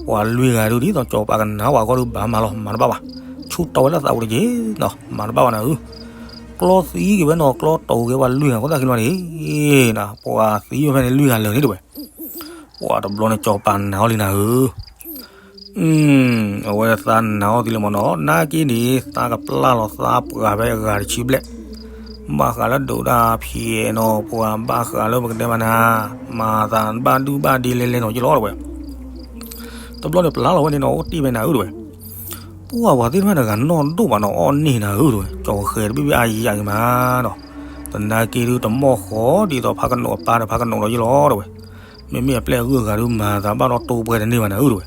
ပှၤလွံၢ်ဂၤဒုးဒ်သိးစီၤပၤကနာ်ဝဲအဂီၢ်ဒုးဘၣ်မၤလီၤ မၤတဘၣ်ဘၣ်. ဆူတီဝဲလၢသးပူၤတက့ၢ်နီၤ မၤတဘၣ်ဘၣ်နၤဧၢ. ကျီသံက့ၤဝဲနီၤ ကျီတိၤက့ၤပှၤလွံၢ်ဂၤဃိသတးခံလီၤန့ၣ် နၤ ပှၤသံဝဲဖဲန့ၣ်လွံၢ်ဂၤလၢာ်န့ၣ်တဝဲ. ပှၤတဘျီန့ၣ်စီၤပၤနာ်အီၤလံနၤဧၢ. အဝဲသးနာ်အီၤသံလၢမနီၤ နာ်က့န့ၣ် သးကပျၢ်လီၤသးပှၢ်ဖဲအဂၤတဆံဘျဲၣ် ဘၣ်ဃးလၢဒုးတၢ်ဖံးနီၤ ပှၤဘၣ်ဃးလၢပကတဲမးနၤ မၤသးဘၣ်ဒုၣ်ဘၣ်ဒ့လဲလဲနီၤယလီၤတဝဲ. တဘျီန့ၣ်ပျၢ်လီၤဝဲန့ၣ်နီၤ အိၣ်တ့ၢ်ဖဲနၤဧၢတဝဲ. ပှၤပှၤသ့ၣ်တဖၣ်န့ၣ်ဂၤနီၢ်ဒိၣ်ဘၣ်နီၤ အီၣ်န့ၢ်နၤဧၢတဝဲ ကၠီဃဲၤတဘ့ၣ်ဘ့ၣ်အါယံာ်ယံာ်မးနီၤ. သနာ်က့ဒုးတမီၢ်ဃီဒ်သိးဖးကနိးအပၢ်ဒီးဖးကနိးဒီးယလီၤတဝဲ. မ့မ့ၢ်အပျဲၢ်အဂုၤအဂၤဒုးမၤသးဘၣ်ဒီးတိၢ်ပှဲၤတန့ၢ်ဘၣ်နၤဧၢတဝဲ.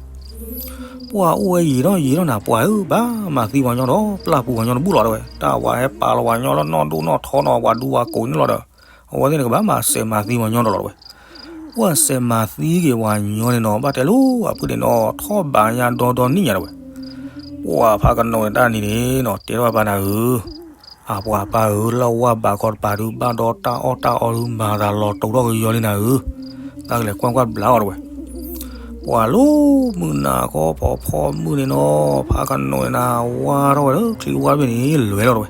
ပှၤအိၣ်ဝဲယံာ်ထီၣ်ယံာ်ထီၣ်နၤ ပှၤဧၢ ဘၣ်မၤသံပှၤညီဒီး ပျၢ်ပူၤပှၤညီတဘူၣ်လီၤတဝဲ. တၢ်ဝဲဟဲပာ်လီၤပှၤညီလၢနီၢ်ဒိၣ်နီၢ်ထီနီၤ ပှၤဒူပှၤကိးန့ၣ်လီၤဒီး အဝဲသ့ၣ်န့ၣ်ကဘၣ်မၤစဲးမၤသံပှၤညီဒီးလီၤတဝဲ. ပှၤစဲးမၤသံက့ၤပှၤညီန့ၣ်နီၤ ဘၣ်တဲလိာ်အဖုၣ်န့ၣ်နီၤ ထီၣ်ဘးညါဒီဒီနံၣ်ညါတဝဲ. ပှၤဖးကနိးန့ၣ်တၢ်နံၤန့ၣ်နီၤ တဲထီၣ်ဝဲပၢ်နၤဧၢ အပှၤပၢ်ဧၢ လၢအဝၢ်ဘးခီတပၤဒုး ဘၣ်ဒီးတၢ်အီၣ်တၢ်အီဒုး မၤသးလီၤတိာ်ထီၣ်ကယီလံနၤဧၢ, သးကလဲၤကွၢ်ကွၢ်ဘျးအီၤတဝဲ. ပှၤ ပှၤလၢမုၢ်နၤခီဖီဖီမုၢ်န့ၣ်နီၤ ဖးကနိးန့ၣ်နၤ ဝါထီၣ်ဝဲလၢချံဝါတဘ့ၣ်န့ၣ် လဲၤလီၤတဝဲ.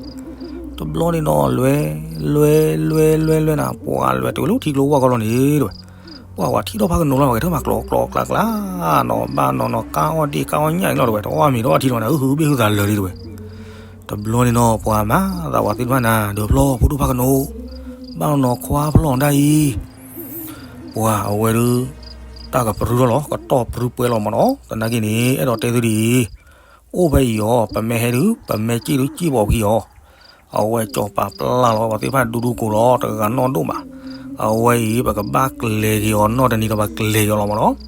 တဘျီန့ၣ်နီၤ လဲၤ လဲၤ လဲၤ လဲၤ လဲၤနၤ ပှၤလဲၤတုၤလၢထံကျိဝါခီလီၤန့ၣ်တဝဲ. ပှၤဝဲထံၣ်ထီၣ်ဖးကနိးလီၤ ပှၤကထၢၣ်မၤကျိးကျိးကျါကျါနီၤ ဘၣ်နီၤနီၤ ကါအီၣ်ဒ့ၣ်ကါအီၣ်ညၣ်န့ၣ်လီၤတဝဲ တအီၣ်မ့ၤတအီၣ်ထံလီၤနၤ ဟုဘ့ၣ်ဟုသးလၢာ်လံတဝဲ. တဘျီန့ၣ်နီၤ ပှၤမၤသးပှၤသ့ၣ်တဖၣ်နၤ ဒုးဖျီၣ်ဖိဒိၣ်ဖးကနိး ဘၣ်နီၤနီၤခွါဖျီၣ်အီၤဒၣ်အံၤ ပှၤအဝဲဒုး တၢ်ကပြုၢ်ထီၣ်လီၤ ကတီၢ်ပြုၢ်ပှဲၤလီၤမးနီၤ သနာ်က့န့ၣ် အဲၣ်ဒိးတဲသုဒ်အံၤ အိၣ်ဖဲအံၤအီၤ ပမ့ၢ်ဟဲဒုး ပမ့ၢ်စံၣ်ဒုးစံၣ်ဘီၣ်ပခံအီၤ အဝဲစီၤပၤပျၢ်လီၤ ပှၤသ့ၣ်တဖၣ်ဒူဒူကိးလီၤ တဂၤနီၣ်ဒိၣ်မး အဝဲအံၤ ပကဘၣ်ကျဲၤက့ၤအီၤနီၢ်တနံၤဒီး ပကျဲၤက့ၤအီၤလီၤမးနီၤ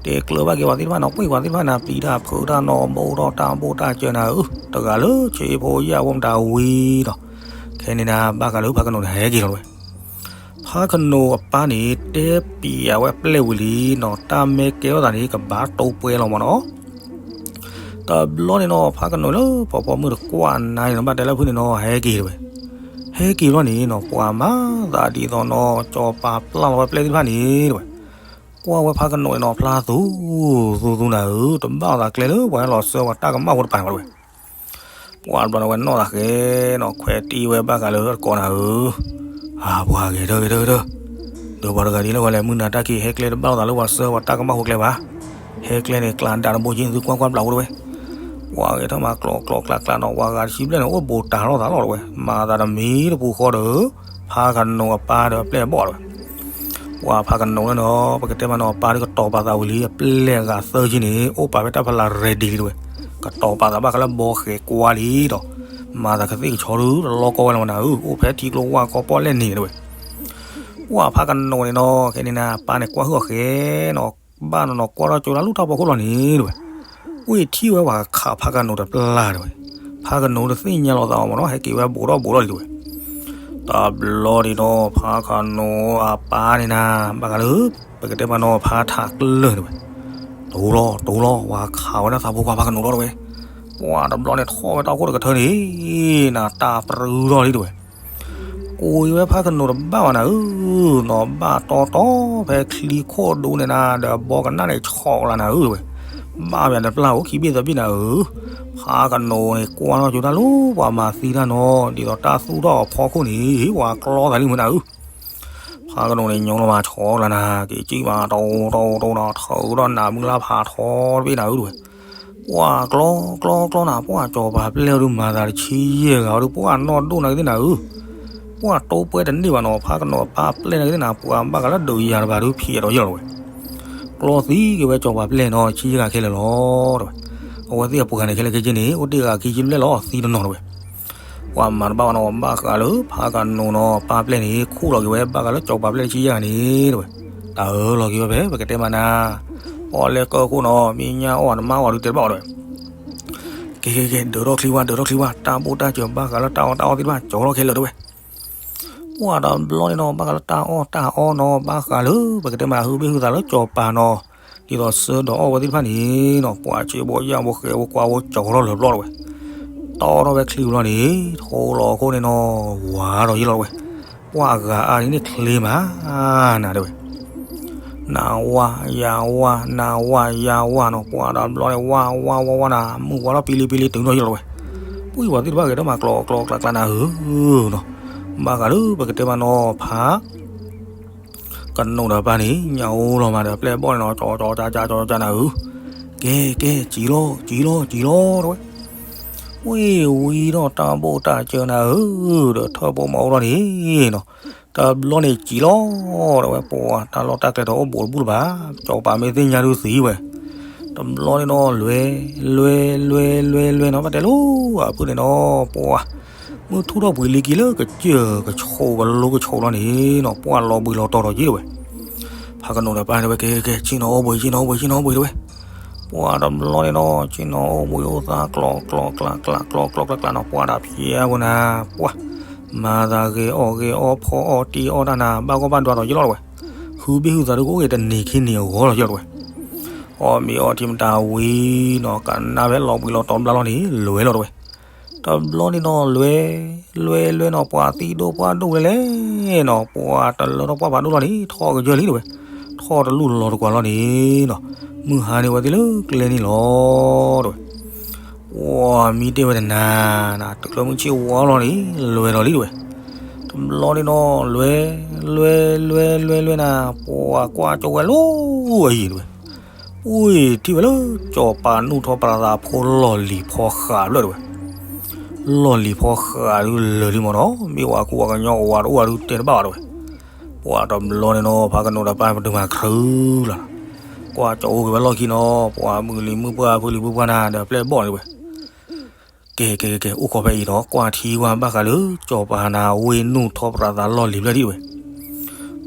တဲကျၢၤဘၣ်က့ၤပှၤသ့ၣ်တဖၣ်နီၤ ပှ့ၤပှၤသ့ၣ်တဖၣ်နၤ ပျံၤတၢ်ဖုးတၢ်နီၤ ဘိၣ်ထီၣ်တၢ်ဘိၣ်တၢ်စၢၤနၤဧၢ တဂၤလၢဆ့ဖိယာ်ဖိမတၤဝံၤဒီး ခဲန့ၣ်နၤ ဘၣ်ဃးလၢဖးကနိးန့ၣ် ဟဲက့ၤလီၤတဝဲ. ဖးကနိးအပၢ်န့ၣ် တဲပျးဝဲပျဲၢ်ဝံၤလံနီၤ တၢ်မ့ၢ်ကဲထီၣ်သးန့ၣ် ကဘၣ်တိၢ်ပှဲၤလီၤမးနီၤ. တဘျီန့ၣ်နီၤ ဖးကနိးလၢဖီဖီမုၢ်တကွၢ်နါန့ၣ်နီၤ ဘၣ်တဲလၢဖုန့ၣ်နီၤ ဟဲက့ၤတဝဲ. ဟဲက့ၤဘျီန့ၣ်နီၤ ပှၤမၤသးဒ်သိးနီၤ စီၤပၤပျၢ်လီၤဝဲပျဲၢ်သ့ၣ်တဖၣ်န့ၣ်တဝဲ. ကွၢ်ဝဲဖးကနိးန့ၣ်နီၤ ဖျါသူ သူသူနၤဧၢ တဘၣ်သးကျဲလၢပှၤဟဲလီၤဆှၢပှၤတၢ်ကမၣ်ဖိတပၤဘၣ်တဝဲ. ပှၤတဘျီန့ၣ်ဝဲနီၢ်သးဃဲနီၤ ခွဲးတံၢ်ဝဲဘၣ်ဃးလၢတကိးနၤဧၢ, အပှၤဂဲၤထၢၣ်ဂဲၤထၢၣ်ဂဲၤထၢၣ်, ဒီးပှၤတဂၤဒ်လဲၣ်ဝဲလဲၣ် မုၢ်နၤတၢ်ခံး ဟဲကျဲတဘၣ်လိာ်သးလၢပှၤဆှၢပှၤတၢ်ကမၣ်ဖိကျဲဘၣ်, ဟဲကျဲန့ၣ် ကျးဒၣ်တဘိက့ သုကွၢ်ကွၢ်ဘျးအိၣ်တဝဲ, ပှၤဂဲၤထၢၣ်မၤကျိးကျိးကျးကျးနီၤ ပှၤဂၤတဆံဘျဲၣ်န့ၣ် အိၣ်ဘူးတၤထီၣ်သးလီၤတဝဲ, မၤသးတမံၤတပူၤဃီဒီး ဖးကနိးအပၢ်ဒီးအပျဲၢ်အဘီၣ်တဝဲ ပှၤဖးကနိးန့ၣ်နီၤ ပကတဲမးနီၤ အပၢ်ဒ်ကတီၤပာ်သးဝံၤလံ အပျဲၢ်အဂၤသၢဆံန့ၣ် အိၣ်ပာ်ဖဲတၢ်ဖီလာ် ready လံတဝဲ, ကတီၤပာ်သးဘၣ်ဃးလၢဘီဃဲၤကွါလံဒီး, မၤသးကသ့ၣ်ကဆီဒုတလီၢ်ကီဝဲလီၤမးနၤဧၢ, အိၣ်ဖဲထံကျိဝၣ်ကီပီၣ်လဲၣ်န့ၣ်တဝဲ, ပှၤဖးကနိးန့ၣ်နီၤ ခဲန့ၣ်နၤ အပၢ်န့ၣ်ကွၢ်ဟုၣ်အီၤဃဲနီၤ, ဘၣ်နီၤနီၤကွၢ်ထီၣ်ကၠိတၢ်လူၢ်ထီၣ်ဖီခိၣ်လီၤန့ၣ်တဝဲ, ဝ့ၢ်ထံၣ်ဝဲပှၤခးဖးကနိးတပျၢ်တဝဲ, ဖးကနိးတသ့ၣ်ညါလီၤသးအီၤမးနီၤ ဟဲက့ၤဝဲဘူးထီၣ်ဘူးထီၣ်လံတဝဲ တဘျီဒ်နီၤ ဖးကနိးအပၢ်န့ၣ်နၤ ဘၣ်ဃးလၢ ပကတဲမးနီၤ ဖးထးကျၢၢ်န့ၣ်ဝဲ, တိလီၤ တိလီၤ ပှၤခးဝဲဒၣ်သးဖိခွါဖးကနိးလီၤတဝဲ, ပှၤတဘျီန့ၣ်ထီၣ်ဝဲတၢ်အိၣ်တကထၢန့ၣ် နၤတၢ်ပြူထီၣ်လံတဝဲ, ကိးဝဲဖးကနိးတဘၣ်ဘၣ်နၤဧၢ, နီၤဘၣ်တီတီဖဲချံခိၣ်ဒိၣ်န့ၣ်နၤ ဒီးဘီကနၣ်န့ၣ်ဆီးကလါနၤဧၢတဝဲ, ဘၣ်ပှၤတပျၢ်အိၣ်ခံဘ့ၣ်သၢဘ့ၣ်နၤဧၢ, ဖးကနိးန့ၣ်ကွၢ်ထီၣ်ကၠိတၢ်လူၢ် ပှၤမၤသံတၢ်နီၤ ဒ်သိးတၢ်သူၣ်ထီၣ်အဖီခိၣ်န့ၣ် ပှၤကျီသးလံမုၢ်နၤဧၢ, ဖးကနိးန့ၣ်ညိလီၤမးဆီးကလါနၤ က့ၤကံၣ်မးတအိၣ်တအိၣ်တအိၣ်နၤ ထုးဒီးနးမုၢ်လၢ်ဖးထီတဘ့ၣ်နၤဧၢတဝဲ, ပှၤကျီကျီကျီနၤ ပှၤစီၤပၤပျဲၢ်ဒုးမၤသးတဆံယဲၢ်ဂၤဒုး ပှၤနီၢ်ဒိၣ်နၤကသ့ၣ်နၤဧၢ, ပှၤတိပှဲတန့ၢ်ဘၣ်နီၤ ဖးကနိးအပၢ်ပျဲၢ်နၤကသ့ၣ်နၤ ပှၤဘၣ်ဃးလၢဒုးယၤတဘၣ်ဒုးဖံးအီၤဒီးယလီၤဝဲ ကျီသံက့ၤဝဲစီၤပၤပျဲၢ်နီၤ ဆံးယဲၢ်ဂၤခဲလၢာ်လီၤတဝဲ, အဝဲသ့ၣ်အပှၤန့ၣ်ခဲလၢာ်ခဲဆ့န့ၣ် အိၣ်တ့ၢ်ဂၤခံဆံဘျဲၣ်လီၤ သံတနီၤတဝဲ, ပှၤမၤတဘၣ်ဘၣ်နီၤ ဘၣ်ဃးလၢဖးကနိးနီၤ ပၢ်ပျဲၢ်န့ၣ် ခူၣ်လီၤက့ၤဝဲ ဘၣ်ဃးလၢစီၤပၤပျဲၢ်ဆံးယဲၢ်ဂၤန့ၣ်တဝဲ, တၢ်အၢလီၤက့ၤဝဲဖဲ ပကတဲမးနၤ, ပီၣ်လဲၣ်ကၢၢ်ခိၣ်နီၤ မ့ၢ်ညၣ်အီၣ်နမါအီၣ်ဒုးတဲတဘၣ်အီၤတဝဲ ကဲကဲကဲ ဒၢးထီၣ်ချံဝါ ဒၢးထီၣ်ချံဝါ တၢ်ဘိၣ်တၢ်စၢၤ ဘၣ်ဃးလၢတၢ်အီၣ်တၢ်အီသ့ၣ်တဖၣ် ကၠီထီၣ်ခဲလၢာ်တဝဲ, ပှၤတဘျီန့ၣ်နီၤ ဘၣ်ဃးလၢတၢ်အီၣ်တၢ်အီနီၤ ဘၣ်ဃးလၢ ပကတဲမး ဟုဘ့ၣ်ဟုသးလၢစီၤပၤနီၤ, ဒ်သိးဆှၢဒီးအီၣ်ဝဲသ့ၣ်တဖၣ်န့ၣ်နီၤ ပှၤဆ့ဘိယၢ်ဘိဃဲၤဘိကွၢ်ဘိကၠီထီၣ်လၢာ်ဘျီတဝဲ, တီၣ်ထီၣ်ဝဲချံဘျီန့ၣ် ထိလီၤခိၣ်န့ၣ်နီၤ ဝၤဒီးယလီၤတဝဲ, ပှၤအဂၤအါန့ၣ်ချ့မး နၤတဝဲ နဝၤယဝၤ နဝၤယဝၤနီၤ ပှၤတဘျီန့ၣ် ဝါဝါဝါဝါနၤ မုၢ်ဝါထီၣ်ပံလံပံလံတုၤနီၤယလီၤဝဲ, ပှၤသ့ၣ်တဖၣ်ဂဲၤထီၣ်မၤကျိးကျိးကျးကျးနၤဧၢနီၤ, ဘၣ်ဃးလၢပကတဲမးနီၤ ဖးကနိးဒီးပၢ်န့ၣ် ညၣ်အိၣ်လီၤမးဒီး ပျဲၢ်ဘီၣ်န့ၣ်နီၤ ကၠီကၠီကၠီကၠီကၠီနၤဧၢ, ကဲကဲ စံးလီၤ စံးလီၤ စံးလီၤတဝဲ ဝ့ၢ်ဝံၤဒီးတၢ်ဘိၣ်တၢ်စၢၤနၤဧၢ, ဒီးထၢၣ်ဘိၣ်မၤအိၣ်ထီၣ်န့ၣ်နီၤ, တဘျီန့ၣ်စံးလီၤ တဝဲ ပှၤတၢ်လီၢ်တၢ်ကျဲဒီးအိၣ်ဘူးတဘူၣ်လၢၤဘၣ်, စီၤပၤမ့ၢ်သ့ၣ်ညါဒုးသံဝဲ, တဘျီန့ၣ်နီၤ လွဲ လွဲ လွဲ လွဲ လွဲနီၤ ဘၣ်တဲလိၤ အဖုန့ၣ်နီၤ ပှၤ မုၢ်ထူၣ်ထီၣ်ပှ့ၤလံက့ၤလၢကစၢၢ်ကဆိးကလိကဆိးလီၤန့ၣ်နီၤ ပှၤလီၤဘှံးလီၤတီၤဒီးက့ၤတဝဲ ဖးကနိးဒီးပၢ်န့ၣ်ဝဲ ကဲကဲ ဆ့ၣ်နီၤအိၣ်ဘှံး ဆ့ၣ်နီၤအိၣ်ဘှံး ဆ့ၣ်နီၤအိၣ်ဘှံးတဝဲ, ပှၤတဘျီန့ၣ်နီၤ ဆ့ၣ်နီၤအိၣ်ဘှံးအိၣ်သါ ကျိးကျိးကျးကျး ကျိးကျိးကျးကျးနီၤ ပှၤတၢ်ဖျဲးဝဲနၤ ပှၤ မၤသးဂဲၤအီၣ်ဂဲၤအီ ဖီအီၣ်တံၢ်အီၣ်တၢ်နၤ ဘၣ်ဂီၢ်ဘၣ်ဒွါဒီးယလီၤတဝဲ, ဟုဘ့ၣ်ဟုသးဒုးကအိၣ်ဂ့ၤတနံၤခံနံၤအဂီၢ်လီၤယလီၤတဝဲ, အီၣ်မ့ၤအီထံမတၤဝံၤနီၤ ကနၣ်ဖဲလီၤဘှံးလီၤတီၤတဘျီလီၤန့ၣ် လွဲလီၤတဝဲ တဘျီန့ၣ်နီၤ လွဲ လွဲလွဲနီၤ ပှၤသံဒိၣ်ပှၢ်ဒိၣ်ဝဲလဲၣ်နီၤ ပှၤတလၢထီၣ်ပှၢ်ဖးဒိၣ်လီၤန့ၣ် ထီၣ်ကစၢၢ်လံတဝဲ, ထီၣ်တလူၢ်လီၤတကွၢ်လီၤန့ၣ်နီၤ မုၢ်ဟါန့ၢ်ဝဲသ့ၣ်လၢကျဲန့ၣ်လီၤ တဲဝဲ. ပှၤမံတဲဝဲတနၤနၤ တချုးမုၢ်ဆ့ၣ်ဝါလီၤန့ၣ် လွဲၤဒီးလံ တဲဝဲ. တဘျီန့ၣ်နီၤ လွဲၤ လွဲၤ လွဲၤ လွဲၤ လွဲၤနၤ ပှၤကွၢ်ကၠီဝဲလီၤအယံၤ တဲဝဲ. ပှ့ၤထံၣ်ဝဲလၢ စီၤပၤနူၢ်ထီၣ်ပြးသးဖိလီၢ်လံၤဖီဃးဖျၢၣ် တဲဝဲ. လီၢ်လံၤဖီဃးဒုးလၢာ်လံမ့ၢ်နီၤ မ့ၢ်ဝဲကူဝဲကညီကဝဲတအိၣ်ဝဲဒုးတဲတဘၣ်ဘၣ် တဲဝဲ. ပှၤတဘျီန့ၣ်နီၤ ဖးကနိးဒီးပၢ်ပတုာ်မၤခရူၣ်လီၤ. ကွၢ်ကၠီအိၣ်က့ၤဝဲလီၢ်ခံနီၤ ပှၤမုၢ်လံၤမုၢ်ပှၢ်ဖုလံၤဖုပှၢ်နၤဒီးပျဲၢ်ဘီၣ်န့ၣ် တဲဝဲ. ကဲ ကဲ ကဲ ကဲ အိၣ်ခိးဖဲအံၤဒီး ကွၢ်ထံကွၢ်ဘၣ်ဃးလၢ စီၤပၤနၤဝ့ၢ်နူၢ်ထီၣ်ပြးသးလီၢ်လံၤဖျၢၣ် တဲဝဲ.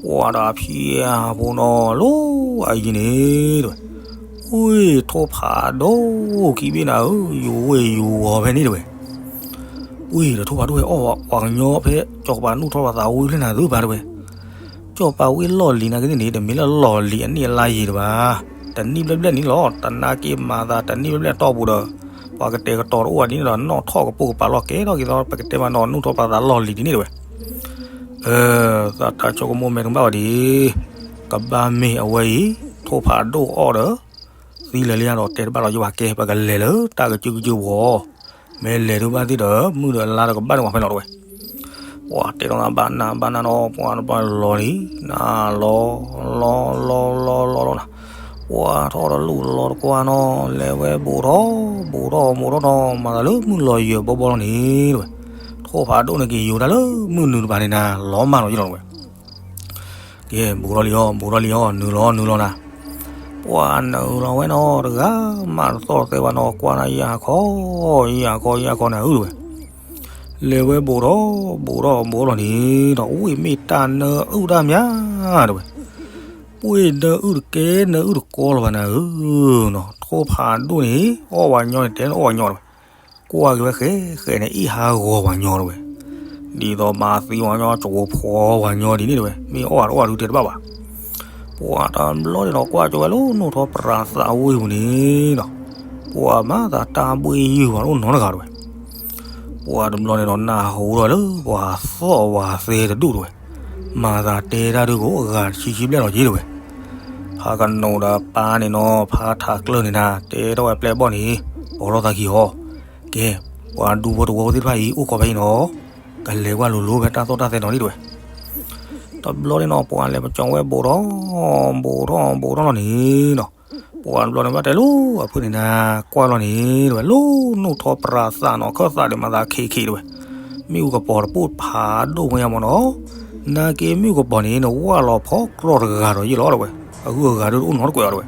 ပှၤဒီးဖံအဖိနီၤ လီၤအယံၤန့ၣ် တဲဝဲ. အူထိၣ်ဖးဒိၣ်ခံဘ့ၣ်နၤဧၢ ယူၤဝ့ၢ်ယူၤဝီၤဖဲန့ၣ် တဲဝဲ. အူဒီးထိၣ်ဖးဒိၣ်ဟဲအီၣ်ပှၤကညီဖဲ စီၤပၤနူၢ်ထီၣ်ပြးသးဝ့ၢ်ဖျၢၣ်နၤသ့ၣ်တဖၣ် တဲဝဲ. စီၤပၤဝ့ၢ်လီၢ်လံၤနာ်က့န့ၣ် တမ့ၢ်လၢလီၢ်လံၤအနံၣ်အလါယံၤတဘၣ်. တနံၣ်ဘျဲၣ်ဘျဲၣ်န့ၣ်လီၤ တနာ်က့မၤသးတနံၣ်ဘျဲၣ်ဘျဲၣ်တီၢ်ပူၤဒီး ပှၤကတဲာ်ကတီၤတအိၣ်ဘၣ်ဒ်န့ၣ်ဒီး နီၣ်ထီၣ်ကပိာ်ကပၤလီၤကဲထီၣ်က့ၤဒီး ပကတဲမးနီၤ နူၢ်ထီၣ်ပြးသးလီၢ်လံၤဒ်န့ၣ် တဲဝဲ. အၢ သးတၢ်ဆိကမိၣ်မဲာ်တဘၣ်ဝဲဒ် ကဘၣ်မ့ၢ်အဝဲအံၤ ထိၣ်ဖးဒိၣ်အီၣ်ဒီး သံလၢာ်လံယါဒီး တဲတဘၣ်လီၤယဘၣ်ကဲ ပကလဲၤလၢတၢ်ကစုကစုဝီၤ မ့ၢ်လဲၤဒိဘၣ်သ့ၣ်ဒီး မုၢ်ဒီးလါဒီးကဘၣ်န့ၢ်ဝဲဖဲလီၤ တဲဝဲ. ပှၤတဲထီၣ်နၤဘၣ်နၤဘၣ်နၤနီၤ ပှၤတဘျီလီၤလံ နၤလီၤ လီၤ လီၤ လီၤ လီၤ လီၤ လီၤ ပှၤထီၣ်ဒီးလူၤလီၤတကွၢ်နီၤ လဲၤဝဲဘူးထီၣ် ဘူးထီၣ် ဘူးထီၣ်နီၤ မၤသးလၢမုၢ်လီၤယၢၤဘီဘီလီၤန့ၣ် တဲဝဲ. ထိၣ်ဖးဒိၣ်န့ၣ်က့ၤယိၤတၢ်လၢမုၢ်နုာ်တပၤန့ၣ်နၤ လီၤမၢ်လီၤယလီၤ တဲဝဲ. ကဲ ဘူးထီၣ်လံအီၤ ဘူးထီၣ်လံအီၤ နုာ်လီၤ နုာ်လီၤနၤ. ပှၤနုာ်လီၤဝဲနီၤ တဂၤမးတသီၣ်တသဲဘၣ်နီၤ ကွၢ်နၤယၢ်ခီ ယၢ်ခီ ယၢ်ခီနၤဧၢ တဲဝဲ. လဲၤဝဲဘူးထီၣ် ဘူးထီၣ် ဘူးထီၣ်လီၤန့ၣ်ဒီး အူဝ့ၢ်မ့ၢ်တၢ်နၢအုၣ်တၢ်မၠါ တဲဝဲ. ပှ့ၤနၢအုၣ်တကဲ နၢအုၣ်တကီလီၤဘၣ်နၤဧၢနီၤ ထိၣ်ဖးဒိၣ်န့ၣ် အီၣ်ဝဲညီန့ၣ် တဲအီၣ်ဝဲညီ တဲဝဲ. ကွၢ်က့ၤဝဲဃဲဃဲန့ၣ် အ့ၣ်ဟးဂီၤပှၤညီ တဲဝဲ. ဒ်သိးမၤသံပှၤညီ ကဝီၤဖှီပှၤညီဒ်န့ၣ် တဲဝဲ. မ့ၢ်အီၣ်ဝဲတအိၣ်ဝဲဒုးတဲတဘၣ်ဘၣ်. ပှၤတဘျီန့ၣ်ဒီး ကွၢ်ကၠီဝဲလၢနူၢ်ထီၣ်ပြးသးဝ့ၢ်ပူၤန့ၣ်ဒီး ပှၤမၤသးတၢ်ဘှ့ၣ်ယုၢ်ပှၤတအိၣ်နီတဂၤ တဲဝဲ. ပှၤတဘျီန့ၣ်ဒီး နၢ်ဟူထီၣ်လၢပှၤသီၣ်ပှၤသဲတဒူၣ် တဲဝဲ. မၤသးတဲတၢ်ဒုးကိး အဂၤတဆံခံဘျဲၣ်လီၤက့ တဲဝဲ. ဖးကနိးဒီးပၢ်န့ၣ်နီၤ ဖးထးကျၢၢ်န့ၣ်နၤ တဲထီၣ်ဝဲပျဲၢ်ဘီၣ်န့ၣ် ပိာ်ထီၣ်သးခံအီၤ. ကဲ ပှၤဒူဖိတဝီဖိသ့ၣ်တဖၣ်အံၤ အိၣ်ခိးဖဲအံၤနီၤ ကလဲၤကွၢ်လိၤလိၤဖဲတၢ်သီၣ်တၢ်သဲနီၤန့ၣ် တဲဝဲ. တဘျီန့ၣ်နီၤ ပှၤလဲၤပကၠီဝဲဘူးထီၣ် ဘူးထီၣ် ဘူးထီၣ်လီၤန့ၣ်နီၤ ပှၤတဘျီန့ၣ်ဘၣ်တဲလိၤ အဖုန့ၣ်နၤ ကွၢ်လီၤန့ၣ် တဲဝဲ လၢနူၢ်ထီၣ်ပြးသးနီၤ ခၢၣ်သးဒံးမၤသးခံခံ တဲဝဲ. မ့ၣ်အူကပီၤတပိၢ်ဖးဒိၣ်ဝဲညါမ့ၢ်နီၤ နာ်က့မ့ၣ်အူကပီၤန့ၣ် နဝၢ်လီၤဖီကြီတဂၤဒီးယ့ၢ်လီၤ တဲဝဲ. အဂုၤအဂၤဒုးတအိၣ်နီတကွဲးအီၤ တဲဝဲ.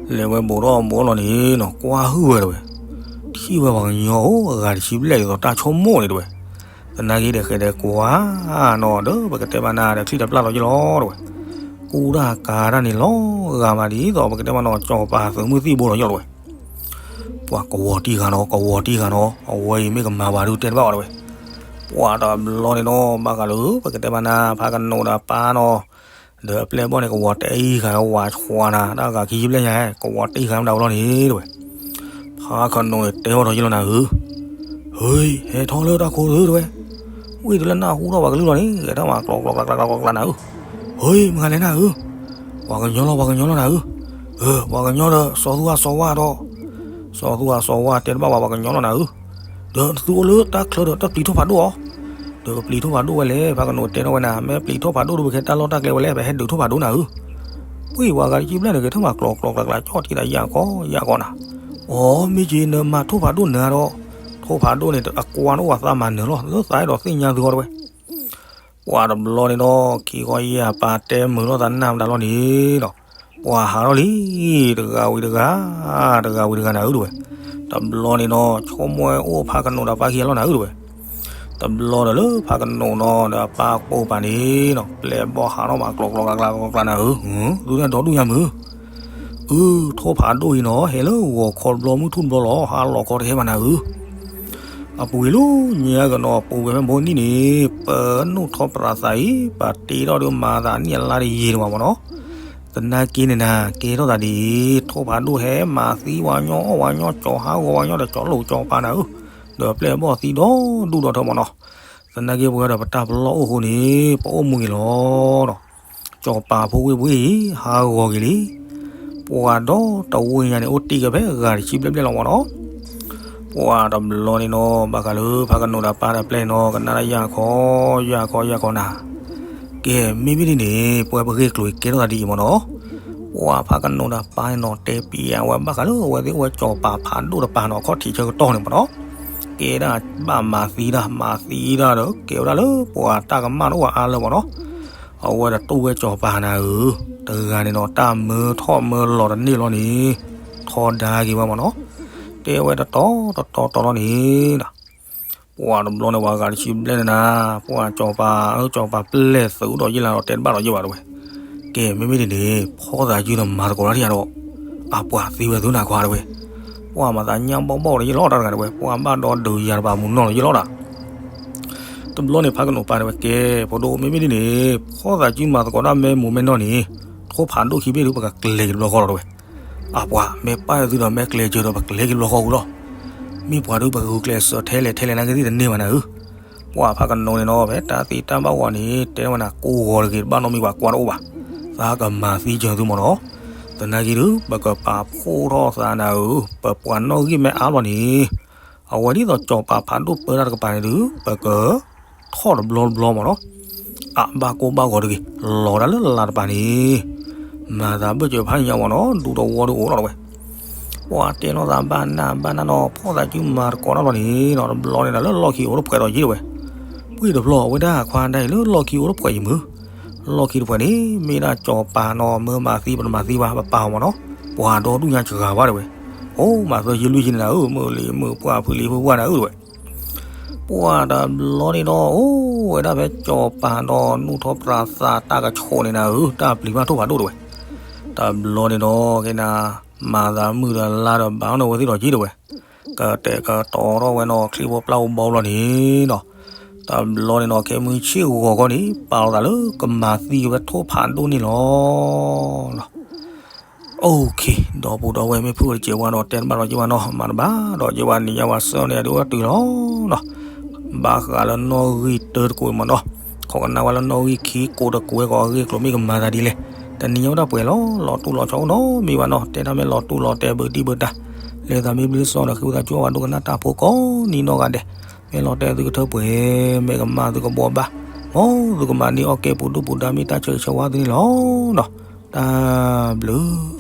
လဲၤဝဲဘူးထီၣ်ဘူးထီၣ်လီၤန့ၣ်နီၤ ကွၢ်ဟုၣ်ဝဲ တဲဝဲ. ထံၣ်ဝဲပှၤကညီအိၣ်အဂၤတဆံဘျဲၣ်ဒ်သိးတၢ်ဆိကမိၣ်န့ၣ် တဲဝဲ. သနာ်က့ဒီးဃဲၤဒီးကွၢ်နီၤဒီး ပကတဲမးနၤဒီးချံၣ်တပျၢ်လီၤယ့ၢ်လီၤ တဲဝဲ. ကူတၢ်ကၤတၢ်န့ၣ်လီၤဂာ်မးဒ်သိး ပကတဲမးနီၤ စီၤပၤသုးမုၢ်သံၣ်ဘိလီၤယ့ၢ်လီၤ တဲဝဲ. ပှၤကဝီၤတံၢ်ဂၤနီၤ ကဝီၤတံၢ်ဂၤနီၤ အဝဲအံၤမ့ၢ်ကမၤပှၤဒုးတဲတဘၣ်အီၤ တဲဝဲ. ပှၤတဘျီန့ၣ်နီၤ ဘၣ်ဃးလၢ ပကတဲမးနၤ ဖးကနိးဒီးပၢ်နီၤ ဒီးအပျဲၢ်ဘီၣ်န့ၣ် ကဝီၤတံၢ်ဂၤဝၤဆှါနၤ တၢ်ဂၤခံဆံဘျဲၣ်ညါ ကဝီၤတံၢ်ဂၤမတၤဝဲလီၤန့ၣ် တဲဝဲ. ဖးကနိးန့ၣ်တဲဝဲဒီးယ့ၢ်လီၤနၤဧၢ ဟ့ ဟဲထီၣ်လၢတၢ်ခိၣ်သ့ တဲဝဲ. ဝံၤတလၢနၢ်ဟူထီၣ်ပှၤကလုၢ်လီၤန့ၣ် ဂဲၤထီၣ်မးကျီကျီကျါကျါကျါကျါနၤဧၢ. ဟ့ မတၤလဲၣ်နၤဧၢ. ပှၤကညီလီၤ ပှၤကညီလီၤနၤဧၢ. အၢ ပှၤကညီဒီး စီၤသူအစီၤဝါဒီး စီၤသူအစီၤဝါတဲတဘၣ်ဘၣ် ပှၤကညီလီၤနၤဧၢ. ဒီးသုအိၣ်လၢတၢ်ချၢဒီးတပျံၤထိၣ်ဖးဒိၣ်အီၤ ဒီးကပျံၤထိၣ်ဖးဒိၣ်ဝဲလဲၣ် ဖးကနိးတဲထီၣ်ဝဲနၤ မ့ၢ်ပျံၤထိၣ်ဖးဒိၣ်ဒီး ပကဟဲတၢ်လီၢ်တၢ်ကျဲဝဲလဲၣ် ပဟဲဒုးထိၣ်ဖးဒိၣ်နၤဧၢ. ပှ့ၤပှၤဂၤတဆံဘျဲၣ်န့ၣ် ကဲထီၣ်မးကျီကျီကျါကျါ ကၠီၣ်ထံဒီးယၢ်ကီယၢ်ကီနၤ. အိ မ့ၢ်က့ၤနမၤထိၣ်ဖးဒိၣ်နၤဒီး ထိၣ်ဖးဒိၣ်န့ၣ် အကွၢ်န့ၣ်အိၣ်အသးမၤနၢၤလီၤ လၢသးအဲၣ်ဒိးသ့ၣ်ညါသုဂီၢ် တဲဝဲ. ပှၤတဘျီန့ၣ်ဒီး ခံခီယဲၢ်ပၢ်တဲမုာ်ထီၣ်သးနၢ်မတၤလီၤန့ၣ်ဒီး ပှၤဟးထီၣ်လံ တဂၤဝံၤတဂၤ တဂၤဝံၤတဂၤနၤဧၢ တဲဝဲ. တဘျီန့ၣ်ဒီး ဆိကမိၣ်ဝဲအိၣ်ဖးကနိးဒီးပၢ်ခံဂၤလီၤနၤဧၢ တဲဝဲ. တဘျီဒီးလၢဖးကနိးနီၤဒီးအပၢ်ကိးပာ်န့ၣ်ဒီး ပျဲၢ်ဘီၣ်ဟးထီၣ်မးကျီကျီကျါကျါကျါနၤဧၢ, သုန့ၣ်ဒီဒူၣ်ညါမုၢ်, အၢ ထိၣ်ဖးဒိၣ်အံၤနီၤ ဟဲလၢဂီၤခီတဘျီမုၢ်ထူၣ်တဘျီလီၤ ဟါလီၤခီတဟဲဘၣ်နၤဧၢ. အပူၤကွံာ်လၢညါကနီၤ ပူၤကွံာ်ဖဲဘိနံၣ်န့ၣ် ပနူၢ်ထီၣ်ပြးသးအံၤ ပတ့ထီၣ်ဒီးမၤသးနံၣ်အလါတယံာ်တမးမ့ၢ်နီၤ, သနာ်က့န့ၣ်နၤ ကဲထီၣ်သးဒ်အံၤ ထိၣ်ဖးဒိၣ်ဟဲမၤသံဝဲညီအီၣ်ဝဲညီ ကၠီၤဟးဂီၤဝဲညီဒီး ကၠီၤလိာ်ကၠီၤပၤနၤဧၢ, ဒီးပျဲၢ်ဘီၣ်သံဒီဒူၣ်ဒီထၢမ့ၢ်နီၤ, သနာ်က့ပဝဲဒီးပတၢ်ပလီၢ်အိၣ်အဃိန့ၣ် ပအိၣ်မူက့ၤလီၤနီၤ, ကၠီၤပၤဖိဝ့ၢ်ပှ့ၤအံၤ ဟးဂီၤက့ၤလံ, ပှၤဒီတဝီညါန့ၣ် အိၣ်တ့ၢ်က့ၤဖဲဂၤတဆံဘျဲၣ်ဘျဲၣ်လီၤမ့ၢ်နီၤ. ပှၤတဘျီန့ၣ်နီၤ ဘၣ်ဃးလၢဖးကနိးဒီးပၢ်တၢ်ပျဲၢ်နီၤ ကနၣ်တၢ်ယၢ်ခီ ယၢ်ခီယၢ်ခီနၤ, ကဲ မ့မ့ၢ်ဒ်န့ၣ် ပဝဲပဂ့ၢ်ကျိၤကဲထီၣ်သးဒ်အံၤမ့ၢ်နီၤ. ပှၤဖးကနိးဒီးပၢ်န့ၣ်နီၤ တဲပံၤအဝဲဘၣ်ဃးလၢအဝဲသ့ၣ်အိၣ်ဝဲစီၤပၤဖးဒိၣ်တပၤနီၤ အခီၣ်ထံးဆၢကတီၢ်န့ၣ်မ့ၢ်နီၤ, ကဲဒၣ်ဘၣ်မၤသံတၢ် မၤသံတၢ်ဒီး ကဲဝဲဒၣ်လၢပှၤတၢ်ကမၣ်တအိၣ်အါလၢမ့ၢ်နီၤ. အဝဲဒီးတူၢ်ဝဲစီၤပၤနၤဧၢ, တဂၤန့ၣ်နီၤ တၢ်မၢထီၣ်မၢလီၤတန့ၢ်လီၤန့ၣ် ထီဒါက့ၤဝဲမ့ၢ်နီၤ. တဲဝဲတတီၤတတီၤတတီၤလီၤန့ၣ် ပှၤတဘျီန့ၣ် ပှၤဂၤတဆံဘျဲၣ်န့ၣ်နၤ, ပှၤစီၤပၤ စီၤပၤပျဲၢ်သုးဒီးယ့ၢ်လၢဒီးတဲတဘၣ်ဒီးယ့ၢ်ဘၣ်တဝဲ, ကဲ မ့မ့ၢ်ဒ်န့ၣ် ဖီၣ်သးယုၢ်ဒီးမၤသကိးတၢ်ထံၣ်ယၤဒီး အပှၤသံဝဲသုနၤခွါတဝဲ, ပှၤမၤသးညၣ်ဘီၣ်ဘီၣ်ဒီးယ့ၢ်လီၤတၢ်တဂၤတဝဲ ပှၤဘၣ်ဒီဒုးယၤတပၤမူနီၢ်ဒီးယ့ၢ်လီၤတၢ် တဘျီန့ၣ် ဖးကနိးပၢ်တဝဲ ကဲ ဖိဒိၣ် မ့မ့ၢ်ဒ်န့ၣ် ဖီၣ်သးစုမၤသကိးတၢ်မဲမိၢ်မဲနီၢ်န့ၣ် ထိၣ်ဖးဒိၣ်ခံဘ့ၣ်ဒုး ပကကျဲၤက့ၤတဘျီဃီလီၤတဝဲ, အပှၤ မ့ၢ်ပၢ်သုဒီးမ့ၢ်ကျဲၤစၢၤဒီး ပကကျဲၤက့ၤတဘျီဃီဝံၤလီၤ, မ့ၢ်ပှၤဒုး ပကဂုာ်ကျဲးစၢးထဲလဲၣ်ထဲလဲၣ်နာ်က့သ့ၣ်တန့ၢ်ဘၣ်နၤဧၢ, ပှၤဖးကနိးန့ၣ်နီၤ ဖဲတၢ်သ့တၢ်ဘၣ်ဝဲန့ၣ် တဲဝဲနၤ ကိးဂီၤတဂ့ၤ တဘၣ်နီတမံၤပှၤကွၢ်တအိၣ်ဘၣ်, သးကမၤသံစၢၤသုမ့ၢ်နီၤ, သနာ်က့ဒုး ပကပာ်ဖှိၣ်ထီၣ်သးနၤဧၢ, ပပှၤနီၣ်ဂံၢ်မ့ၢ်အါဘျီန့ၣ် အဝဲဒ်သိးစီၤပၤဖးဒိၣ်ပၢတၢ်တကပၤန့ၣ်ဒုး ပကထီၣ်တဘျီတဘျီမ့ၢ်နီၤ, အဘၣ်ကိၢ်ဘၣ်ဂီၤတဂ့ၤ လီၤတၢ်လၢလါတပၤန့ၣ်, မၤသးဘၢၣ်စၢၤဖးညါမ့ၢ်နီၤ ဒူတဝီဒုးအိၣ်လီၤတဝဲ, ပှၤတဲလိာ်သးဘၣ်နၢ်ဘၣ်နၢ်နီၤ ဖီၣ်သးစုမၤသကိးတၢ်လီၤန့ၣ်နီၤ တဘျီန့ၣ်ဒီးလၢလီၢ်ခံအိၣ်တဖှဲးဒီးယ့ၢ်တဝဲ, ပှ့ၢ်တဘျီအဝဲဒၣ်ခွါဒၣ်အံၤလၢလီၢ်ခံအိၣ်တဖှဲးယံၤမုၢ်, လီၢ်ခံတဖှဲးန့ၣ် မ့ၢ်ဒၣ်စီၤပၤနီၤ မၢမၤသံပတမၤသံဘၣ် ပပာ်အီၤမ့ၢ်နီၤ, ပှၤဒီဒူၣ်ညါစှၤဝဲတဝဲ, အိၣ်မၤသၢယံာ်လွံၢ်ယံာ်န့ၣ်နၤဧၢ မုၢ်လံၤမုၢ်ပှၢ် ဖုလံၤဖုပှၢ်နၤဧၢတဝဲ ပှၤတဘျီန့ၣ်ဒီး အိၣ်ဝဲဒၣ်ဖဲစီၤပၤဒီး နူၢ်ထီၣ်ပြးသးတၢ်ကဆိးန့ၣ်နၤဧၢ တၢ်ပျံၤဘၣ်ထိၣ်ဖးဒိၣ်တဝဲ, တဘျီန့ၣ်ဒီး ကဲနၤ မၤသးမုၢ်ဒီးလါဒီးဘၣ်အီၤန့ၣ်ဝဲသ့ၣ်ဒီးက့ၤတဝဲ, ကတဲာ်ကတီၤထီၣ်ဝဲနီၤ ချံဖိပျၢ်ဖိဘီဘျီန့ၣ်နီၤ, တဘျီန့ၣ်ဒီး ခဲမုၢ်ဆ့ၣ်ဂီၤခီန့ၣ် ပာ်လီၤသးလၢကမၤသံက့ၤဝဲထိၣ်ဖးဒိၣ်န့ၣ်လီၤ. အိၣ်ခ့ ဒီပုၢ်ဒီဝဲၢ်မ့ၢ်ဖုၣ်ဝဲတစဲးဝါဒီး တဲတဘၣ်ဒီးက့ၤဝဲနီၤ မၤတဘၣ်ဒီးက့ၤဝဲ နံၤညါဝဲဆၢန့ၣ် အဒုးအိၣ်တုၤလီၤနီၤ, ဘၣ်ဃးလၢနီၣ်ဂံၢ်တၢတကိးအံၤမ့ၢ်နီၤ, ခိးကနၣ်ဝဲလၢနီၣ်ဂံၢ်ခံကိးတကိးဝဲ ကီးအဂ့ၢ်ကျိၤမ့ၢ်ကမၤသးဒ်လဲၣ်, တနံၤညါအိၣ်ဒၣ်ပှဲၤလီၤ လီၤတူၢ်လီၤဆီအိၣ်နီတမံၤဘၣ်နီၤ, တဲတၢ်မ့ၢ်လီၤတူၢ်လီၤတဲဘုးဒံးဘုးတၢ်, လဲၤသးမ့ၢ်ဘျုးစီဒီး ဃ့ဝံသးစူၤဝဲဒိကနၣ်တၢ်ဖိကိးနံၤနီၢ်ဂၤဒဲး, မ့ၢ်လီၤတဲသုကထၢပှဲၤ မ့ၢ်ကမၣ်သုကဘှီဘၣ်, မ်သုကမၤန့ၢ်အီၣ်ကဲပူၤဒုၣ်ပူၤဒါ မ့ၢ်တၢ်ဆၢဂ့ၤဆၢဝါသုန့ၣ်လီၤနီၤ, တၢ်ဘျုး